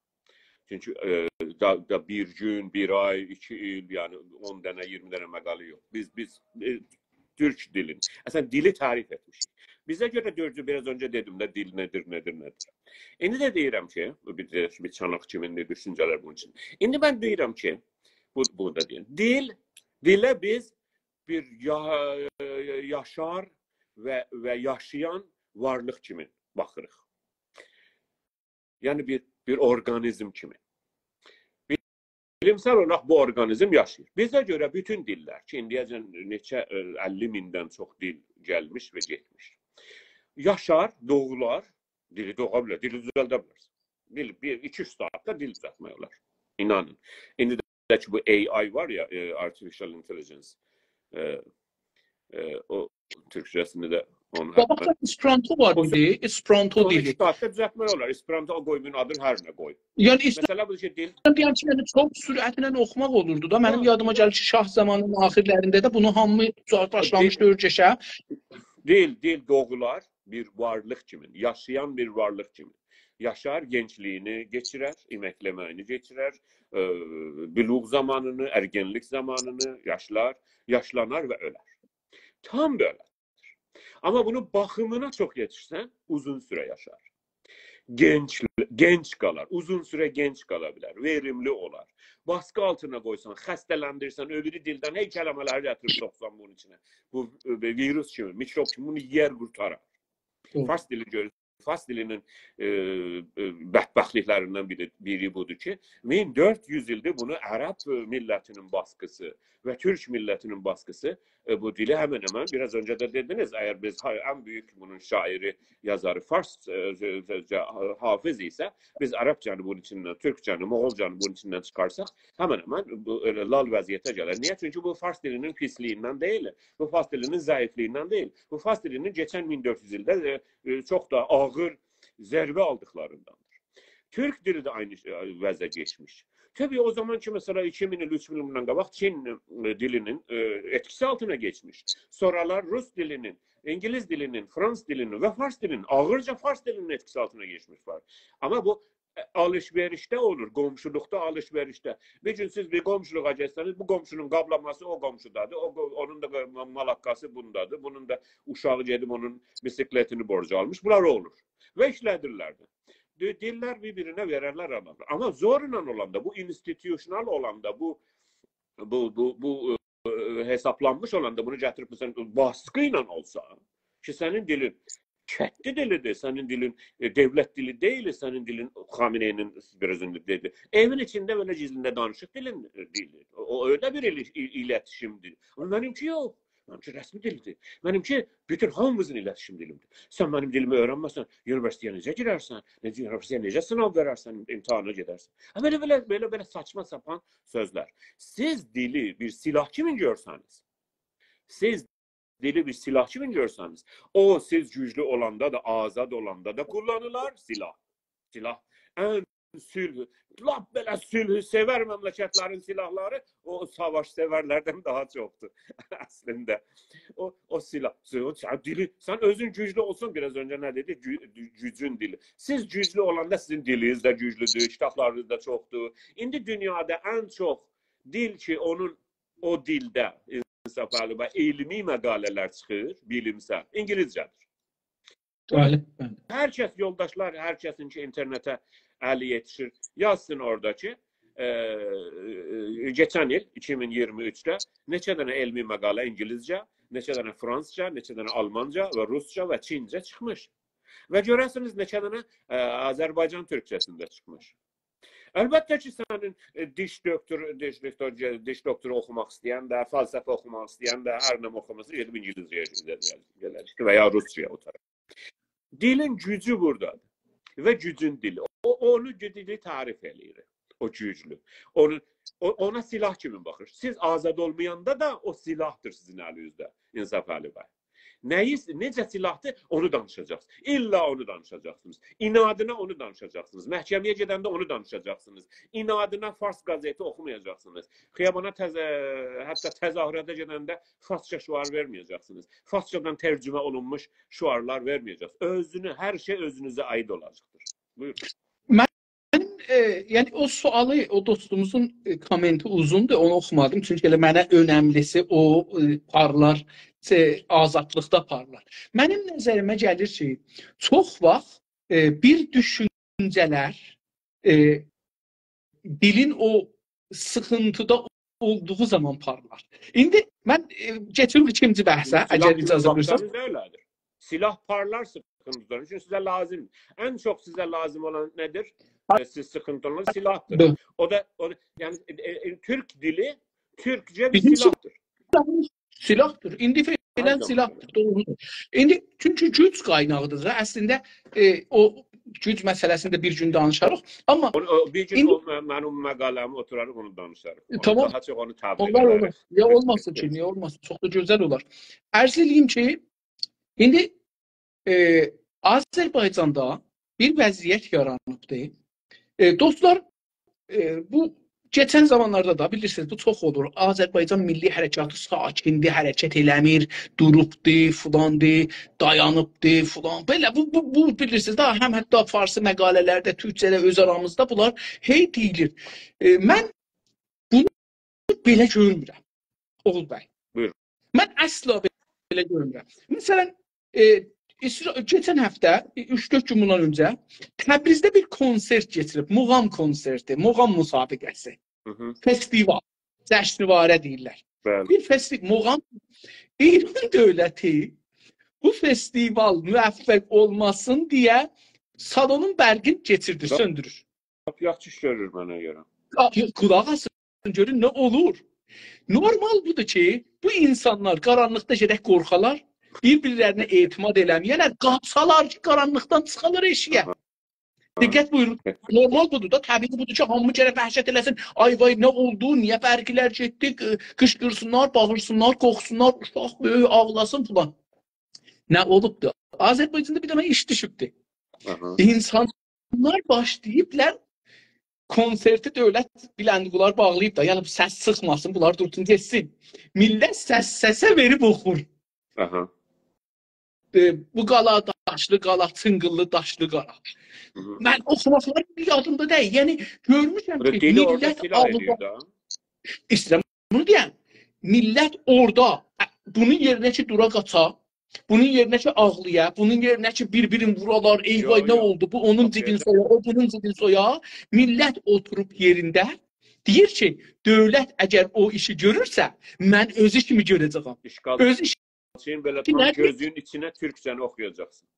چونکی، ائ، دا، دا بیر گون، بیر آی، ایکی ایل، یعنی اون دنه، اییرمی دنه مقاله یوخ. بیز، بیز، ائ، تورک دیلینی، اصلاً دیلی تعریف ائتمیشیک. بیزه گؤره دؤردو، بیر آز اؤنجه دئدیم ده، دیل نه‌دیر، نه‌دیر، نه‌دیر. ایندی ده دئییرم کی، بو بیر، بیر چاناق کیمین ده دوشونجه‌لر بونون اوچون. ایندی من دئییرم کی، بو، بونو دا دئییم. دیل، دیله بیز بیر یا-، یاشار و، و یاشایان وارلیق کیمی باخیریق. یعنی بیر، بیر اورقانیزم کیمی. بیلیمسل اولاراق بو اورقانیزم یاشاییر. بیزه گؤره بوتون دیللر کی، ایندیه‌جن نئچه، ائ، اللی میندن چوخ دیل گلمیش و گئتمیش، یاشار، دوغولار، دیلی دوغا بیلر، دیلی دوزلده بیلر. دیل، بیر، ایکی، اوچ ساعاتدا دیل دوزلتمک اولار. اینانین. ایندی ده کی، بو A I وار یا، ائ، Artificial Intelligence، ائ، ائ، او تورکجه‌سینی ده اونو بابا، حتماً اسپرانتو وار ایدی، اسپرانتو اونو ایکی دیلی. ساعاتدا دوزلتمک اولار. اسپرانتو، قوی بونون آدینی هر نه قوی. یعنی ایسته-، مسئله بودور کی، دیل دئیم کی، یعنی چوخ سرعتله اوخوماق اولوردو دا. منیم ها، یادیما ها. گلیر کی، شاه زامانینین آخیرلرینده ده بونو هامی باشلامیشدی دیل، اؤرگشه. دیل، دیل دوغولار بیر وارلیق کیمی، یاشایان بیر وارلیق کیمی. یاشار، گنجلیگینی کئچیرر، امکلیمه‌یینی کئچیرر، ائ، بلوغ زامانینی، ارگنلیک زامانینی یاشلار، یاشلانار و اؤلر. تام بئله. آمما بونون باخیمینا چوخ یئتیشسن، اوزون سوره یاشار. گنج، گنج قالار، اوزون سوره گنج قالا بیلر، وئریملی اولار. باسقی آلتینا قویسان، خسته‌لندیرسن، او بیری دیلدن هئی کلمه‌لری گتیریب سوخسان بونون ایچینه، بو، ائ، ویروس کیمی، میکروب کیمی بونو یئیر، قورتارار. دوغرو. فارس دیلی گؤر-، فارس دیلینین، ائ، ائ، بدبختلیکلریندن بیری، بیری بودور کی، مین دؤرد یوز ایلدیر بونو عرب، ائ، میللتینین باسقیسی و تورک میللتینین باسقیسی، ائ، بو دیلی همن همن، بیر آز اؤنجه ده دئدینیز، اگر بیز ها-، ان بؤیوک بونون شاعیری، یازاری فارس، ائ، ائ، ائ، حافظ ایسه، بیز عربجه‌نی بونون ایچیندن، تورکجه‌نی، مغولجانی بونون ایچیندن چیخارساق، همن همن بو ائله لال وضعیته گلر. نییه؟ چونکی بو فارس دیلینین پیسلیگیندن دئییل، بو فارس دیلینین ضعیفلیگیندن دئییل. بو فارس دیلینین کئچن مین دؤرد یوز ایلده، ائ، ائ، چوخ دا آغیر ضربه آلدیقلارینداندیر. تورک دیلی ده عینی، ائ، وضعه کئچمیش. طبیعی، او زامان کی، مثلا، ایکی مین ایل، اوچ مین ایل بوندان قاباق چین، ائ، دیلینین، ائ، ائتکیسی آلتینا کئچمیش. سونرالار روس دیلینین، اینگیلیس دیلینین، فرانس دیلینین و فارس دیلینین، آغیرجا فارس دیلینین ائتکیسی آلتینا کئچمیش وار. آمما بو، ائ، آلیش-وئریشده اولور، قونشولوقدا، آلیش-وئریشده. بیر گون سیز بیر قونشولوغا گئتسه‌نیز، بو قونشونون قابلاماسی او قونشودادیر، او قو-، اونون دا قو-، ما-، مالاققاسی بوندادیر، بونون دا اوشاغی گئدیب اونون بیسیکلتینی بورج آلمیش. بونلار اولور. و ایشله‌دیرلر ده. دی-، دیللر بیر-بیرینه وئررلر، آلارلار. آمما زورلا اولاندا، بو institutional اولاندا، بو، بو، بو، بو، ائ، حسابلانمیش اولاندا بونو گتیریب، مثلا، باسقی ایله اولسا، کی، سنین دیلین کندلی دیلیدیر، سنین دیلین، ائ، دؤولت دیلی دئییل، سنین دیلین، خامنه‌ای‌نین بیر آز اؤنجه دئدی، ائوین ایچینده بئله گیزلینده دانیشیق دیلین، ائ، دیلی. او، او ائله بیر ایل-، ایل-، ایلتیشیم دیلی. آمما منیمکی یوخ. منیمکی رسمی دیلدیر. منیمکی بوتون هامیمیزین ایلتیشیم دیلیمدیر. سن منیم دیلیمی اؤیرنمه‌سن، یونیورسیته‌یه نئجه گیررسن، نئجه یونیورسیته‌یه نئجه سیناو وئررسن، امتحانا گئدرسن. ها، بئله، بئله، بئله، بئله ساچما ساپان سؤزلر. سیز دیلی بیر سلاح کیمی گؤرسه‌نیز، سیز دیلی بیر سلاح کیمی گؤرسه‌نیز، او، سیز گوجلو اولاندا دا، آزاد اولاندا دا قوللانیلار سلاح. سلاح ان صلح، لاپ بئله صلحو سئور مملکتلرین سلاحلاری او ساواش‌سئورلردن داها چوخدور اصلینده. او، او سلاح، سن، سن دیلی، سن اؤزون گوجلو اولسون، بیر آز اؤنجه نه دئدی؟ گو-، گوجون دیلی. سیز گوجلو اولاندا سیزین دیلینیز ده گوجلودور، کیتابلارینیز دا چوخدور. ایندی دونیادا ان چوخ دیل کی، اونون، او دیلده، انصافعلی بی، علمی مقاله‌لر چیخیر، بیلیمسل، اینگیلیسجه‌دیر. بلی، بلی. هر کس، یولداشلار، هر کسین کی، اینترنته الی یئتیشیر، یازسین اورادا کی، ائ، کئچن ایل، ایکی مین اییرمی اوچده نئچه دنه علمی مقاله اینگیلیسجه، نئچه دنه فرانسیزجا، نئچه دنه آلمانجا و روسجا و چینجه چیخمیش. و گؤره‌سینیز نئچه دنه، ائ، آذربایجان تورکجه‌سینده چیخمیش. البته کی، سنین، ائ، دیش دوکتور، دیش دوکتور، دیش دوکتورو اوخوماق ایسته‌ین ده، فلسفه اوخوماق ایسته‌ین ده، هر نه اوخوماسا، گئدیب اینگیلیسجه‌یه گئده‌جک، گئده‌جک و یا روسجایا او طرف. دیلین گوجو بورادادیر. و گوجون دیلی. او، اونو گو-، دیلی تعریف ائله‌ییر. او گوجلو. اونو، او، اونا سلاح کیمی باخیر. سیز آزاد اولمایاندا دا او سلاحدیر سیزین الینیزده، انصافعلی بی. نه‌یی، نئجه سلاحدیر، اونو دانیشاجاقسینیز. الا اونو دانیشاجاقسینیز. عنادینا اونو دانیشاجاقسینیز. محکمه‌یه گئدنده اونو دانیشاجاقسینیز. عنادینا فارس قزئتی اوخومایاجاقسینیز. خیابانا تزه، حتی تظاهراتا گئدنده فارسجا شعار وئرمه‌یه‌جکسینیز. فارسجادان ترجمه اولونموش شعارلار وئرمه‌یه‌جکسینیز. اؤزونو، هر شئی اؤزونوزه عاید اولاجاقدیر. بویورون. منیم، ائ، یعنی او سؤالی، او دوستوموزون، ائ، کامنتی اوزوندور، اونو اوخومادیم. چونکی ائله منه اؤنملیسی او، ائ، پارلار، شئی، آزادلیقدا پارلار. منیم نظریمه گلیر کی، چوخ واخت، ائ، بیر دوشونجه‌لر، ائ، دیلین او سیخینتیدا اولدوغو زامان پارلار. ایندی من، ائ، کئچیرم ایکینجی بحثه، سلاح اگر اجازه وئرسز. سیزین واختینیز ائله‌دیر. سلاح پارلار سیخینتیدان. چونکی سیزه لازیم، ان چوخ سیزه لازیم اولان نه‌دیر؟ ها. ائ، سیز سیخینتی اولان سلاحدیر. دو- او دا، او دا، یعنی، ائ، ائ، تورک دیلی، تورکجه بیر بیزیم سلاحدیر. سلاحدیر. ایندی فعلاً سلاحدیر، دوغرودور. ایندی چونکی گوج قایناغیدیر دا، اصلینده، ائ، او گوج مسئله‌سینی ده بیر گون دانیشاریق. آمما او، او، بیر گون ایندی او، من، منیم مقاله‌می اوتوراریق، اونو دانیشاریق. ائ، اونو تامام. داها چوخ اونو تبلیغ ائده‌ریک. اولار، اولار. نییه اولماسین کی، نییه اولماسین؟ چوخ دا گؤزل اولار. عرض ائله‌ییم کی، ایندی، ائ، آذربایجاندا بیر وضعیت یارانیبدیر. ائ، دوستلار، ائ، بو کئچن زامانلاردا دا بیلیرسینیز، بو چوخ اولور. آذربایجان میللی حرکاتی ساکیندی، حرکت ائله‌میر، دوروبدو، فلاندی، دایانیبدی، فلان. بئله بو، بو، بو بیلیرسینیز ده، هم حتی فارسی مقاله‌لرده، تورکجه‌ده، اؤز آرامیزدا بونلار هئی دئییلیر. ائ، من بونو بئله گؤرمورم، اوغول بی. بویورون. من اصلا بئله گؤرمورم. مثلاً، ائ، اسرا-، کئچن هفته، ائ، اوچ-دؤرد گون بوندان اؤنجه تبریزده بیر کنسرت کئچیریب، موغام کنسرتی، موغام مسابقه‌سی، هی هی. فستیوال، جشنواره دئییرلر. بلی. بیر فستی-، موغام، ایران دؤولتی بو فستیوال موفق اولماسین دئیه سالونون برقینی کئچیردیر، چوخ سؤندورور. چوخ یاخشی ایش گؤرور منه گؤره. آ، قولاق آسین، گؤرون نه اولور. نورمال بودور کی، بو اینسانلار قارانلیقدا گرک قورخالار، بیر-بیرلرینه اعتماد ائله‌مه‌یه‌لر، قاچالار کی، قارانلیقدان چیخالار ائشیگه. آها. دقت بویورون. نورمال بودور دا، طبیعی بودور کی، هامی گرک وحشت ائله‌سین. آی وای، نه اولدو، نییه برقلر گئتدی؟ ق-، قیشقیرسینلار، باغیرسینلار، قورخسونلار، اوشاق بؤیوک آغلاسین فلان. نه اولوبدو؟ آذربایجاندا بیر دنه ایش دوشوبدو. آها. اینسانلار باشلاییبلار، کنسرتی دؤولت بیلندی، بونلار باغلاییب دا، یعنی سس چیخماسین، بونلار دورسون، گئتسین. میللت سس سسه وئریب اوخور. آها. ائ، بو قالا داشلی قالا، چینقیللی داشلی قالا. هی هی. من اوخوماقلاری یادیمدا دئییل. یعنی، گؤرموشم کی، دیلی اورادا میللت سلاح آغلاییر دا. ایسته‌ییرم بونو دئیم. میللت اورادا، ا، بونون یئرینه کی، دورا قاچا، بونون یئرینه کی، آغلایا، بونون یئرینه کی، بیر-بیرینی وورالار، ای وای، نه اولدو، بو اونون جیبین سویا، او بونون جیبین سویا. میللت اوتوروب یئرینده دئییر کی، دؤولت اگر او ایشی گؤرورسه، من اؤز ایشیمی گؤره‌جه‌یم. اشغال اؤز ایشی چین بئله کی، تام گؤزون ایچینه تورکجه‌نی اوخویاجاقسین.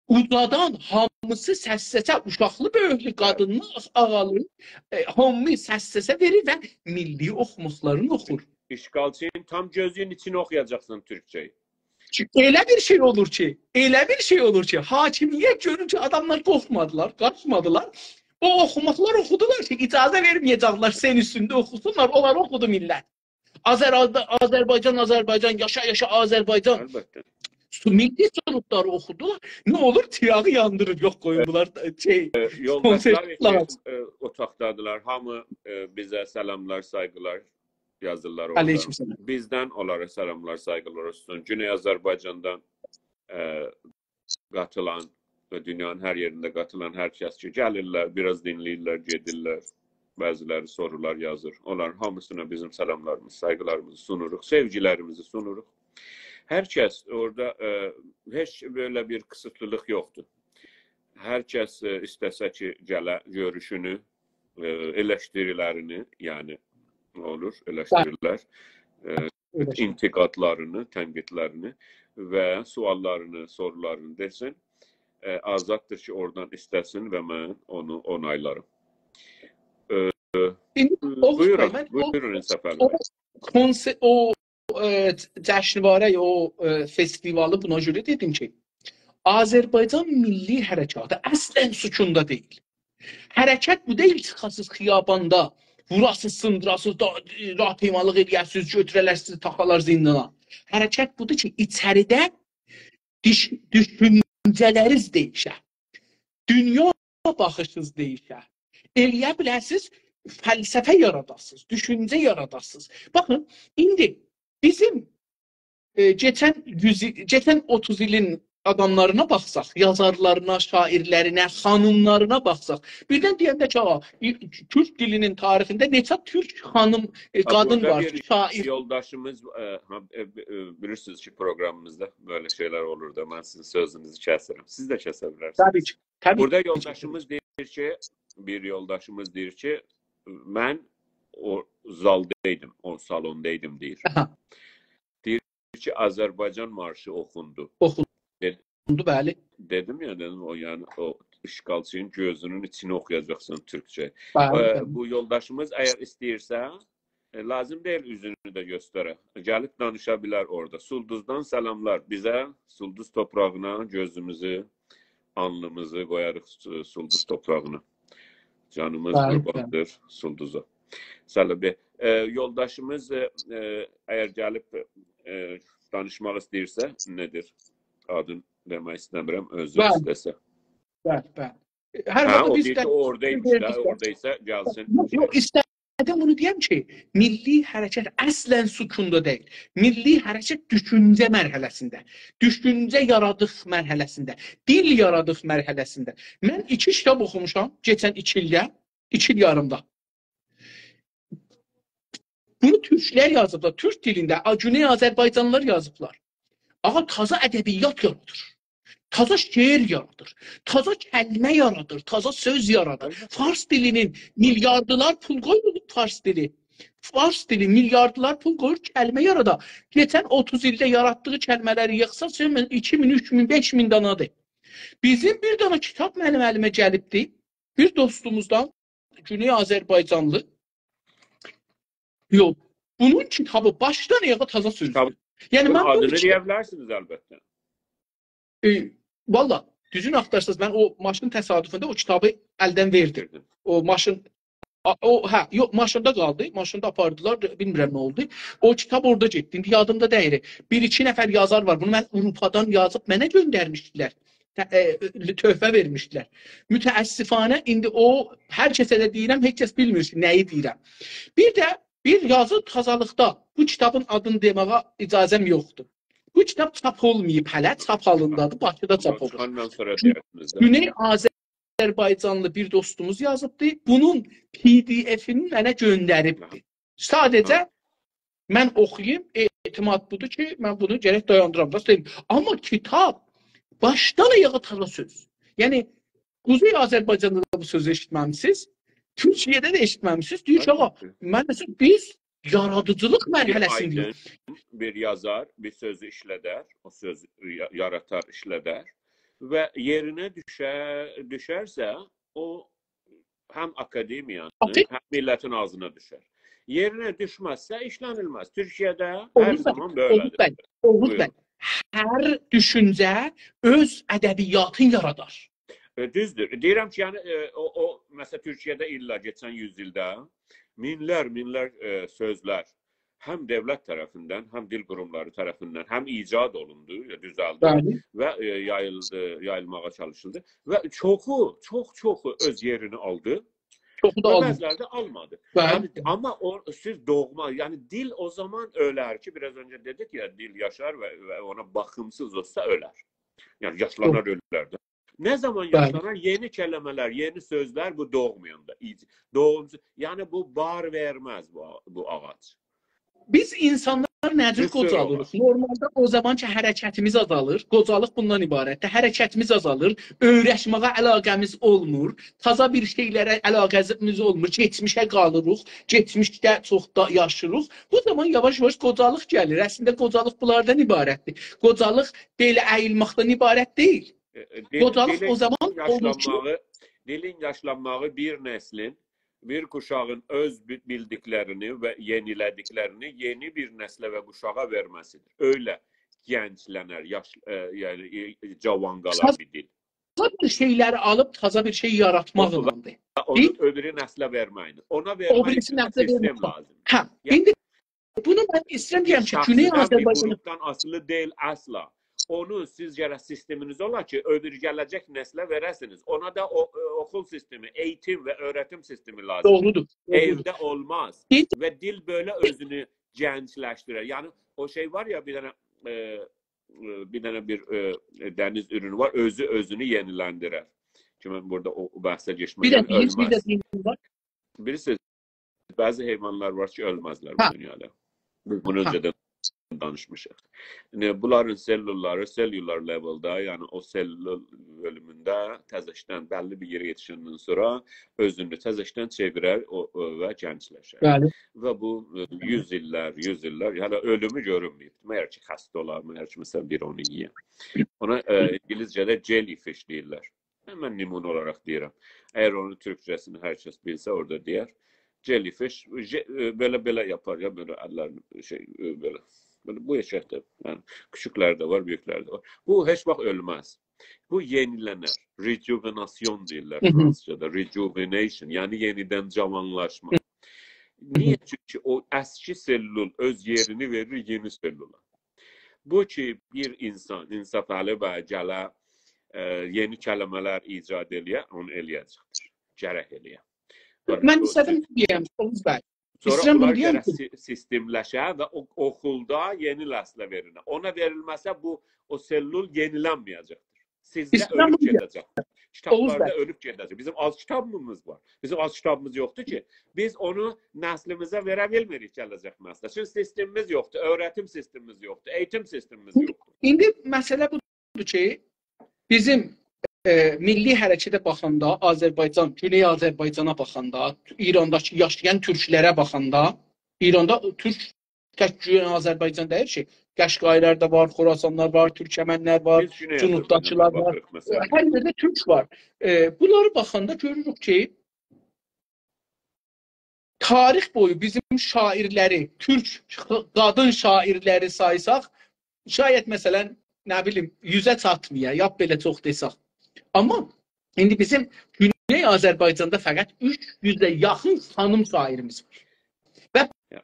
اوجادان هامیسی سس سسه، اوشاقلی، بؤیوکلو، قادینلی، آغالی، ائ، هامی سس سسه وئریر و میللی اوخوماقلارینی اوخور. اشغالچی، تام گؤزون ایچینه اوخویاجاقسان تورکجه‌یی. کی، ائله بیر شئی اولور کی، ائله بیر شئی اولور کی، حاکمیت گؤرور کی، آداملار قورخمادیلار، قاچمادیلار. او اوخوماقلار اوخودولار کی، اجازه وئرمه‌یه‌جکلر سن اوستونده اوخوسونلار، اونلاری اوخودو میللت. آذر-، آذربایجان، آذربایجان، یاشا، یاشا آذربایجان. البته. سو-، میللی سرودلاری اوخودولار. نه اولور، چیراغی یاندیریر. یوخ، قویون، بونلار، ائ، شئی، ائ، یولداشلار کونسرت کی، لازیم. ائ، اوتاقدادیلار. هامی، ائ، بیزه سلاملار، سایغیلار یازیرلار اورادا. علیکم سلام. بیزدن اونلارا سلاملار، سایغیلار اولسون. گونئی آذربایجاندان، ائ، قاتیلان و دونیانین هر یئرینده قاتیلان هر کس کی، گلیرلر، بیر آز دینله‌ییرلر، گئدیرلر. بعضیلری سورولار یازیر. اونلارین هامیسینا بیزیم سلاملاریمیزی، سایغیلاریمیزی سونوروق، سئوگیلریمیزی سونوروق. هر کس اورادا، ائ، هئچ بئله بیر قیسیتلیلیق یوخدور. هر کس، ائ، ایسته‌سه کی، گله، گؤروشونو، ائ، ائلشتیریلرینی، یعنی، نه اولور، ائلشتیریلر، ائ، ائلشتیر. انتقادلارینی، تنقیدلرینی و سؤاللارینی، سورولارینی دئسین. ائ، آزاددیر کی، اورادان ایسته‌سین و من اونو اونایلارام. ائ، ایندی، ائ، اوغوز بی، بویورون، من او، بویورون، انصافعلی او بی. کونسه-، او، ائ، جشنواره، او، ائ، فستیوالی بونا گؤره دئدیم کی، آذربایجان میللی حرکاتی اصلاً سکوندا دئییل. حرکت بو دئییل، چیخاسیز خیاباندا، ووراسیز، سیندیراسیز، دا-، راهپیمالیق ائله‌یه‌سیز، گؤتوره‌لر سیزی، تاخالار زیندانا. حرکت بودور کی، ایچریده دیش-، دوشونجه‌لریز دییشه. دونیا باخیشیز دییشه. ائله‌یه بیله‌سیز، فلسفه یاراداسیز، دوشونجه یاراداسیز. باخین، ایندی بیزیم، ائ، کئچن یوز ایل، کئچن اوتوز ایلین آداملارینا باخساق، یازارلارینا، شاعیرلرینه، خانیملارینا باخساق، بیردن دئینده کی، «آ، ای-، تورک دیلینین تاریخینده نئچه تورک خانیم، ائ، باخ، قادین بورادا وار بیر کی، شاعیر؟» یولداشیمیز، ائ، ها، ائ، ائ، بیلیرسینیز کی، پروگرامیمیزدا بئله شئیلر اولور دا، من سیزین سؤزونوزو کسیرم. سیز ده کسه بیلرسینیز. طبیعی کی، طبیعی کی. بورادا یولداشیمیز دئییر کی، بیر یولداشیمیز دئییر کی، من او زالدا ایدیم، او سالوندا ایدیم، دئییر. آها. دئییر کی، آذربایجان مارشی اوخوندو. اوخوندو، دئد-، بلی. دئدیم یا، دئدیم، او، یعنی، او اشغالچی‌نین گؤزونون ایچینه اوخویاجاقسان تورکجه. بلی، ائ، بلی. بو یولداشیمیز اگر ایسته‌ییرسه، ائ، لازیم دئییل اوزونو ده گؤستره. گلیب دانیشا بیلر اورادا. سولدوزدان سلاملار. بیزه، سولدوز توپراغینا گؤزوموزو، آلنیمیزی قویاریق، ائ، سولدوز توپراغینا. جانیمیز، بلی، قورباندیر، بلی، سولدوزا. سلام بی، ائ، یولداشیمیز، ائ، ائ، اگر گلیب، ائ، دانیشماق ایسته‌ییرسه، نه‌دیر؟ آدین دئمک ایسته‌میرم، اؤزو، بلی، ایسته‌سه. بلی، بلی. هر، هه، حالدا او بیز دئییر ده کی، اورادا ایمیش ده، بیز ده اورادا ایسه گلسین. یوخ، یوخ، ایسته‌دیم بونو دئیم کی، میللی حرکت اصلاً سکوندا دئییل. میللی حرکت دوشونجه مرحله‌سینده، دوشونجه یارادیق مرحله‌سینده، دیل یارادیق مرحله‌سینده. من ایکی کیتاب اوخوموشام کئچن ایکی ایلده، ایکی ایل یاریمدا. بونو تورکلر یازیبلار، تورک دیلینده، آ، گونئی آذربایجانلیلار یازیبلار. آغا، تازا ادبیات یارادیر. تازا شعر یارادیر. تازا کلمه یارادیر. تازا سؤز یارادیر. البته. فارس دیلینین میلیاردلار پول قویولوب فارس دیلی. فارس دیلی میلیاردلار پول قویور کلمه یارادا. کئچن اوتوز ایلده یاراتدیغی کلمه‌لری ییغسا، سن ایکی مین، اوچ مین، بئش مین دانادیر. بیزیم بیر دنه کیتاب منیم الیمه گلیبدی. بیر دوستوموزدان، گونئی آذربایجانلی. یوخ، بونون کیتابی باشدان آیاغا تازا سؤزدور. کیتابین، یعنی، من بو آدینی ایکی دئیه بیلرسینیز، البته. ائ، والله، دوزون آختارساز، من او ماشین تصادفونده او کیتابی الدن وئردیم. وئردین. او ماشین، آ، او، هه، یوخ، ماشیندا قالدی. ماشیندا آپاردیلار، بیلمیرم نه اولدو. او کیتاب اورادا گئتدی. ایندی یادیمدا دئییل. بیر-ایکی نفر یازار وار. بونو من آوروپادان یازیب منه گؤندرمیشدیلر. ت-، ائ، تحفه وئرمیشدیلر. متأسفانه، ایندی او، هر کسه ده دئییرم، هئچ کس بیلمیر کی، نه‌یی دئییرم. بیر ده بیر یازی تازالیقدا، بو کیتابین آدینی دئمه‌یه اجازه‌م یوخدور. بو کیتاب چاپ اولماییب هله، چاپ حالیندادیر، باکیدا چاپ اولور. چیخاندان سونرا دئیرسینیز ده. گونئی آذربایجانلی بیر دوستوموز یازیبدی. بونون پی دی افینی منه گؤندریبدی. آها. ساده‌جه، آها، من اوخویوم، اعتماد بودور کی، من بونو گرک دایاندیرام، راست دئییم. آمما کیتاب باشدان آیاغا تازا سؤز. یعنی، قوزئی آذربایجاندا دا بو سؤزو ائشیتمه‌میسینیز، تورکیه‌ده ده ائشیتمه‌میسینیز. دئییر کی، آغا، البته، من، مثلا، بیز یاراdıcılıq مرحله‌سینده. بیر آیدین، بیر یازار بیر سؤزو ایشله‌در، او سؤزو یا-، یاراتار، ایشله‌در و یئرینه دوشه-، دوشرسه، او هم آکادمیانین، آخی- هم میللتین آغزینا دوشر. یئرینه دوشمزسه، ایشله‌نیلمز. تورکیه‌ده هر زامان بئله‌دیر. اوغوز بی، اوغوز بی، بویورون. هر دوشونجه اؤز ادبیاتینی یارادار. ائ، دوزدور. دئییرم کی، یعنی، ائ، او، او، مثلا، تورکیه‌ده ایللر، کئچن یوز ایلده مینلر، مینلر، ائ، سؤزلر، هم دؤولت طرفیندن، هم دیل قوروملاری طرفیندن هم ایجاد اولوندو، یا دوزلدی، بلی، و، ائ، یاییلدی، یاییلماغا چالیشیلدی. و چوخو، چوخ چوخو اؤز یئرینی آلدی. چوخو دا و آلمادی. بعضی‌لری ده آلمادی. بلی. یعنی، آمما او، سیز دوغما، یعنی دیل او زامان اؤلر کی، بیر آز اؤنجه دئدیک یا، دیل یاشار و، و اونا باخیمسیز اولسا اؤلر. یعنی یاشلانار، دوغرو، اؤلر ده. نه زامان، بلی، یاشلانار؟ یئنی کلمه‌لر، یئنی سؤزلر بو دوغمایاندا. ایج-، دوغومسوز، یعنی بو بار وئرمز بو، بو آغاج. بیز اینسانلار نه جور، بیر سؤز قوجالیریق؟ اولار. نورمالدا او زامان کی، حرکتیمیز آزالیر، قوجالیق بوندان عبارتدیر. حرکتیمیز آزالیر، اؤیرشمه‌یه علاقه‌میز اولمور، تازا بیر شئیلره علاقه‌میز اولمور، کئچمیشه قالیریق، کئچمیشده چوخ دا یاشیریق. بو زامان یاواش-یاواش قوجالیق گلیر. اصلینده قوجالیق بونلاردان عبارتدیر. قوجالیق بئله اییلمکدن عبارت دئییل. ائ، ائ، دیل-، قوجالیق دیلین او زامان اولور کی، یاشلانماغی، دیلین یاشلانماغی بیر نسلین، بیر قوشاغین اؤز بی-، بیلدیکلرینی و یئنیله‌دیکلرینی یئنی بیر نسله و قوشاغا وئرمه‌سیدیر. اؤیله گنجلنر، یاش-، ائ، یعنی، ائ، جاوان قالار بیر دیل. تازا بیر شئیلری آلیب تازا بیر شئی یاراتماقلا. او، و اونو، دیل، او بیری نسله وئرمه‌یین. اونا، او بیریسی، وئرمک اوچون نسله سیستم وئرمک، لازیم. هه، یعنی ایندی بونو من ایسته‌ییرم دئیم کی، گونئی آذربایجان، بیر شخصدن، بیر قروپدان آسیلی دئییل اصلا. اونو سیز گرک سیستمینیز اولا کی، او بیری گله‌جک نسله وئره‌سینیز. اونا دا او، ائ، اوخول سیستمی، ائییتیم و اؤیرتیم سیستمی لازیم. دوغرودور، دوغرودور. ائوده اولماز. ایندی و دیل بئله اؤزونو گنجلشدیرر. یعنی، او شئی وار یا، بیر دنه، ائ، ائ، بیر دنه بیر، ائ، دنیز اورونو وار، اؤزو اؤزونو یئنیلندیرر. کی، من بورادا او، او بحثه گئتمه‌یم، بیر دنه یعنی دنیز، بیر ده اؤلمز. دنیز وار. بیلیرسینیز، بعضی حیوانلار وار کی، اؤلمزلر، هه، بو دونیادا. بیز بونو، هه، اؤنجه‌دن دانیشمیشیق. ایندی بونلارین سلوللاری، cellular level-دا، یعنی او سلول بؤلومونده تزه‌شدن بللی بیر یئره یئتیشندن سونرا اؤزونو تزه‌شدن چئویرر، او، او و گنجلشر. بلی. و بو، ائ، یوز ایللر، یوز ایللر، هله اؤلومو گؤرونمه‌ییب. مگر کی، خسته اولا، مگر کی، مثلا، بیر اونو یئیه. اونا، ائ، اینگیلیسجه‌ده jellyfish دئییرلر. من نمونه اولاراق دئییرم. اگر اونون تورکجه‌سینی هر کس بیلسه، اورادا دئیر. Jellyfish، ژئ-، ائ، بئله، بئله یاپار یا، بئله اللرینی شئی، ائ، بئله. بئله بو ائشکده، یعنی، کوچوکلر ده وار، بؤیوکلر ده وار. بو هئچ واخت اؤلمز. بو یئنیلنر. Rejuvenation دئییرلر، هی هی، فرانسیزجادا. Rejuvenation، یعنی یئنیدن جاوانلاشما. هی هی. نییه؟ چونکی او اسکی سلول اؤز یئرینی وئریر یئنی سلولا. بو کی، بیر اینسان، انصافعلی بی گله، ائ، یئنی کلمه‌لر ایجاد ائله‌یه، اونو ائله‌یه‌جکدیر. گرک ائله‌یه. من ایسته‌دیم دئیم، اوغوز بی. سونرا ایسته‌ییرم بونو اونلار دئیم گرک کی، سی-، سیستملشه و او، اوخولدا یئنی نسله وئریله. اونا وئریلمه‌سه بو، او سلول یئنیلنمه‌یه‌جکدیر. سیزده، ایسته‌ییرم بونو دئیم، اؤلوب گئده‌جک. اوغوز بی. کیتابلاردا اؤلوب گئده‌جک. بیزیم آز کیتابیمیز وار. بیزیم آز کیتابیمیز یوخدور کی، بیز اونو نسلیمیزه وئره بیلمیریک گله‌جک نسله. چونکی سیستمیمیز یوخدور، اؤیرتیم سیستمیمیز یوخدور، ائییتیم سیستمیمیز یوخدور. ایندی مسئله بودور کی، بیزیم، ائ، میللی حرکته باخاندا آذربایجان، گونئی آذربایجانا باخاندا، ایرانداکی یاشایان تورکلره باخاندا، ایراندا تورک تک گونئی آذربایجان دئییل کی، قشقایی‌لر ده وار، خراسانلار وار، تورکمنلر وار، بیز گونئی آذربایجانا جنوبداکیلار وار. باخیریق، مثلا. هر یئرده تورک وار. ائ، بونلاری باخاندا گؤروروک کی، تاریخ بویو بیزیم شاعیرلری، تورک قادین شاعیرلری سایساق، شاید، مثلا، نه بیلیم، یوزه چاتمایا، یا بئله چوخ دئسک. آمما ایندی بیزیم گونئی آذربایجاندا فقط اوچ یوزه یاخین خانیم شاعیریمیز وار. و، یا،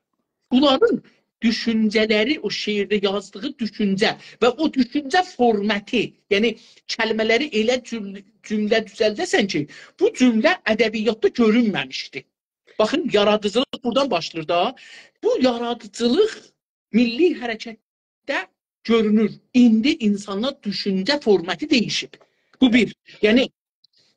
بونلارین دوشونجه‌لری، او شعرده یازدیغی دوشونجه و او دوشونجه فورماتی، یعنی کلمه‌لری ائله جوم-، جمله دوزلده‌سن کی، بو جمله ادبیاتدا گؤرونمه‌میشدی. باخین، یارادیجیلیق بورادان باشلاییر دا. بو یارادیجیلیق میللی حرکتده گؤرونور. ایندی اینسانلار دوشونجه فورماتی دییشیب. بو بیر. یعنی،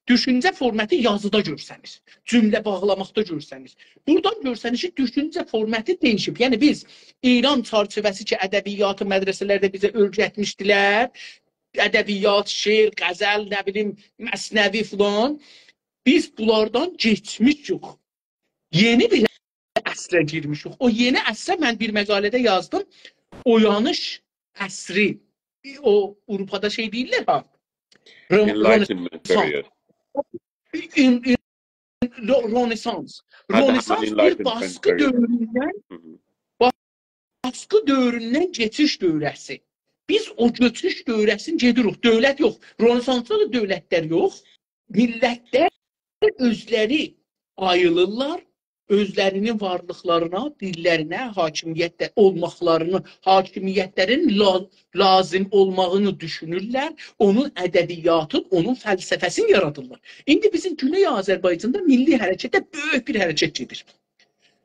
دوشونجه فورماتی یازیدا گؤرسنیر. جمله باغلاماقدا گؤرسنیر. بورادان گؤرسنیر کی، دوشونجه فورماتی دییشیب. یعنی، بیز ایران چرچیوه‌سی کی، ادبیاتی مدرسه‌لرده بیزه اؤیرتمیشدیلر، ادبیات، شعر، غزل، نه بیلیم، مثنوی فلان، بیز بونلاردان کئچمیشیک. یئنی بیر عصره گیرمیشیک. او یئنی عصره من بیر مقاله‌ده یازدیم. اویانیش عصری. او، آوروپادا شئی دئییرلر ها. رن-، Enlightenment رنسانس. Period. این، این، رو-، رنسانس. هه، هه، رنسانس بیر Enlightenment باسقی period. دؤوروندن، هی هی. باسقی دؤوروندن کئچیش دوره‌سی. بیز او کئچیش دوره‌سینی گئدیریک. دؤولت یوخ. رنسانسدا دا دؤولتلر یوخ. میللتلر اؤزلری آییلیرلار، اؤزلری‌نین وارلیقلارینا، دیللرینه، حاکمیتده اولماقلارینی، حاکمیتلرین لا-، لازیم اولماغینی دوشونورلر، اونون ادبیاتین، اونون فلسفه‌سینی یارادیرلار. ایندی بیزیم گونئی آذربایجاندا میللی حرکتده بؤیوک بیر حرکت گئدیر.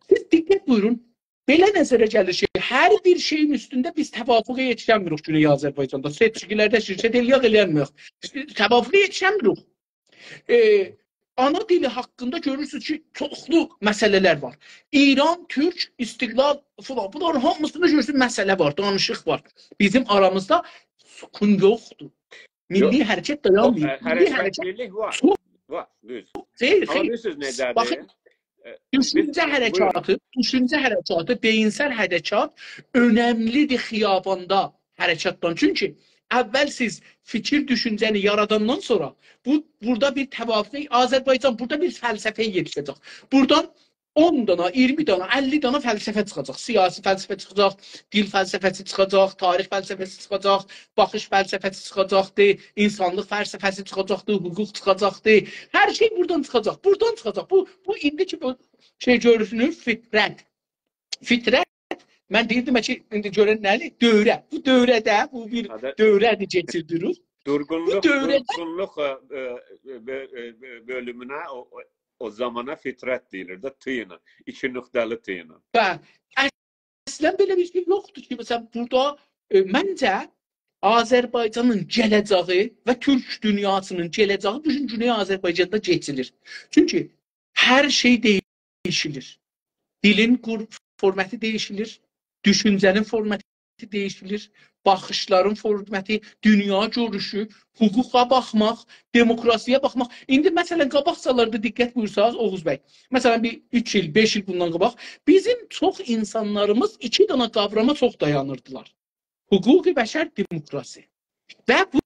سیز دقت بویورون، بئله نظره گلیر کی، هر بیر شئیین اوستونده بیز توافقه یئتیشنمیریک گونئی آذربایجاندا. سئچکیلرده شرکت ائله‌یک، ائله‌یه‌نمیریک. توافقه یئتیشنمیریک. ائ، آنا دیلی حاقیندا گؤرورسونوز کی، چوخلو مسئله‌لر وار. ایران، تورک، استقلال، فلان. بونلارین هامیسیندا گؤرورسونوز مسئله وار، دانیشیق وار. بیزیم آرامیزدا سکون یوخدور. میللی یوخ. حرکت او، دایانمیر. ائ، میللی حرکت، حرکت، میللی وار. چوخ، وار، دوز. دئییل، آمما خئیر. بیلیرسینیز نه‌ده‌دیر؟ باخین، ائ، دوشونجه بیز، حرکاتی، بویورون. دوشونجه حرکاتی، بئیینسل حرکات اؤنملی‌دیر خیاباندا حرکاتدان. چونکی اول سیز فیکیر دوشونجه‌نی یاراداندان سونرا بو، بورادا بیر توافق، آذربایجان بورادا بیر فلسفه‌یه یئتیشه‌جک. بورادان اون دانا، اییرمی دانا، اللی دانا فلسفه چیخاجاق. سیاسی فلسفه چیخاجاق، دیل فلسفه‌سی چیخاجاق، تاریخ فلسفه‌سی چیخاجاق، باخیش فلسفه‌سی چیخاجاقدیر، اینسانلیق فلسفه‌سی چیخاجاقدیر، حقوق چیخاجاقدیر. هر شئی بورادان چیخاجاق، بورادان چیخاجاق. بو، بو ایندی کی بو شئی گؤرورسونوز، فطرت. فطرت، من دئییردیم کی، ایندی گؤرن نه‌دیر؟ دوره. بو دوره‌ده، بو بیر آدا دوره‌دیر کئچیردیریک. بو دورغونلوق، دوره‌ده دورغونلوق، ائ، ائ، بؤ-، ائ، بؤ-، بؤلومونه، او، او، او زامانا فطرت دئییلیر ده، ت ایله، ایکی نقطه‌لی ت ایله. و اصلا بئله بیر شئی یوخدور کی، مثلا، بورادا، ائ، منجه آذربایجانین گله‌جه‌یی و تورک دونیاسینین گله‌جه‌یی بو گون گونئی آذربایجاندا کئچیریر. چونکی هر شئی دییشیلیر. دیلین قور-، فورماتی دییشیلیر، دوشونجه‌نین فورماتی دییشیلیر، باخیشلارین فورماتی، دونیا گؤروشو، حقوقا باخماق، دموکراسی‌یه باخماق. ایندی، مثلا، قاباق سالاردا دقت بویورساز، اوغوز بی، مثلا، بیر اوچ ایل، بئش ایل بوندان قاباق بیزیم چوخ اینسانلاریمیز ایکی دنه قاوراما چوخ دایانیردیلار. حقوق بشر، دموکراسی. و بو،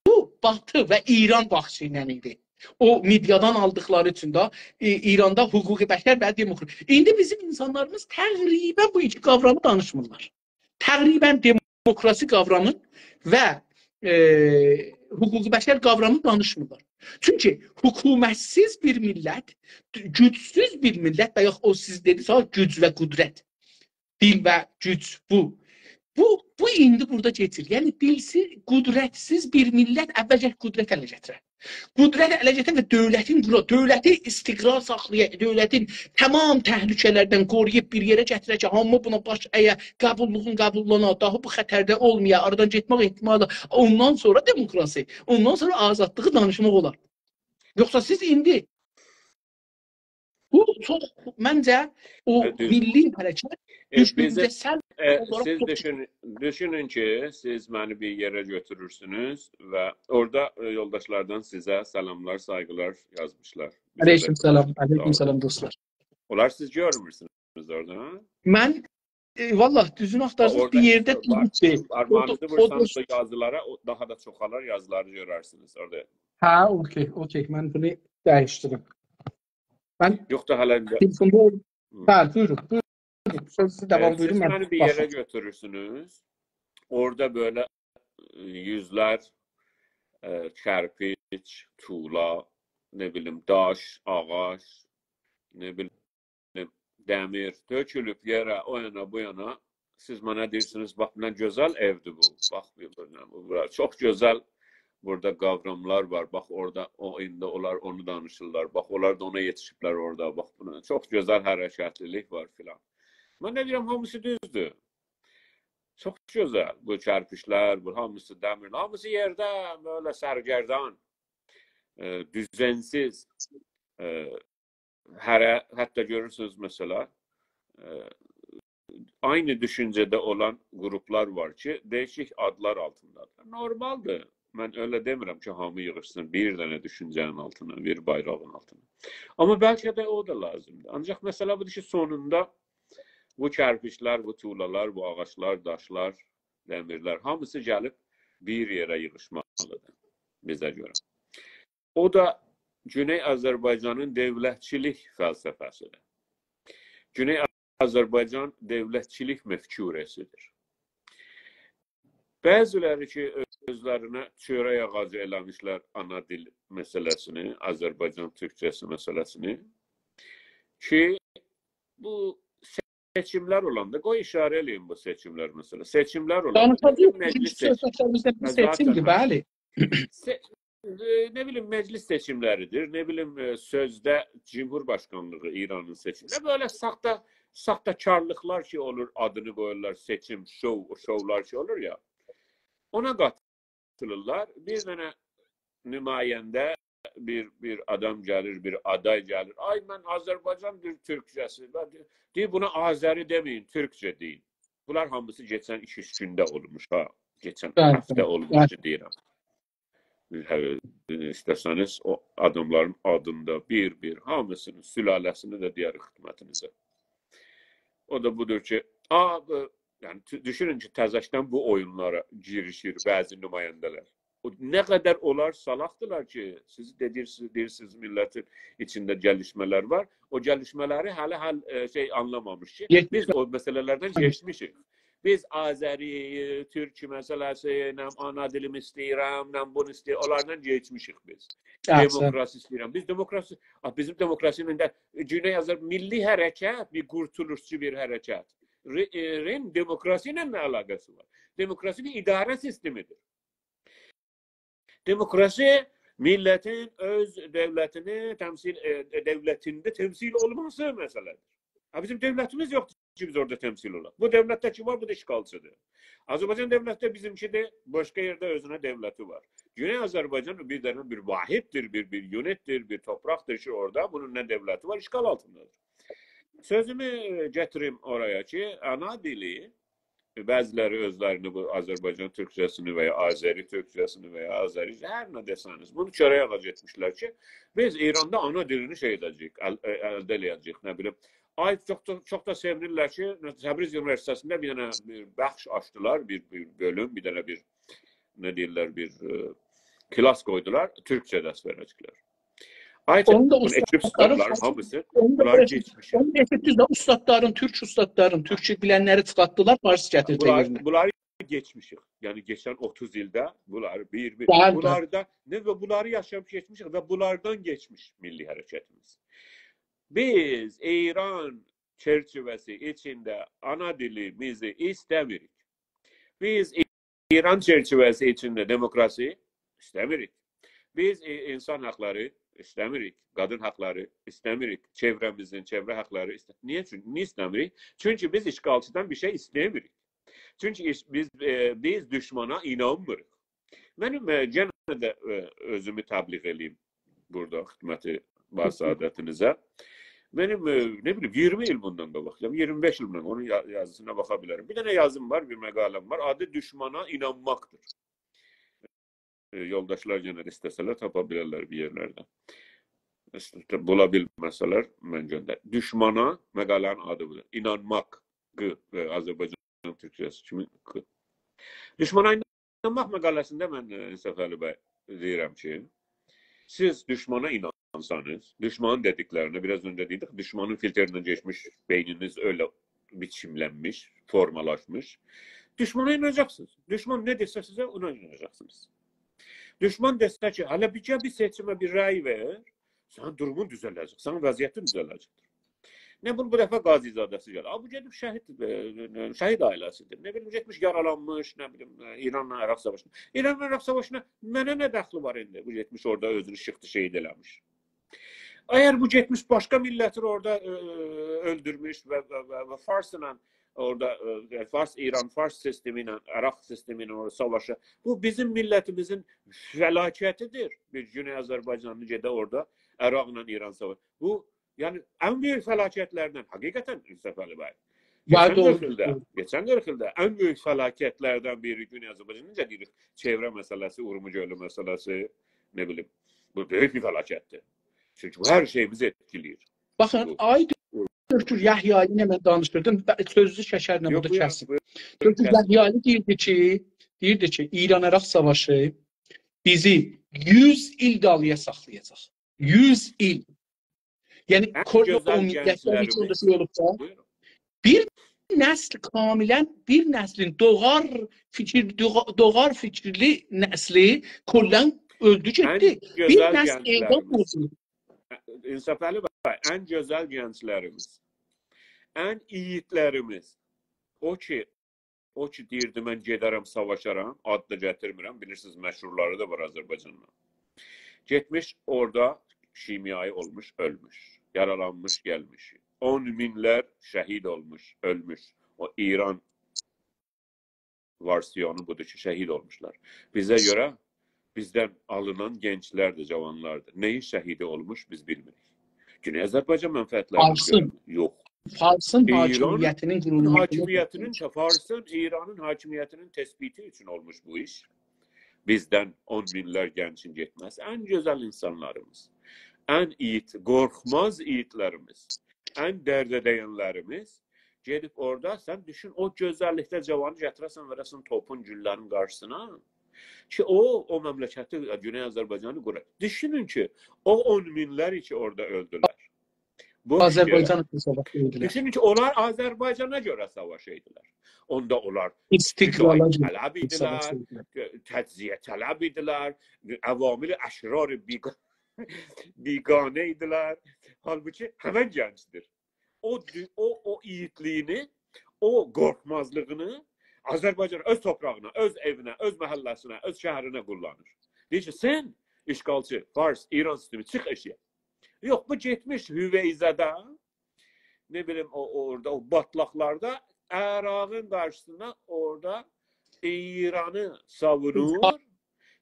بو باتی و ایران باخیشی ایله ایدی. او مئدیادان آلدیقلاری اوچون ده، ای-، ایراندا حقوق بشر و دموکراسی. ایندی بیزیم اینسانلاریمیز تقریبا بو ایکی قاورامی دانیشمیرلار. تقریبا دموکراسی قاورامین و، ائ، حقوق بشر قاورامین دانیشمیرلار. چونکی حکومتسیز بیر میللت، گوجسوز بیر میللت و یوخ، او سیز دئدینیز ها، گوج و قدرت. دیل و گوج بو. بو، بو ایندی بورادا کئچیر. یعنی دیلسیز، قدرتسیز بیر میللت اول گرک قدرت اله گتیره. قدرت اله گتیره و دؤولتین قورا، دؤولتی استقرار ساخلایا، دؤولتین تمام تهلکه‌لردن قورویوب بیر یئره گتیره کی، هامی بونا باش اَیه، قبوللوغون قبوللانا، داها بو خطرده اولمایا، آرادان گئتمک احتمالی، اوندان سونرا دموکراسی، اوندان سونرا آزادلیغی دانیشماق اولار. یوخسا سیز ایندی بو چوخ، منجه، او ائ، دوز. میللی حرکت ائ، بیزه، دوشونجه‌سل ائ، اولاراق سیز چوخ دوشون-، دوشونون کی، سیز منی بیر یئره گؤتورورسونوز و اورادا، ائ، یولداشلاردان سیزه سلاملار، سایغیلار یازمیشلار. بیزه ده علیکم سلام، ساغ علیکم اولون. سلام دوستلار. اونلاری سیز گؤرمورسونوز اورادا، ها؟ من، ائ، والله، دوزونو ها، آختارسانیز، اورادا بیر یئرده ایشته وار. دوزونو شئی، او دا، آرماغینیزی او دا وورسانیز دا یازیلارا، او داها دا چوخالار، یازیلاری گؤررسینیز اورادا. هه، اوکی، اوکی. من بونو دییشدیریم. من یوخ دا، هله ایندی تلفوندا اول-، هی. بلی، بویورون، بویورون. سؤزو ائ، داوام سیز بویورون، من منی بیر یئره باخیم. گؤتورورسونوز. اورادا بئله، ائ، یوزلر، ائ، کرپیچ، تولا، نه بیلیم، داش، آغاج، نه بیلیم، دمیر تؤکولوب یئره، او یانا، بو یانا. سیز منه دئییرسینیز، «باخ، نه گؤزل ائودیر بو. باخ، بیر بورا، بو بورا. چوخ گؤزل بورادا قاوراملار وار. باخ، اورادا او، ایندی اونلار اونو دانیشیرلار. باخ، اونلار دا اونا یئتیشیبلر اورادا. باخ، بونا چوخ گؤزل حرکتلیلیک وار» فلان. من ده دئییرم، هامیسی دوزدور. چوخ گؤزل. بو کرپیچلر، بو هامیسی دمیر، هامیسی یئرده بئله سرگردان، ائ، دوزنسیز، ائ، هره، حتی گؤرورسونوز، مثلا، ائ، عینی دوشونجه‌ده اولان قروپلار وار کی، دییشیک آدلار آلتیندادیر. نورمالدیر. من ائله دئمیرم کی، هامی ییغیشسین بیر دنه دوشونجه‌نین آلتینا، بیر بایراغین آلتینا. آمما بلکه ده او دا لازیمدیر. آنجاق مسئله بودور کی، سونوندا بو کرپیچلر، بو تولالار، بو آغاجلار، داشلار، دمیرلر، هامیسی گلیب بیر یئره ییغیشمالیدیر بیزه گؤره. او دا گونئی آذربایجانین دؤولتچیلیک فلسفه‌سیدیر. گونئی آذربایجان دؤولتچیلیک مفکوره‌سیدیر. بعضیلری کی، اؤزلرینه چؤرک آغاجی ائله‌میشلر آنا دیل مسئله‌سینی، آذربایجان تورکجه‌سی مسئله‌سینی، کی، بو سئچیملر اولاندا، قوی ایشاره ائله‌ییم بو سئچیملر مسئله. سئچیملر اولاندا، دانیشاجاغیق. بیزیم مجلس بیزیم سئچیم، سؤهبتلریمیزده بو بس سئچیمدیر، زاتن بئلی. سئ-، ائ، نه بیلیم، مجلس سئچیملریدیر، نه بیلیم، ائ، سؤزده جمهورباشقانلیغی ایرانین سئچیمی. نه بئله ساختا، ساختاکارلیقلار کی اولور، آدینی قویورلار سئچیم، شوو، او شوولار کی اولور یا. اونا قاتیلیرلار. بیر دنه نماینده، بیر، بیر آدام گلیر، بیر آدای گلیر. «آی، من آذربایجان دئییر تورکجه‌سی.» دئییر، «بونا آذری دئمه‌یین، تورکجه دئیین.» بونلار هامیسی کئچن ایکی-اوچ گونده اولموش ها. کئچن بلی، هفته بلی، اولموش بلی. کی دئییرم. هه، ایسته‌سه‌نیز او آداملارین آدینی دا بیر-بیر، هامیسینین سلاله‌سینی ده دئیه‌ریک خدمتینیزه. او دا بودور کی، آ، بو، یعنی، تو-، دوشونون کی، تزه‌شدن بو اویونلارا گیریشیر بعضی نماینده‌لر. او نه قدر اونلار سالاقدیلار کی، سیز ده دئییرسینیز، دئییرسینیز میللتین ایچینده گلیشمه‌لر وار. او گلیشمه‌لری هله حل، ائ، شئی آنلامامیش کی، یئتمیش بیز او مسئله‌لردن کئچمیشیک. بیز آذری، ائ، تورک مسئله‌سی، نه آنا دیلیمی ایسته‌ییرم، نه بونو ایسته‌ییرم، اونلاردان کئچمیشیک بیز. احسن. دموکراسی ایسته‌ییرم. بیز دموکراسی، آ، بیزیم دموکراسی ایله ده، ائ، گونئی آذر-، میللی حرکت، بیر قورتولوشچو بیر حرکت. ره-، ائ، رین دموکراسی ایله نه علاقه‌سی وار؟ دموکراسی بیر اداره سیستمیدیر. دموکراسی میللتین اؤز دؤولتینی تمثیل، ائ، دؤولتینده تمثیل اولماسی مسئله‌دیر. ها، بیزیم دؤولتیمیز یوخدور کی، بیز اورادا تمثیل اولاق. بو دؤولت ده کی وار، بو دا اشغالچیدیر. آذربایجان دؤولتی ده بیزیمکیدیر، باشقا یئرده اؤزونه دؤولتی وار. گونئی آذربایجان بیر دنه بیر واحددیر، بیر، بیر یونیتدیر، بیر تورپاقدیر کی، اورادا بونون نه دؤولتی وار، اشغال آلتیندادیر. سؤزومو، ائ، گتیریم اورایا کی، آنا دیلی، بعضی‌لری اؤزلرینی بو آذربایجان تورکجه‌سینی و یا آذری تورکجه‌سینی و یا آذری، هر نه دئسه‌نیز، بونو کؤرک آغاج ائتمیشلر کی، بیز ایراندا آنا دیلینی شئی ائده‌جه‌ییک، ال-، ائ، الده ائله‌یه‌جه‌ییک، نه بیلیم. آی، چوخ دا، چوخ دا سئوینیرلر کی، تبریز اونیوئرسیته‌سینده بیر دنه بیر بخش آچدیلار، بیر، بیر بؤلوم، بیر دنه بیر، نه دئییرلر، بیر، ائ، کلاس قویدولار، تورکجه درس وئره‌جکلر. آی، اونو دا بونو ائشیدیب اوستادلارین اوستادلارین فارس-، هامیسی، اونو دا بونلاری ائشیت-، کئچمیش. اونو دا ائشیتدینیز ده، اوستادلارین، تورک اوستادلارین، تورکجه بیلنلری چیخارتدیلار، فارسجا تورکجه بونلاری، یئرینه. بونلاری کئچمیشیک. یعنی، کئچن اوتوز ایلده بونلاری بیر، بیر، بلی، بلی. بونلاردا، نه، و بونلاری یاشاییب کئچمیشیک و بونلاردان کئچمیش میللی حرکتیمیز. بیز ایران چرچیوه‌سی ایچینده آنا دیلیمیزی ایسته‌میریک. بیز ایران چرچیوه‌سی ایچینده دموکراسی ایسته‌میریک. بیز ای-، اینسان حاقلاری ایسته‌میریک، قادین حاقلاری ایسته‌میریک، چئوره‌میزین، چئوره حاقلاری ایسته-، نییه؟ چون-، نییه ایسته‌میریک؟ چونکی بیز اشغالچیدان بیر شئی ایسته‌میریک. چونکی ایش-، بیز، ائ، بیز دوشمانا اینانمیریق. منیم، ائ، یئنه ده، ائ، اؤزومو تبلیغ ائله‌ییم بورادا خدمتی وار سعادتینیزه. منیم، ائ، نه بیلیم، اییرمی ایل بوندان قاباق، یا اییرمی بئش ایل بوندان، اونون یا-، یازیسینا باخا بیلرم. بیر دنه یازیم وار، بیر مقاله‌م وار. آدی دوشمانا اینانماقدیر. ائ، یولداشلار یئنه ده ایسته‌سه‌لر تاپا بیلرلر بیر یئرلرده. ایسته-، بولا بیلمه‌سه‌لر، من گؤندر-. دوشمانا، مقاله‌نین آدی بودور. اینانماق، ق، ائ، آذربایجان تورکجه‌سی کیمی ق. دوشمانا اینانماق مقاله‌سینده من، ائ، انصافعلی بی، دئییرم کی، سیز دوشمانا اینانسانیز، دوشمانین دئدیکلرینه، بیر آز اؤنجه دئدیک، دوشمانین فیلتریندن کئچمیش، بئینینیز ائله بیچیملنمیش، فورمالاشمیش. دوشمانا ایناناجاقسینیز. دوشمان نه دئسه سیزه، اونا ایناناجاقسینیز. دوشمان دئسه کی، «هله بیر گل بیر سئچیمه بیر رأی وئر»، سنین دورومون دوزله‌جک، سنین وضعیتین دوزله‌جکدیر. نه بیلیم، بو دفعه قاضی‌زاده‌سی گلیر. آ، بو گئدیب شهید، ائ، شهید عائله‌سیدیر. نه بیلیم، گئتمیش یارالانمیش، نه بیلیم، ائ، ایرانلا عراق ساواشینا. ایرانلا عراق ساواشینا منه نه دخلی وار ایندی؟ بو گئتمیش اورادا اؤزونو شیختی شهید ائله‌میش. اگر بو گئتمیش باشقا میللتی اورادا، ائ، اؤلدورموش و، و، و، و فارسلا اورادا، ائ، فارس، ایران، فارس سیستمی ایله، عراق سیستمی ایله اورادا ساواشیر. بو بیزیم میللتیمیزین فلاکتیدیر. بیر گونئی آذربایجانلی گئده اورادا عراقلا ایران ساواشیر. بو، یعنی، ان بؤیوک فلاکتلردن، حقیقتا، انصافعلی بی، وار، کئچن دوغرو. قیرخ ایلده، کئچن قیرخ ایلده ان بؤیوک فلاکتلردن بیری گونئی آذربایجان، نئجه دئییریک، چئوره مسئله‌سی، اورمو گؤلو مسئله‌سی، نه بیلیم، بو بؤیوک بیر فلاکتدیر. چونکی بو هر شئییمیزی ائتکیله‌ییر. باخین، بو آی دکتر یحیایی ایله من دانیشیردیم. ب-، سؤزونوزو شکرله یوخ، بورادا بویورون، کسیم. بویورون، دکتر کسیم. یحیایی دئییردی کی، دئییردی کی، ایران-عراق ساواشی بیزی یوز ایل دالییا ساخلایاجاق. یوز ایل. یعنی، ان کل گؤزل اون، گنجلریمیز. یاشام ایچینده شئی اولوب دا. بویورون. بیر نسل کاملا، بیر نسلین دوغار فیکیر، دوغا-، دوغار فیکیرلی نسلی کلا اؤلدو گئتدی. ان گؤزل گنجلریمیز. بیر نسل اعدام اولدو. انصافعلی بی، ان گؤزل گنجلریمیز. ان ایگیدلریمیز، او کی، او کی دئییردی: «من گئدرم، ساواشارام»، آد دا گتیرمیرم، بیلیرسینیز، مشهورلاری دا وار آذربایجاندا. گئتمیش اورادا شیمیایی اولموش، اؤلموش، یارالانمیش، گلمیش. اون مینلر شهید اولموش، اؤلموش. او ایران وارسیونو بودور کی، شهید اولموشلار. بیزه گؤره بیزدن آلینان گنجلردیر، جاوانلاردیر. نه‌یین شهیدی اولموش، بیز بیلمیریک. گونئی آذربایجان منفعتلرینی... فارسین. گؤرن یوخ. فارسین ایران حاکمیتینین قورولماسینی... حاکمیتینین، فارسین، ایرانین حاکمیتینین تثبیتی اوچون اولموش بو ایش. بیزدن اون مینلر گنجین گئتمه‌سی، ان گؤزل اینسانلاریمیز، ان ایگید، قورخماز ایگیدلریمیز، ان درده دَینلریمیز گئدیب اورادا، سن دوشون، او گؤزللیکده جاوانی گتیره‌سن، وئره‌سن توپون، گولله‌نین قارشیسینا کی، او، او مملکتی، گونئی آذربایجانی قورار. دوشونون کی، او اون مینلر کی، اورادا اؤلدولر. بوش یئره. آذربایجان حسابات ائدیلر. دوشونون کی، اونلار آذربایجانا گؤره ساواشایدیلار. اوندا اونلار استقلالا گؤره فدایی‌طلب ایدیلر، ساواشایدیلار. تجزیه‌طلب ایدیلر، عوامل اشرار بیگا-، بیگانه ایدیلر. حالبوکی همن گنجدیر. او دو-، او، او ایگیدلیگینی، او قورخمازلیغینی آذربایجانا، اؤز توپراغینا، اؤز ائوینه، اؤز محله‌سینه، اؤز شهرینه قوللانیر. دئییر کی، سن اشغالچی، فارس، ایران سیستمی، چیخ ائشیگه. یوخ، بو گئتمیش هویزه‌ده، نه بیلیم، او، او، اورادا، او باتلاقلاردا عراقین قارشیسیندا اورادا ایرانی ساوونور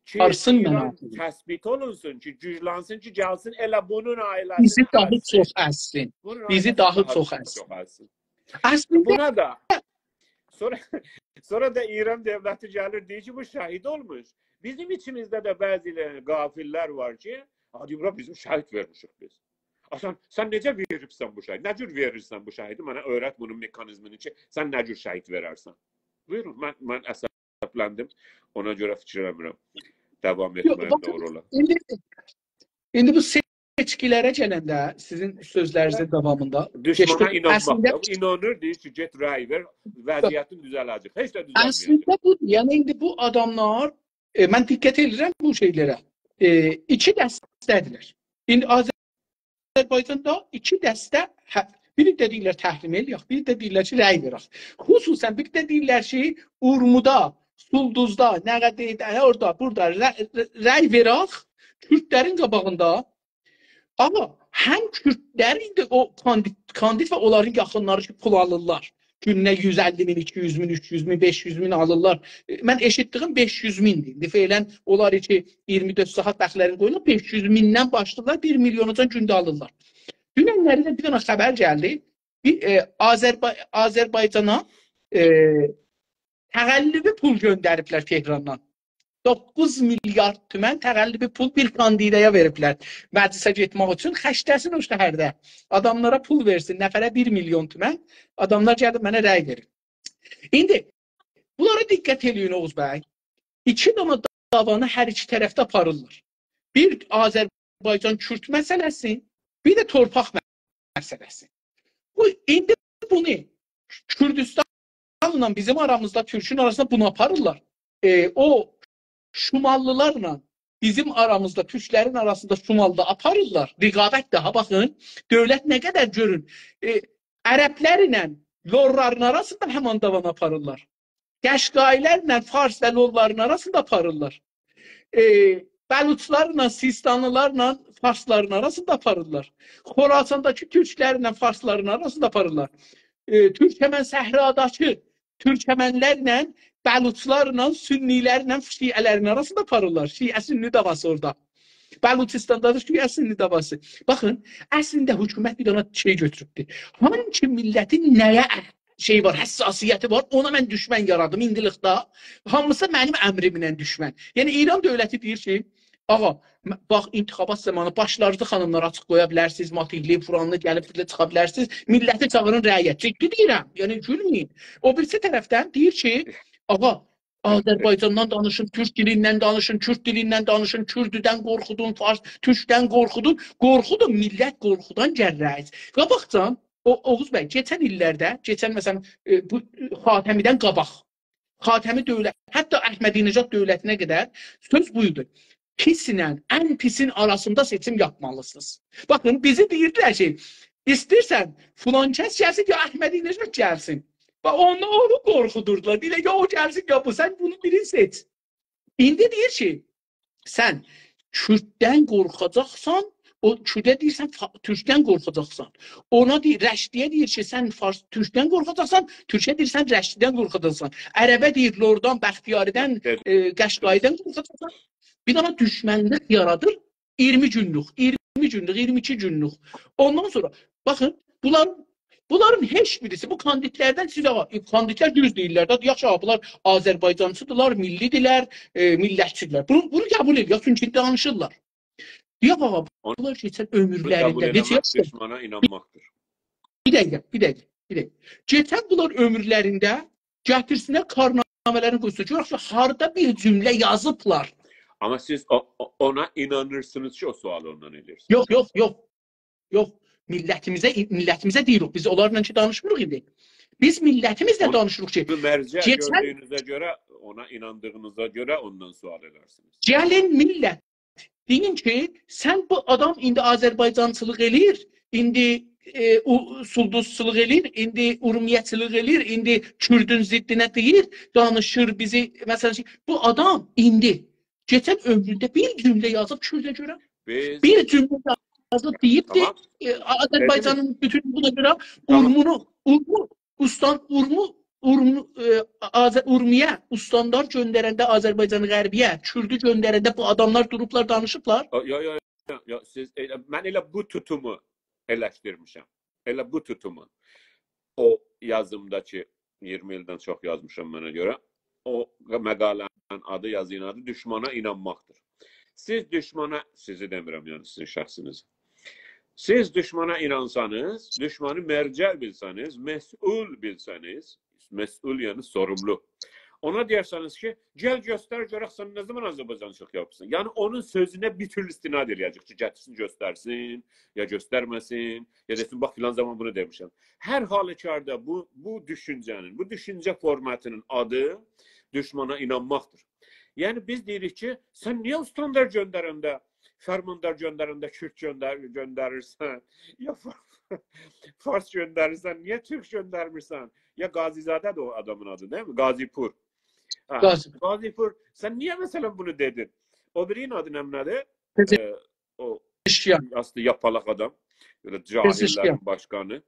کی، فارسین ایران منافعی. تثبیت اولونسون کی، گوجلنسین کی، گلسین ائله بونون عائله‌سینی... بیزی داها ازسین. چوخ ازسین. بونون بیزی عائله‌سینی داها داها چوخ چوخ ازسین. ازسین. اصلینده... بونا دا سونرا، سونرا دا ایران دؤولتی گلیر، دئییر کی، بو شهید اولموش. بیزیم ایچیمیزده ده بعضی ائله غافل‌لر وار کی، «آ، دئییر، بورا بیزیم شهید وئرمیشیک بیز.» «آ، سن، سن نئجه وئریبسن بو شهیدی؟ نه جور وئریرسن بو شهیدی؟ منه اؤیرت بونون مکانیزمینی کی، سن نه جور شهید وئررسن.» بویورون، من، من عصبلندیم. اونا گؤره فیکیر ائله‌میرم داوام... یوخ، ائتمه‌ییم باخین، دوغرو اولا. ایندی، ایندی بو سئچکی‌لره گلنده، سیزین سؤزلرینیزین داوامیندا دوشمانا کئچدیک. اینانماق اصلینده دا. بو اینانیر، دئییر کی، «گئت رأی وئر، وضعیتین دوزله‌جک.» هئچ ده دوزلمه‌یه‌جک. اصلینده بو، یعنی ایندی بو آداملار، ائ، من دقت ائدیرم بو شئی‌لره. ائ، ایکی دسته‌دیرلر. ایندی آذربایجاندا ایکی دسته، هه، بیری ده دئییرلر تحریم ائله‌یک، بیری ده دئییرلر کی، رأی وئرک. خصوصاً بیری ده دئییرلر کی، اورمودا، سولدوزدا، نه قدر، هه، اورادا، بورادا رأ-، رأی وئرک، کوردلرین قاباغیندا. آمما هم کوردلر ایندی او کاندید، کاندید و اونلارین یاخینلاری کی، پول آلیرلار. گونده یوز اللی مین، ایکی یوز مین، اوچ یوز مین، بئش یوز مین آلیرلار. ائ، من ائشیتدیگیم بئش یوز میندیر. ایندی فعلاً اونلار کی، ایگیرمی دؤرد ساعات بختلرینی قویورلار، بئش یوز میندن باشلاییرلار، بیر میلیوناجان گونده آلیرلار. دوننلری ده بیر دنه خبر گلدی. بیر، ائ، آذربا-، آذربایجانا، ائ، تقلبی پول گؤندریبلر تهراندان. دوققوز میلیارد تومن تقلبی پول بیر کاندیدایا وئریبلر. مجلسه گئتمک اوچون خرجله‌سین او شهرده. آداملارا پول وئرسین، نفره بیر میلیون تومن. آداملار گلیب منه رأی وئریر. ایندی بونلارا دقت ائله‌یین، اوغوز بی. ایکی دنه دعوانی هر ایکی طرفده آپاریرلار. بیر آذربایجان کورد مسئله‌سی، بیر ده تورپاق مسئله‌سی. بو، ایندی بونو کوردوستانلا بیزیم آرامیزدا، تورکون آراسیندا بونو آپاریرلار. ائ، او شماللیلارلا بیزیم آرامیزدا، تورکلرین آراسیندا شمالدا آپاریرلار. رقابت داها، باخین، دؤولت نه قدر، گؤرون. ائ، عربلرله لورلارین آراسیندا همان دعوانی آپاریرلار. قشقایلارلا فارس و لورلارین آراسیندا آپاریرلار. ائ، بلوچلارلا، سیستانلیلارلا فارسلارین آراسیندا آپاریرلار. خوراسانداکی تورکلرله فارسلارین آراسیندا آپاریرلار. ائ، تورکمن صحراداکی تورکمنلرله، بلوچلارلا، سنی‌لرله شیعه‌لرین آراسیندا آپاریرلار. شیعه سنی دعواسی اورادا. بلوچستاندا دا شیعه سنی دعواسی. باخین، اصلینده حکومت بیر دنه شئی گؤتوروبدور. هانسی میللتین نه‌یه شئی وار، حساسیتی وار، اونا من دوشمن یارادیم ایندیلیکده. هامیسی منیم امریمله دوشمن. یعنی ایران دؤولتی دئییر کی، آغا، م-، باخ، انتخابات زامانی باشلارینیزی خانیملار آچیق قویا بیلرسینیز، ماتیقلی، فورانلی گلیب بیلله چیخا بیلرسینیز. میللتی چاغیرین رأیه. جدی دئییرم، یعنی گولمه‌یین. او بیریسی طرفدن دئییر کی، آغا، آذربایجاندان دانیشین، تورک دیلیندن دانیشین، کورد دیلیندن دانیشین، کورددن قورخودون، فارس، تورکدن قورخودون، قورخودون، میللت قورخودان گلره‌ییز. قاباقجان، او، اوغوز بی، کئچن ایللرده، کئچن، مثلا، ائ، بو خاتمی‌دن قاباق، خاتمی دؤولت، حتی احمدی‌نژاد دؤولتینه قدر سؤز بو ایدی: پیسله، ان پیسین آراسیندا سئچیم یاپمالیسینیز. باخین، بیزی دئییردیلر کی، ایسته‌ییرسن فلان کس گلسین، یا احمدی‌نژاد گلسین. و اونو، اونو قورخودوردولار. دئییرلر، یا او گلسین، یا بو. سن بونون بیرینی سئچ. ایندی دئییر کی، سن کورددن قورخاجاقسان، او کورده دئییر، سن فا-، تورکدن قورخاجاقسان. اونا دئییر، رشتی‌یه دئییر کی، سن فارس، تورکدن قورخاجاقسان، تورکه دئییر، سن رشتی‌دن قورخاجاقسان. عربه دئییر، لوردان، بختیاری‌دن، ائ، قشقایی‌دن قورخاجاقسان. بیر دنه دوشمنلیک یارادیر. اییرمی گونلوک، اییرمی گونلوک، اییرمی ایکی گونلوک. اوندان سونرا، باخین، بونلار، بونلارین هئچ بیریسی، بو کاندیدلردن سیز، آغا، کاندیدلر دوز دئییرلر ده، یاخشی، آغا، بونلار آذربایجانچی‌دیرلار، میللی‌دیرلر، ائ، میللتچی‌دیرلر. بونو، بونو قبول ائدیر، چونکی دانیشیرلار. یوخ، آغا، اون-، بونلار کئچن بونو قبول عؤمورلرینده، نئچه ائله‌مک یاشدیر؟ دوشمانا اینانماقدیر. بیر دقیقه، بیر دقیقه، بیر دقیقه. کئچن بونلار عؤمورلرینده گتیرسینلر کارنامه‌لرینی قویسون. گؤرک کی، هاردا بیر جمله یازیبلار. آمما سیز او، او، اونا اینانیرسینیز کی، او سؤالی اوندان ائدیرسینیز. یوخ، یوخ، یوخ. یوخ. میللتیمیزه، میللتیمیزه دئییریک. بیز اونلارلا کی دانیشمیریق ایندی. بیز میللتیمیزله اون-، دانیشیریق کی، اونو مرجع کئچن گؤردویونوزه گؤره، اونا ایناندیغینیزا گؤره اوندان سؤال ائدرسینیز. گلین میللت، دئیین کی، سن بو آدام ایندی آذربایجانچیلیق ائله‌ییر، ایندی، ائ، او-، سولدوزچولوق ائله‌ییر، ایندی اورمیه‌چیلیک ائله‌ییر، ایندی کوردون ضدینه دئییر، دانیشیر بیزی، مثلا، شئی، بو آدام ایندی کئچن عؤمرونده بیر جمله یازیب کورده گؤره؟ بیز بیر جمله یازیب دئییبدی، تامام. ائ، آذربایجانین بوتونلویونه گؤره تامام. اورمونو، اورمو، استان، اورمو، اورمو، ائ، آذ-، اورمیه استاندار گؤندرنده آذربایجان غربی‌یه، کوردو گؤندرنده بو آداملار دوروبلار، دانیشیبلار؟ یو، یو، یو، یو، سیز ائله، من ائله بو توتومو ائلشدیرمیشم. ائله بو توتومو. او یازیمدا کی، اییرمی ایلدن چوخ یازمیشام منه گؤره. او مقاله‌نین آدی، یازینین آدی دوشمانا اینانماقدیر. سیز دوشمانا، سیزی دئمیرم، یعنی سیزین شخصینیزی. سیز دوشمانا اینانسانیز، دوشمانی مرجع بیلسه‌نیز، مسئول بیلسه‌نیز، مسئول، یعنی سوروملو. اونا دئیرسه‌نیز کی، گل گؤستر گؤرک سن نه زامان آذربایجانچیلیق یاپیرسان. یعنی اونون سؤزونه بیر تورلو استناد ائله‌یه‌جک کی، گتیرسین گؤسترسین، یا گؤسترمه‌سین، یا دئسین، باخ، فلان زامان بونو دئمیشم. هر حالوکاردا بو، بو دوشونجه‌نین، بو دوشونجه فورماتینین آدی دوشمانا اینانماقدیر. یعنی بیز دئییریک کی، سن نییه استاندار گؤندرنده، فرماندار گؤندرنده کورد گؤندر-، گؤندریرسن؟ یا فا-، فارس گؤندریرسن، نییه تورک گؤندرمیرسن؟ یا قاضی‌زاده‌دیر او آدامین آدی، دئییلمی؟ قاضی‌پور. هه، قاضی. قاضی‌پور، سن نییه مثلا بونو دئدین؟ او بیری‌نین آدی نه، نه‌دیر؟ پزشکیان. ائ، او یاستو یاپالاق آدام. بئله جاهیللرین پزشکیان. باشقانی.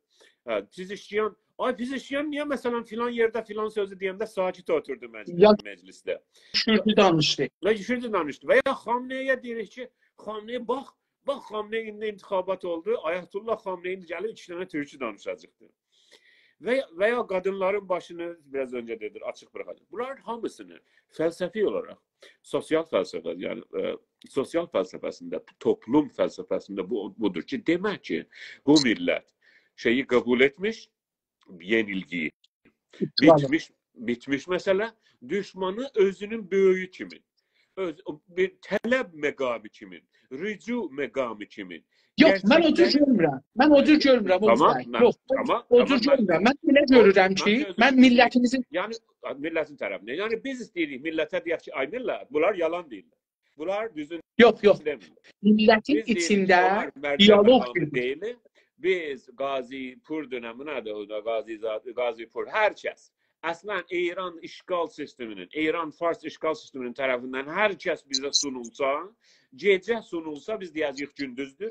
هه، پزشکیان. آی، پزشکیان نییه مثلا فلان یئرده فلان سؤزو دئینده ساکت اوتوردو مجل-، یا مجلسده؟ کوردو دانیشدی. و کوردو دانیشدی. و یا خامنه‌ای‌یه دئییریک کی، خامنه‌ای باخ، باخ، خامنه‌ای ایندی انتخابات اولدو. آیت‌الله خامنه‌ای ایندی گلیب ایکی دنه تورکو دانیشاجاقدی. و، و یا قادینلارین باشینی، بیر آز اؤنجه دئدیم، آچیق بوراخاجاق. بونلارین هامیسینی فلسفی اولاراق، سوسیال فلسفه، یعنی، ائ، سوسیال فلسفه‌سینده، توپلوم فلسفه‌سینده بو، بودور کی، دئمک کی، بو میللت شئیی قبول ائتمیش، یئنیلگی‌یی. ایستیقلال. بیتمیش، بیتمیش مسئله، دوشمانی اؤزونون بؤیویو کیمی، اؤز، او بیر طلب مقامی کیمی، رجوع مقامی کیمی. یوخ، من او جور گرچکدن گؤرمورم. من او جور گؤرمورم، اوغوز بی. تامام، من، یوخ، تامام، او جور تامام، من، گؤرمورم. من بئله او، گؤرورم من کی، اؤزوم من دئییرم. میللتیمیزین یعنی، میللتین طرفینه. یعنی بیز ایسته‌ییریک میللته دئیک کی، آی میللت، بونلار یالان دئییرلر. بونلار دوزون دئمیرلر. یوخ، یوخ. میللتین ایچینده دیالوق. بیز دئییریک کی، اونلار مرجع مقامی دئییل. بیز قاضی‌پور دؤنمی، نه‌دیر او دا، قاضی‌زاد، قاضی‌پور، هر کس. اصلا ایران اشغال سیستمینین، ایران فارس اشغال سیستمینین طرفیندن هر کس بیزه سونولسا، گئجه سونولسا، بیز دئیه‌جه‌ییک گوندوزدور.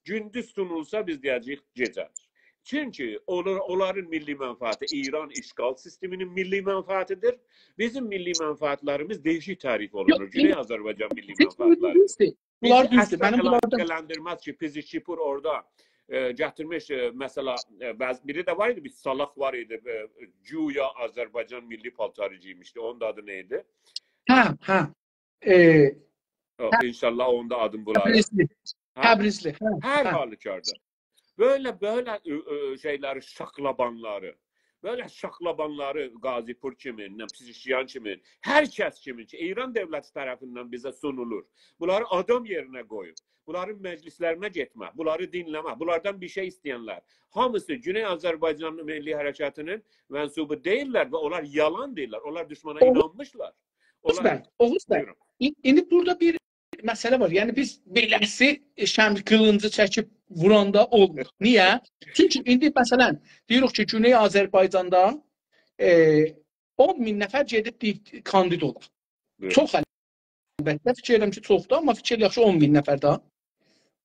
گوندوز سونولسا، بیز دئیه‌جه‌ییک گئجه‌دیر. چونکی اونلار، اونلارین میللی منفعتی ایران اشغال سیستمینین میللی منفعتی‌دیر. بیزیم میللی منفعتلریمیز دئییشیک تعریف اولونور. یوخ، گونئی آذربایجان میللی منفعتلری. بونلار بیزی دوزدور. اصلا علاقه‌لندیرمز کی، پزشکی‌پور اورادا، ائ، گتیرمیش، ائ، مثلا، ائ، بعضی، بیری ده وار ایدی، بیر سالاق وار ایدی، ائ، گویا آذربایجان میللی پالتاری گئیمیشدی. اونون دا آدی نه ایدی؟ هه، هه. ائ، او، هه. انشاءالله اونون دا آدینی بولارام. تبریزلی. هه؟ تبریزلی، هه، هر، هه. حالوکاردا. بئله، بئله، اؤ، اؤ، شئیلری، شاقلابانلاری، بئله شاقلابانلاری قاضی‌پور کیمی، نه، پزشکیان کیمی، هر کس کیمی کی، ایران دؤولتی طرفیندن بیزه سونولور. بونلاری آدام یئرینه قویوب، بونلارین مجلسلرینه گئتمک، بونلاری دینله‌مک، بونلاردان بیر شئی ایسته‌ینلر، هامیسی گونئی آذربایجان میللی حرکتینین منسوبو دئییللر و اونلار یالان دئییرلر. اونلار دوشمانا، اوغوز، اینانمیشلار. اوغوز بی، اونلار، اوغوز بی، بویورون. این-، ایندی بورادا بیر مسئله وار. یعنی بیز بئله‌سی شمع قیلینجی چکیب ووراندا اولمور. نییه؟ چونکی ایندی، مثلا، دئییریک کی، گونئی آذربایجاندا، ائ، اون مین نفر گئدیب دئییب کاندید اولا. بویورون. چوخ، البته، فیکیر ائدیرم کی، چوخدور، آمما فیکیر ائل یاخشی، اون مین نفر ده.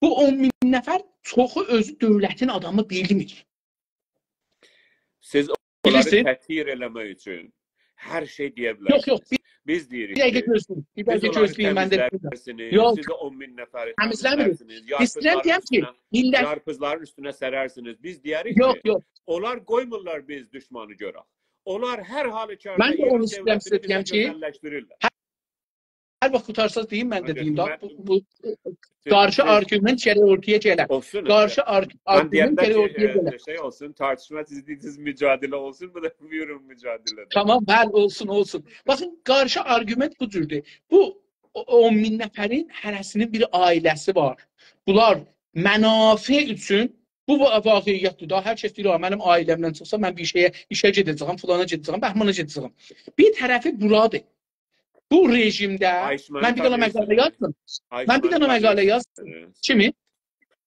بو اون مین نفر چوخو اؤزو دؤولتین آدامی بیلمیر. سیز اونلاری، بیلیرسینیز، تطهیر ائله‌مک اوچون هر شئی دئیه بیلرسینیز. یوخ، یوخ، بیر، بیز دئییریک، بیر دقیقه کی، گؤزله‌یین، بیر دقیقه گؤزله‌یین، من ده، سیز اونلاری تمیزلرسینیز، یوخ، سیز او اون مین نفری تمیزله‌میریک. تمیزلرسینیز، ایسته‌ییرم یارپیزلارین کی، اوستونه، میللت، یارپیزلارین اوستونه سررسینیز. بیز دئیه‌ریک، یوخ، کی، یوخ، اونلار قویمورلار بیز دوشمانی گؤرک. اونلار هر حال و کاردا، من ده اونو ایران ایسته‌ییرم دؤولتینی سیزه بیزه دئیم کی، گؤزللشدیریرلر. هر، هر واخت قوتارساز دئیین، من ده، هه، دئییم دا. من، بو، بو، سیز، قارشی، سیز آرگومنت گرک اورتایا گله. اولسون، قارشی، هه، آرگ-، من آرگومنت دئینده گرک کی، اورتایا، اه، گله. شئی اولسون، تارتیشما، سیز دئدینیز مجادله اولسون، بو دا بویورون مجادله. تامام، بلی، اولسون، اولسون. باخین، قارشی آرگومنت بو جوردور. بو، او، او اون مین نفرین هره‌سینین بیر عائله‌سی وار. بونلار منافع اوچون، بو وا-، واقعیتدیر دا. هر کس دئییر: «آ، منیم عائله‌مدن چیخسا، من بیر شئیه، ایشه گئده‌جه‌یم، فلانا گئده‌جه‌یم، بهمانا گئده‌جه‌یم.» بیر طرفی بورادیر. بو رژیمده، آیشمنی تانیییرسینیز؟ من بیر دنه مقاله یازدیم. من بیر دنه مقاله یازدیم. آیشمنی تانیییرسینیز؟ کیمی؟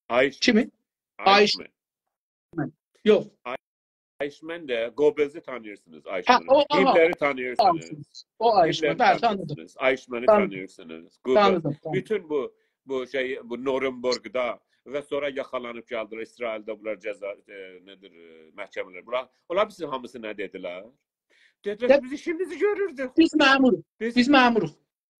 آیش-، کیمی؟ آیشمن. آیشمن. یوخ. آی-، آیشمن ده، گوبلزی تانیییرسینیز، هه، آیشمنی. او، آها. هیتلری تانیییرسینیز. او آیشمن. هیتلری، بلی، تانیییرسینیز. تانیدیم. آیشمنی، تانیدیم، تانیییرسینیز. گوبلز. تانیدیم، تانیدیم. بوتون بو، بو شئی، بو نورنبورگدا و سونرا یاخالانیب گلدیلر اسرائیلده، بونلار جزا، ائ، نه‌دیر، ائ، محکمه‌لر. بونلار، اونلار بیزه هامیسی نه دئدیلر؟ دئدیلر، یا، بیز ایشیمیزی گؤروردوک. بیز مأموروق. بیز، بیز مأموروق.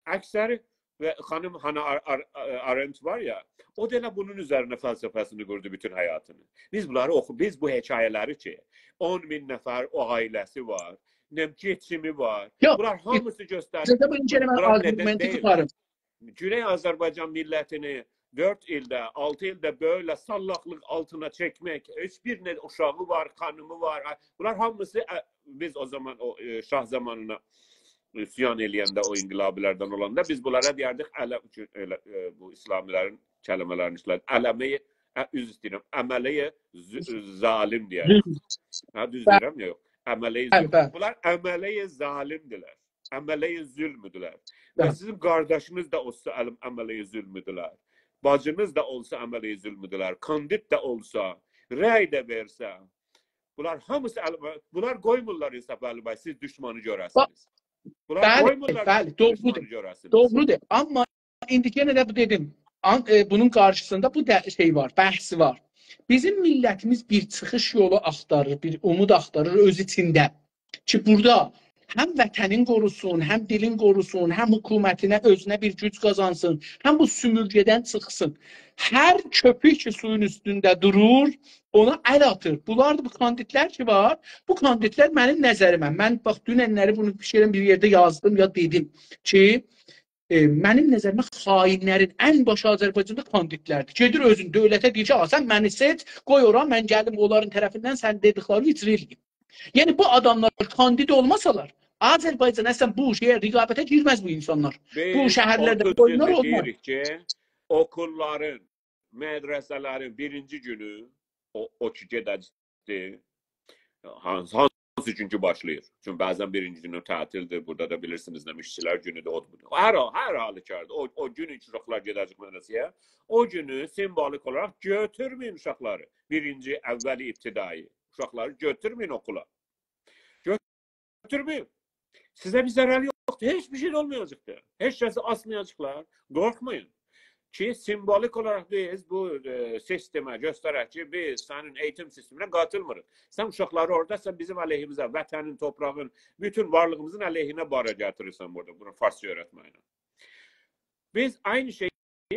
اکثری و خانیم هانا آر-، آر-، آرنت وار یا، او دا ائله بونون اوزرینه فلسفه‌سینی قوردو بوتون حیاتینی. بیز بونلاری اوخو-، بیز بو حکایه‌لری کی، اون مین نفر او عائله‌سی وار، نه بیلیم، کئچیمی وار. یوخ، بونلار هامیسی گؤستریر. اجازه وئرین، گئنه من بونلار نه‌دن آرگومنتی دئییل؟ چیخاریم. گونئی آذربایجان میللتینی دؤرد ایلده، آلتی ایلده بئله ساللاقلیق آلتینا چکمک، هئچ بیر نه اوشاغی وار، خانیمی وار. بونلار هامیسی، ا، بیز او زامان او، ائ، شاه زامانینا عصیان ائله‌ینده، او انقلابی‌لردن اولاندا بیز بونلارا دئیردیک، علم، ائله، ائ، بو اسلامی‌لرین کلمه‌لرینی ایشله‌دیر. علمه‌ی، ا، عذر ایسته‌ییرم، عمله‌ی ظ-، ظالم دئیردیک. ظلم. هه، دوز دئییرم، یوخ. عمله‌ی ظلم. بلی، بلی. بونلار عمله‌ی ظالم‌دیرلر. عمله‌ی ظلم‌دیرلر. و، بلی، سیزین قارداشینیز دا اولسا عل-، عمله‌ی ظلم‌دیرلر. باجینیز دا اولسا عمله‌ی ظلم‌دیرلر. کاندید ده اولسا، رأی ده وئرسه، بونلار هامیسی عل-، بونلار قویمورلار انصافا، علی بی، سیز دوشمانی گؤره‌سینیز. بونلار، بلی، قویمورلار، بلی، دوغرودور، دوشمانی گؤره‌سینیز. دوغرودور. آمما ایندی یئنه ده بو دئدیم، آن-، ائ، بونون قارشیسیندا بو دا شئی وار، بحث وار. بیزیم میللتیمیز بیر چیخیش یولو آختاریر، بیر اومود آختاریر اؤز ایچینده. کی، بورادا هم وطنین قوروسون، هم دیلین قوروسون، هم حکومتینه، اؤزونه بیر گوج قازانسین، هم بو سومورگه‌دن چیخسین. هر کؤپوک کی، سویون اوستونده دورور، اونا ال آتیر. بونلار دا، بو کاندیدلر کی وار، بو کاندیدلر منیم نظریمه، من، باخ، دوننلری بونو بیر شئیله بیر یئرده یازدیم یا دئدیم کی، ائ، منیم نظریمه خائن‌لرین ان باشی آذربایجاندا کاندیدلردیر. گئدیر اؤزون دؤولته دئییر کی: «آ، سن منی سئچ، قوی اورا، من گلیم اونلارین طرفیندن سن دئدیکلرینی اجرا ائله‌ییم.» یعنی بو آداملار کاندید اولماسالار، آذربایجان اصلا بو شئیه، رقابته گیرمز بو اینسانلار. بو شهرلرده بو اویونلار اولماز. بیز اوتوز گونو دئییریک کی، اوکوللارین، مدرسه‌لرین بیرینجی گونو، او، او کی گئده‌جکدیر، هانسی، هانسی گون کی باشلاییر. چونکی بعضا بیرینجی گونو تعطیلدیر، بورادا دا بیلیرسینیز، نه ایشچیلر گونودور، اودور، بودور. هر حال، هر حالیکاردا، او، او گون کی اوشاقلار گئده‌جک مدرسه‌یه، او گونو سیمبولیک اولاراق گؤتورمه‌یین اوشاقلاری بیرینجی، اوّل ابتدایی. اوشاقلاری گؤتورمه‌یین اوکولا. گؤتورمه‌یین. سیزه بیر ضرری یوخدور. هئچ بیر شئی ده اولمایاجاقدیر. هئچ کسی آسمایاجاقلار. قورخمایین. کی، سیمبولیک اولاراق بیز بو، ائ، سیستمه گؤسترک کی، بیز سنین ائییتیم سیستمینه قاتیلمیریق. سن اوشاقلاری اورادا، سن بیزیم علیهیمیزه وطنین، توپراغین، بوتون وارلیغیمیزین علیهینه بارا گتیریرسن بورادا، بونو فارسجا اؤیرتمکله. بیز عینی شئیی،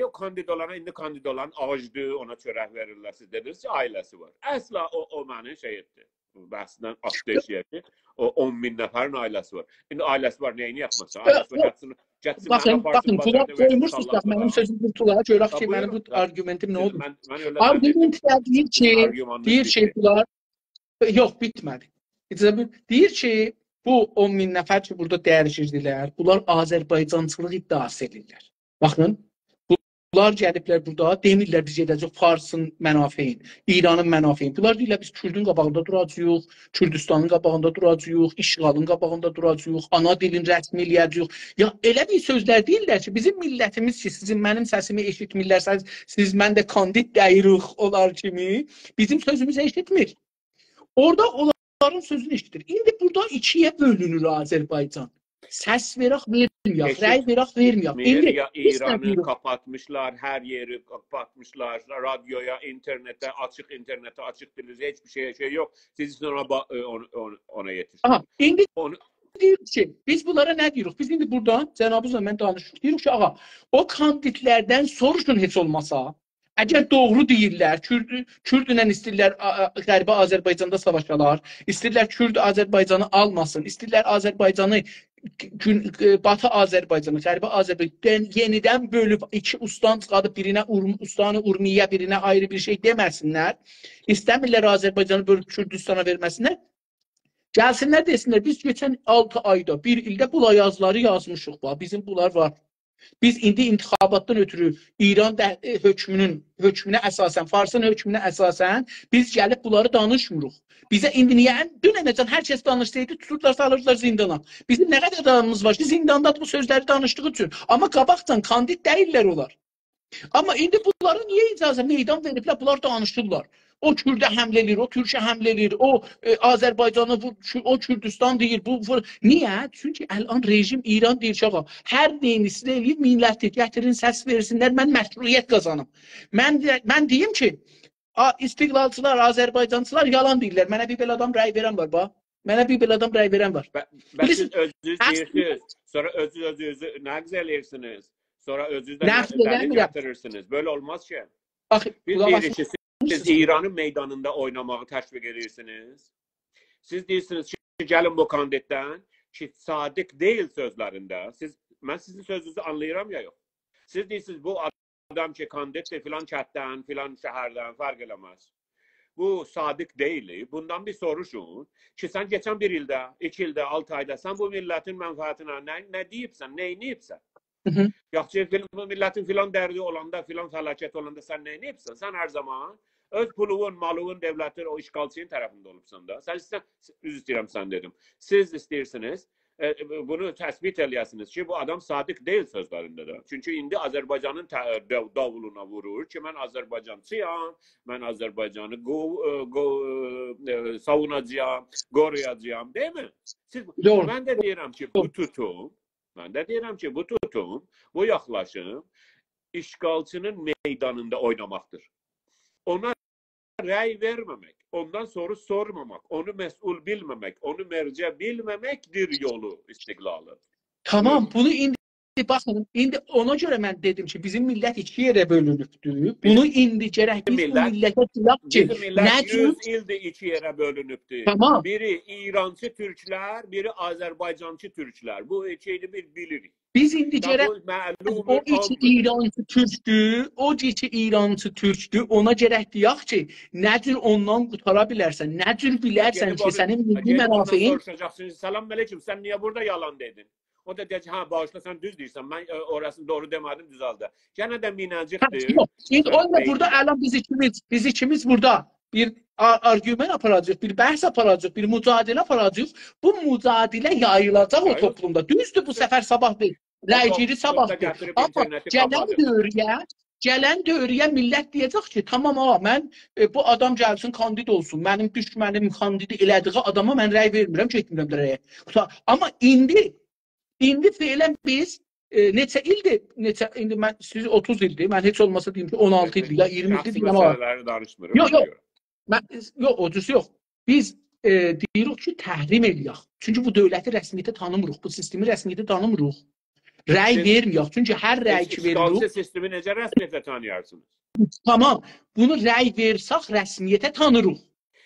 او کاندید اولانا، ایندی کاندید اولان آجدیر، اونا چؤرک وئریرلر، سیز دئدینیز کی، عائله‌سی وار. اصلا او، او منیم شئییمدیر. بحثدن آتدی ائشییه کی، او اون مین نفرین عائله‌سی وار. ایندی عائله‌سی وار، نئینیه‌ک مثلا؟ یوخ، عائله‌سی وار، یوخ. گتسین، گتسین، باخین، منی آپارسین، باخین، بونلار بازاردا وئرسین، قورتولساق، ساللاق منیم قالار. سؤزوم قورتولا، گؤرک کی، ها، منیم بو، بویورون. آرگومنتیم نه اولدو؟ من، من ائله، آرگومنت ده دئییر کی، آرگومنتیم دئییر کی، بیتدی. بونلار، یوخ، بیتمه‌دی. اجازه وئر. دئییر کی، بو اون مین نفر کی، بورادا درگیردیلر، بونلار آذربایجانچیلیق ادعاسی ائدیرلر. باخین، بو، بونلار گلیبلر بورادا، دئمیرلر بیز گئده‌جه‌ییک فارسین منافعین، ایرانین منافعین. بونلار دئییرلر، بیز کوردون قاباغیندا دوراجاغیق، کوردوستانین قاباغیندا دوراجاغیق، اشغالین قاباغیندا دوراجاغیق، آنا دیلین رسمی ائله‌یه‌جه‌ییک. یا ائله بیر سؤزلر دئییرلر کی، بیزیم میللتیمیز کی، سیزین منیم سسیمی ائشیتمیرلر، سیز، سیز من ده کاندید دئییریک اونلار کیمی، بیزیم سؤزوموزو ائشیتمیر. اورادا اونلارین سؤزونو ائشیدیر. ایندی بورادا ایکی‌یه بؤلونور آذربایجان. سس وئرک، وئرمه‌یک، ائشیت- رأی وئرک، وئرمه‌یک. میر، ایندی یا بیز نه ایرانی دئییریک؟ قاپاتمیشلار، هر یئری قاپاتمیشلار، رادیویا، اینترنته، آچیق اینترنته، آچیق تلویزیویا، هئچ بیر شئیه شئی یوخ. سیز ایسته‌ییرسینیز اونا، با- ائ، اون- اون- اونا یئتیشین. آها، ایندی اونو دئییر کی، بیز بونلارا نه دئییریک؟ بیز ایندی بورادان جنابینیزلا من دانیشیریق. دئییریک کی، آغا، او کاندیدلردن سوروشون هئچ اولماسا، اگر دوغرو دئییرلر، کورد، کوردله ایسته‌ییرلر، آ، آ، غربی آذربایجاندا ساواشالار، ایسته‌ییرلر کورد آذربایجانی آلماسین، ایسته‌ییرلر آذربایجانی، گون-، ائ، باتی آذربایجانی، غربی آذربایجانی یئنیدن بؤلوب ایکی اوستان چیخاردیب بیرینه اورم-، اوستان اورمیه، بیرینه آیری بیر شئی دئمه‌سینلر. ایسته‌میرلر آذربایجانی بؤلوب کوردوستانا وئرمه‌سینلر. گلسینلر دئسینلر، بیز کئچن آلتی آیدا، بیر ایلده بولار یازیلاری یازمیشیق، باخ، بیزیم بونلار وار. بیز ایندی انتخاباتدان اؤترو ایران ده، ائ، حؤکمونون، حؤکمونه اساساً، فارسین حؤکمونه اساساً بیز گلیب بونلاری دانیشمیریق. بیزه ایندی نییه، دوننه‌جن هر کس دانیشسایدی، توتوردولار، سالیردیلار زیندانا. بیزیم نه قدر آدامیمیز وار کی، زینداندادیر بو سؤزلری دانیشدیغی اوچون. آمما قاباقجان کاندید دئییللر اونلار. آمما ایندی بونلارا نییه اجازه، میدان وئریبلر، بونلار دانیشیرلار. او کورده حمله ائله‌ییر، او تورکه حمله ائله‌ییر، او، ائ، آذربایجانی وور، کو-، او کوردوستان دئییر، بو وور. نییه؟ چونکی الان رژیم ایران دئییر کی، آغا، هر نئینیسینی ائله‌یین، میللتی گتیرین، سس وئرسینلر، من مشروعیت قازانیم. من ده-، من دئییم کی، آ، استقلالچیلار، آذربایجانچیلار یالان دئییرلر. منه بیر بئله آدام رأی وئرن وار، باخ. منه بیر بئله آدام رأی وئرن وار. به-، بلکه بیلیرسینیز، اؤزونوز اصلینده دئییرسینیز، سونرا اؤزونوز اؤزونوزو نقض ائله‌ییرسینیز. سونرا اؤزونوز ده نقض دلیل ائله‌میرم. گتیریرسینیز. بئله اولماز کی. آخی، بیز قولاق دئییریک آسین. کی، سیز ایرانین میدانیندا اویناماغی تشویق ائدیرسینیز. سیز دئییرسینیز کی، گلین بو کاندیددن کی، صادق دئییل سؤزلرینده. سیز، من سیزین سؤزونوزو آنلاییرام یا یوخ؟ سیز دئییرسینیز، بو آدام کی، کاندیددیر، فلان کنددن، فلان شهردن، فرق ائله‌مز. بو صادق دئییل. بوندان بیر سوروشون کی، سن کئچن بیر ایلده، ایکی ایلده، آلتی آیدا سن بو میللتین منفعتینه نه، نه دئییبسن، نه ائدیبسن؟ هی هی. یاخشی، فیل-، بو میللتین فلان دردی اولاندا، فلان فلاکت اولاندا سن نه ائدیبسن؟ سن هر زامان اؤز پولووون، مالیوین، دؤولتین، او اشغالچی‌نین طرفینده اولوبسان دا. سن ایسته‌سن، عذر ایسته‌ییرم سن دئدیم. سیز ایسته‌ییرسینیز، ائ، بونو تثبیت ائله‌یه‌سینیز کی، بو آدام صادق دئییل سؤزلرینده ده. چونکی ایندی آذربایجانین ته-، داو-، داولونا وورور کی، من آذربایجانچی‌یام، من آذربایجانی قو-، ائ، قو-، ائ، ساووناجاغام، قورویاجاغام، دئییلمی؟ سیز، دوغرو. من ده دئییرم کی، بو توتوم، من ده دئییرم کی، بو توتوم، بو یاخلاشیم اشغالچی‌نین میدانیندا اویناماقدیر. اونا رأی وئرمه‌مک، اوندان سوروش سورماماق، اونو مسئول بیلمه‌مک، اونو مرجع بیلمه‌مکدیر یولو استقلالین. تامام، بویورون. بونو ایندی باخین، ایندی اونا گؤره من دئدیم کی، بیزیم میللت ایکی یئره بؤلونوبدور. بونو ایندی گرک بیز بو میللت، میللته دئیک کی، بیزیم میللت نه جور، یوز ایلدیر ایکی یئره بؤلونوبدور. تامام. بیری ایرانچی تورکلر، بیری آذربایجانچی تورکلر. بو ایکی ایلی بیر بیلیریک. بیز ایندی دا گرک بو معلوم او ایکی آندیر. ایرانچی تورکدور، او ایکی ایرانچی تورکدور، اونا گرک دئیک کی، نه جور اوندان قوتارا بیلرسن، نه جور بیلرسن گلیب کی، اونو، سنین میللی گلیب اوندان منافعین سوروشاجاقسینیز: «سلام علیکم، سن نییه بورادا یالان دئدین؟» او دا دئیه‌جک: «هه، باغیشلا، سن دوز دئییرسن، من، ائ، اوراسینی دوغرو دئمه‌دیم، دوزلدر.» یئنه ده مینه‌جیکدیر. هه، یوخ، ایندی سن او ایله بورادا بئینینه. الان بیز ایکیمیز، بیز ایکیمیز بورادا بیر آ-، آرگومنت آپاراجاغیق، بیر بحث آپاراجاغیق، بیر مجادله آپاراجاغیق. بو مجادله یاییلاجاق او یاییل. توپلومدا. دوزدور، بو سن، سفر صاباح بیر سن رأی‌گیری تو-، صاباحدیر. توپدا گتیریب آمما اینترنتی گلن قاپادین. دؤوره‌یه، گلن دؤوره‌یه میللت دئیه‌جک کی، تامام، آ، من، ائ، بو آدام گلسین، کاندید اولسون. منیم دوشمنیم کاندیدی ائله‌دیگی آداما من رأی وئرمیرم، گئتمیرم ده رأیه. قوتا-، آمما ایندی، ایندی فعلاً بیز، ائ، نئچه ایلدیر، نئچه، ایندی من، سیز اوتوز ایلدیر، من هئچ اولماسا دئییم کی، اون آلتی ایلدیر، یا اییرمی ایلدیر، شخصی دئییرم، آ. مسئله‌لری دانیشمیرام، یوخ، اونا یوخ. گؤره. من، یوخ، او جورسو یوخ. بیز، ائ، دئییریک کی، تحریم ائله‌یک. چونکی بو دؤولتی رسمیته تانیمیریق، بو سیستمی رسمیته تانیمیریق. رأی سیز، وئرمه‌یک. چونکی هر رأی سیز کی وئریلیر، اشغالچی سیستمی نئجه رسمیته تانییارسینیز؟ تامام. بونو رأی وئرسک، رسمیته تانیریق.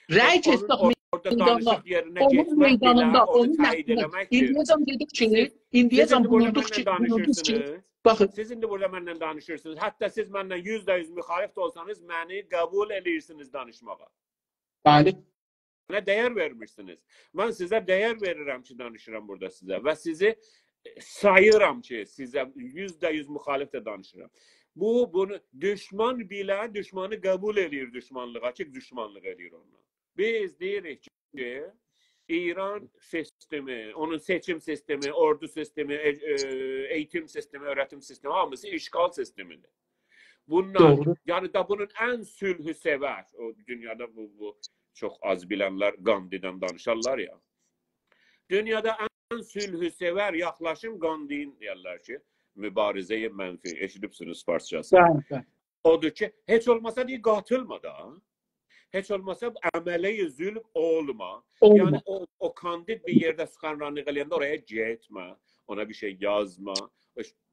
رأی اونون گئتسک اورادا میداندا، دانیشیق یئرینه اونون کئچمک بیله میدانیندا، اونو اونون تأیید رسمیته ائله‌مکدیر. ایندییه‌جن دئدیک کی، سیز، سیز ایندییه‌جن ایندی بورادا بویوردوق کی، منله بویوردوق کی، دانیشیرسینیز. باخین. سیز ایندی بورادا منله دانیشیرسینیز. حتی سیز منله یوزده یوز مخالف ده اولسانیز، منی قبول ائله‌ییرسینیز دانیشماغا. بلی. منه دَیر وئرمیرسینیز. من سیزه دَیر وئریرم کی، دانیشیرام بورادا سیزه و سیزی، ائ، ساییرام کی، سیزه یوزده یوز مخالف ده دانیشیرام. بو، بونو دوشمان بیله دوشمانی قبول ائله‌ییر دوشمانلیغا کی، دوشمانلیق ائله‌ییر اوننان. بیز دئییریک کی، ایران سیستمی، اونون سئچیم سیستمی، اوردو سیستمی، ائ-، ائ-، ائییتیم سیستمی، اؤیرتیم سیستمی، هامیسی اشغال سیستمی‌دیر. بونلار، دوغرو. یعنی دا بونون ان صلح‌سئور، او دونیادا بو، بو چوخ آز بیلنلر گاندی‌دان دانیشارلار یا. دونیادا ان صلح‌سئور یاخلاشیم گاندی‌نین، دئیرلر کی، مبارزه‌ی منفی. ائشیدیبسینیز فارسجاسی. بلی، بلی. اودور کی، هئچ اولماسا دئییر، قاتیلما دا. هئچ اولماسا عمله‌ی ظلم اولما. اولما. یعنی او، او کاندید بیر یئرده سخنرانلیق ائله‌ینده اورایا گئتمه، اونا بیر شئی یازما.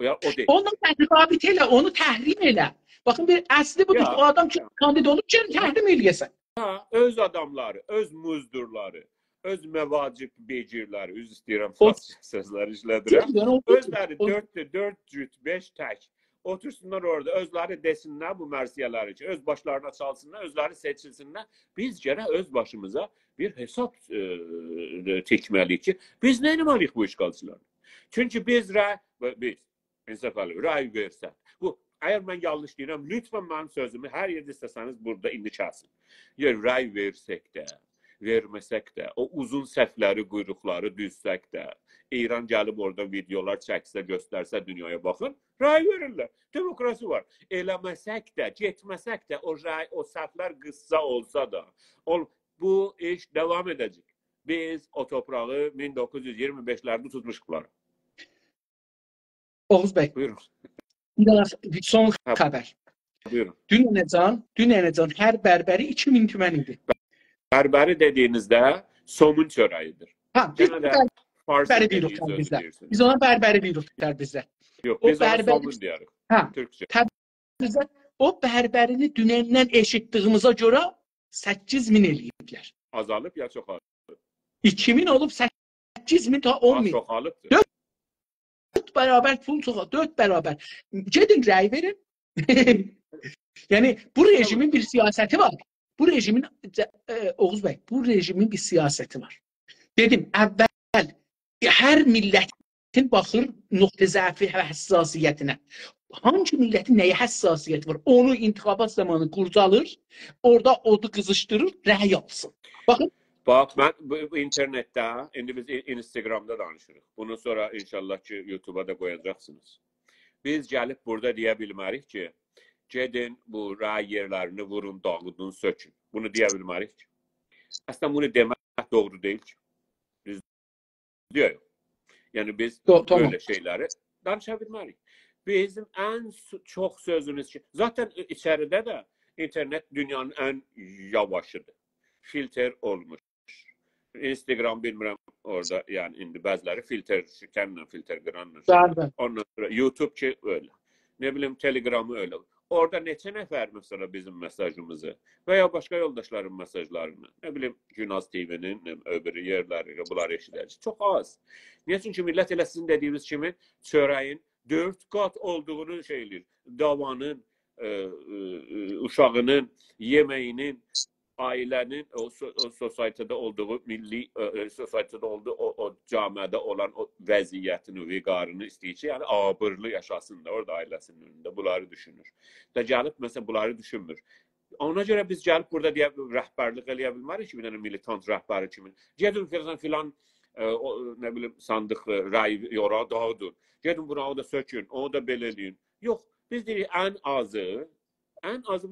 یا، او دئییل. اونو متقابل ائله، اونو تحریم ائله. باخین، بیر اصلی بودور یا، کی، او آدام کی، یا. کاندید اولوب، گلین تحریم ائله‌یه‌سن. هه، اؤز آداملاری، اؤز مزدورلاری، اؤز مواجب بئگیرلری، عذر ایسته‌ییرم، او فارسجا سؤزلر ایشله‌دیرم. دئییل، یعنی او اؤزلری او دؤرد، دؤرد جوت، بئش تک اوتورسونلار اورادا، اؤزلری دئسینلر بو مرثیه‌لری کی، اؤز باشلارینا چالسینلار، اؤزلری سئچیلسینلر. بیز گرک اؤز باشیمیزا بیر حساب، ائ، چکمه‌لی‌ییک کی، بیز نه ائتمه‌لی‌ییک بو اشغالچیلارلا؟ چونکی بیز رأی، بیز، انصافعلی، رأی وئرسک. بو، اگر من یانلیش دئییرم، لطفاً منیم سؤزومو هر یئرده ایسته‌سه‌نیز بورادا ایندی کسین. یا رأی وئرسک ده، وئرمه‌سک ده، او اوزون صفلری، قویروقلاری دوزسک ده، ایران گلیب اورادا ویدئولار چکسه، گؤسترسه دونیایا، باخین، رأی وئریرلر. دموکراسی وار. ائله‌مه‌سک ده، گئتمه‌سک ده، او رأی، او صفلر قیسسا اولسا دا، او، بو ایش داوام ائده‌جک. بیز او تورپاغی مین دوققوز یوز اییرمی بئشلرده توتموشوق بونلاری. اوغوز بی، بویورون. بیر دنه سون هه، خبر. بویورون. دوننه‌جن، دوننه‌جن هر بربری ایکی مین تومن ایدی. بربری دئدیگینیزده سومون چؤره‌یی‌دیر. هه، بیز یئنه ده بربری فارسی دئییریک دئدیگینیز سؤزو بیزده. دئییرسینیز. بیز اونا بربری دئییریک، بیزده. یوخ، او بیز اونا بربری سومون دئییریک. هه، تورکجه. تب-، بیزده او بربرینی دونندن ائشیتدیگیمیزه گؤره سککیز مین ائله‌ییبلر. آزالیب یا چوخالیب؟ ایکی مین اولوب، سککیز مین تا اون مین. آ، چوخالیبدیر. دؤرد برابر پول چوخا-، دؤرد برابر. گئدین رأی وئرین. یعنی، بو رژیمین بیر سیاستی وار. بو رژیمین، ائ، اوغوز بی، بو رژیمین بیر سیاستی وار. دئدیم، اول هر میللتین باخیر نقطه ضعفی و حساسیتینه. هانسی میللتین نه‌یه حساسیتی وار؟ اونو انتخابات زامانی قورجالیر، اورادا اودو قیزیشدیریر، رأی آلسین. باخین. باخ، من بو، بو اینترنتده، ایندی بیز ای-، اینستاگرامدا دانیشیریق. بونو سونرا ان‌شاءالله کی، یوتوبا دا قویاجاقسینیز. بیز گلیب بورادا دئیه بیلمه‌ریک کی، گئدین بو رأی یئرلرینی وورون، داغیدین، سؤکون. بونو دئیه بیلمه‌ریک کی. اصلاً بونو دئمک دوغرو دئییل کی. دوز دئییل. یعنی بیز دو-، تامام. بئله شئیلری دانیشا بیلمه‌ریک. بیزیم ان سو-، چوخ سؤزوموز کی، ذاتاً ایچریده ده اینترنت دونیانین ان یاواشی‌دیر. فیلتر اولموش. اینستاگرام بیلمیرم، اورادا، یعنی ایندی بعضی‌لری فیلتر شکنله، فیلتر قیرانلا شئی. بلی، بلی. اوندان سونرا یوتوب کی، ائله. نه بیلیم، تلگرامی ائله. اورادا نئچه نفر، مثلاً، بیزیم مئساژیمیزی و یا باشقا یولداشلارین مئساژلارینی، نه بیلیم، گوناز تی‌وی‌نین، نه بیلیم، او بیری یئرلری، بونلاری ائشیده‌جک. چوخ آز. نییه؟ چونکی میللت ائله سیزین دئدیگینیز کیمی چؤره‌یین دؤرد قات اولدوغونو شئی ائله‌ییر. داوانین، ائ، ائ، ائ، اوشاغینین، یئمه‌یینین، عائله‌نین، او سو-، او سوسایتی‌ده اولدوغو، میللی، ائ، ائ، سوسایتی‌ده اولدوغو، او، او جامعه‌ده اولان او وضعیتینی، وقارینی ایسته‌ییر کی، یعنی آبیرلی یاشاسین دا اورادا عائله‌سی‌نین اؤنونده. بونلاری دوشونور. دا گلیب، مثلاً، بونلاری دوشونمور. اونا گؤره بیز گلیب بورادا دئیه، رهبرلیک ائله‌یه بیلمه‌ریک کی، بیر دنه میلیتانت رهبری کیمی. گئدین فیلان، فیلان، ائ، او، نه بیلیم، صاندیق، ائ، رأی اوراغی داغیدین. گئدین بونو اورادا سؤکون، اونو دا بئله ائله‌یین. یوخ، بیز دئییریک، ان آزی، ان آزی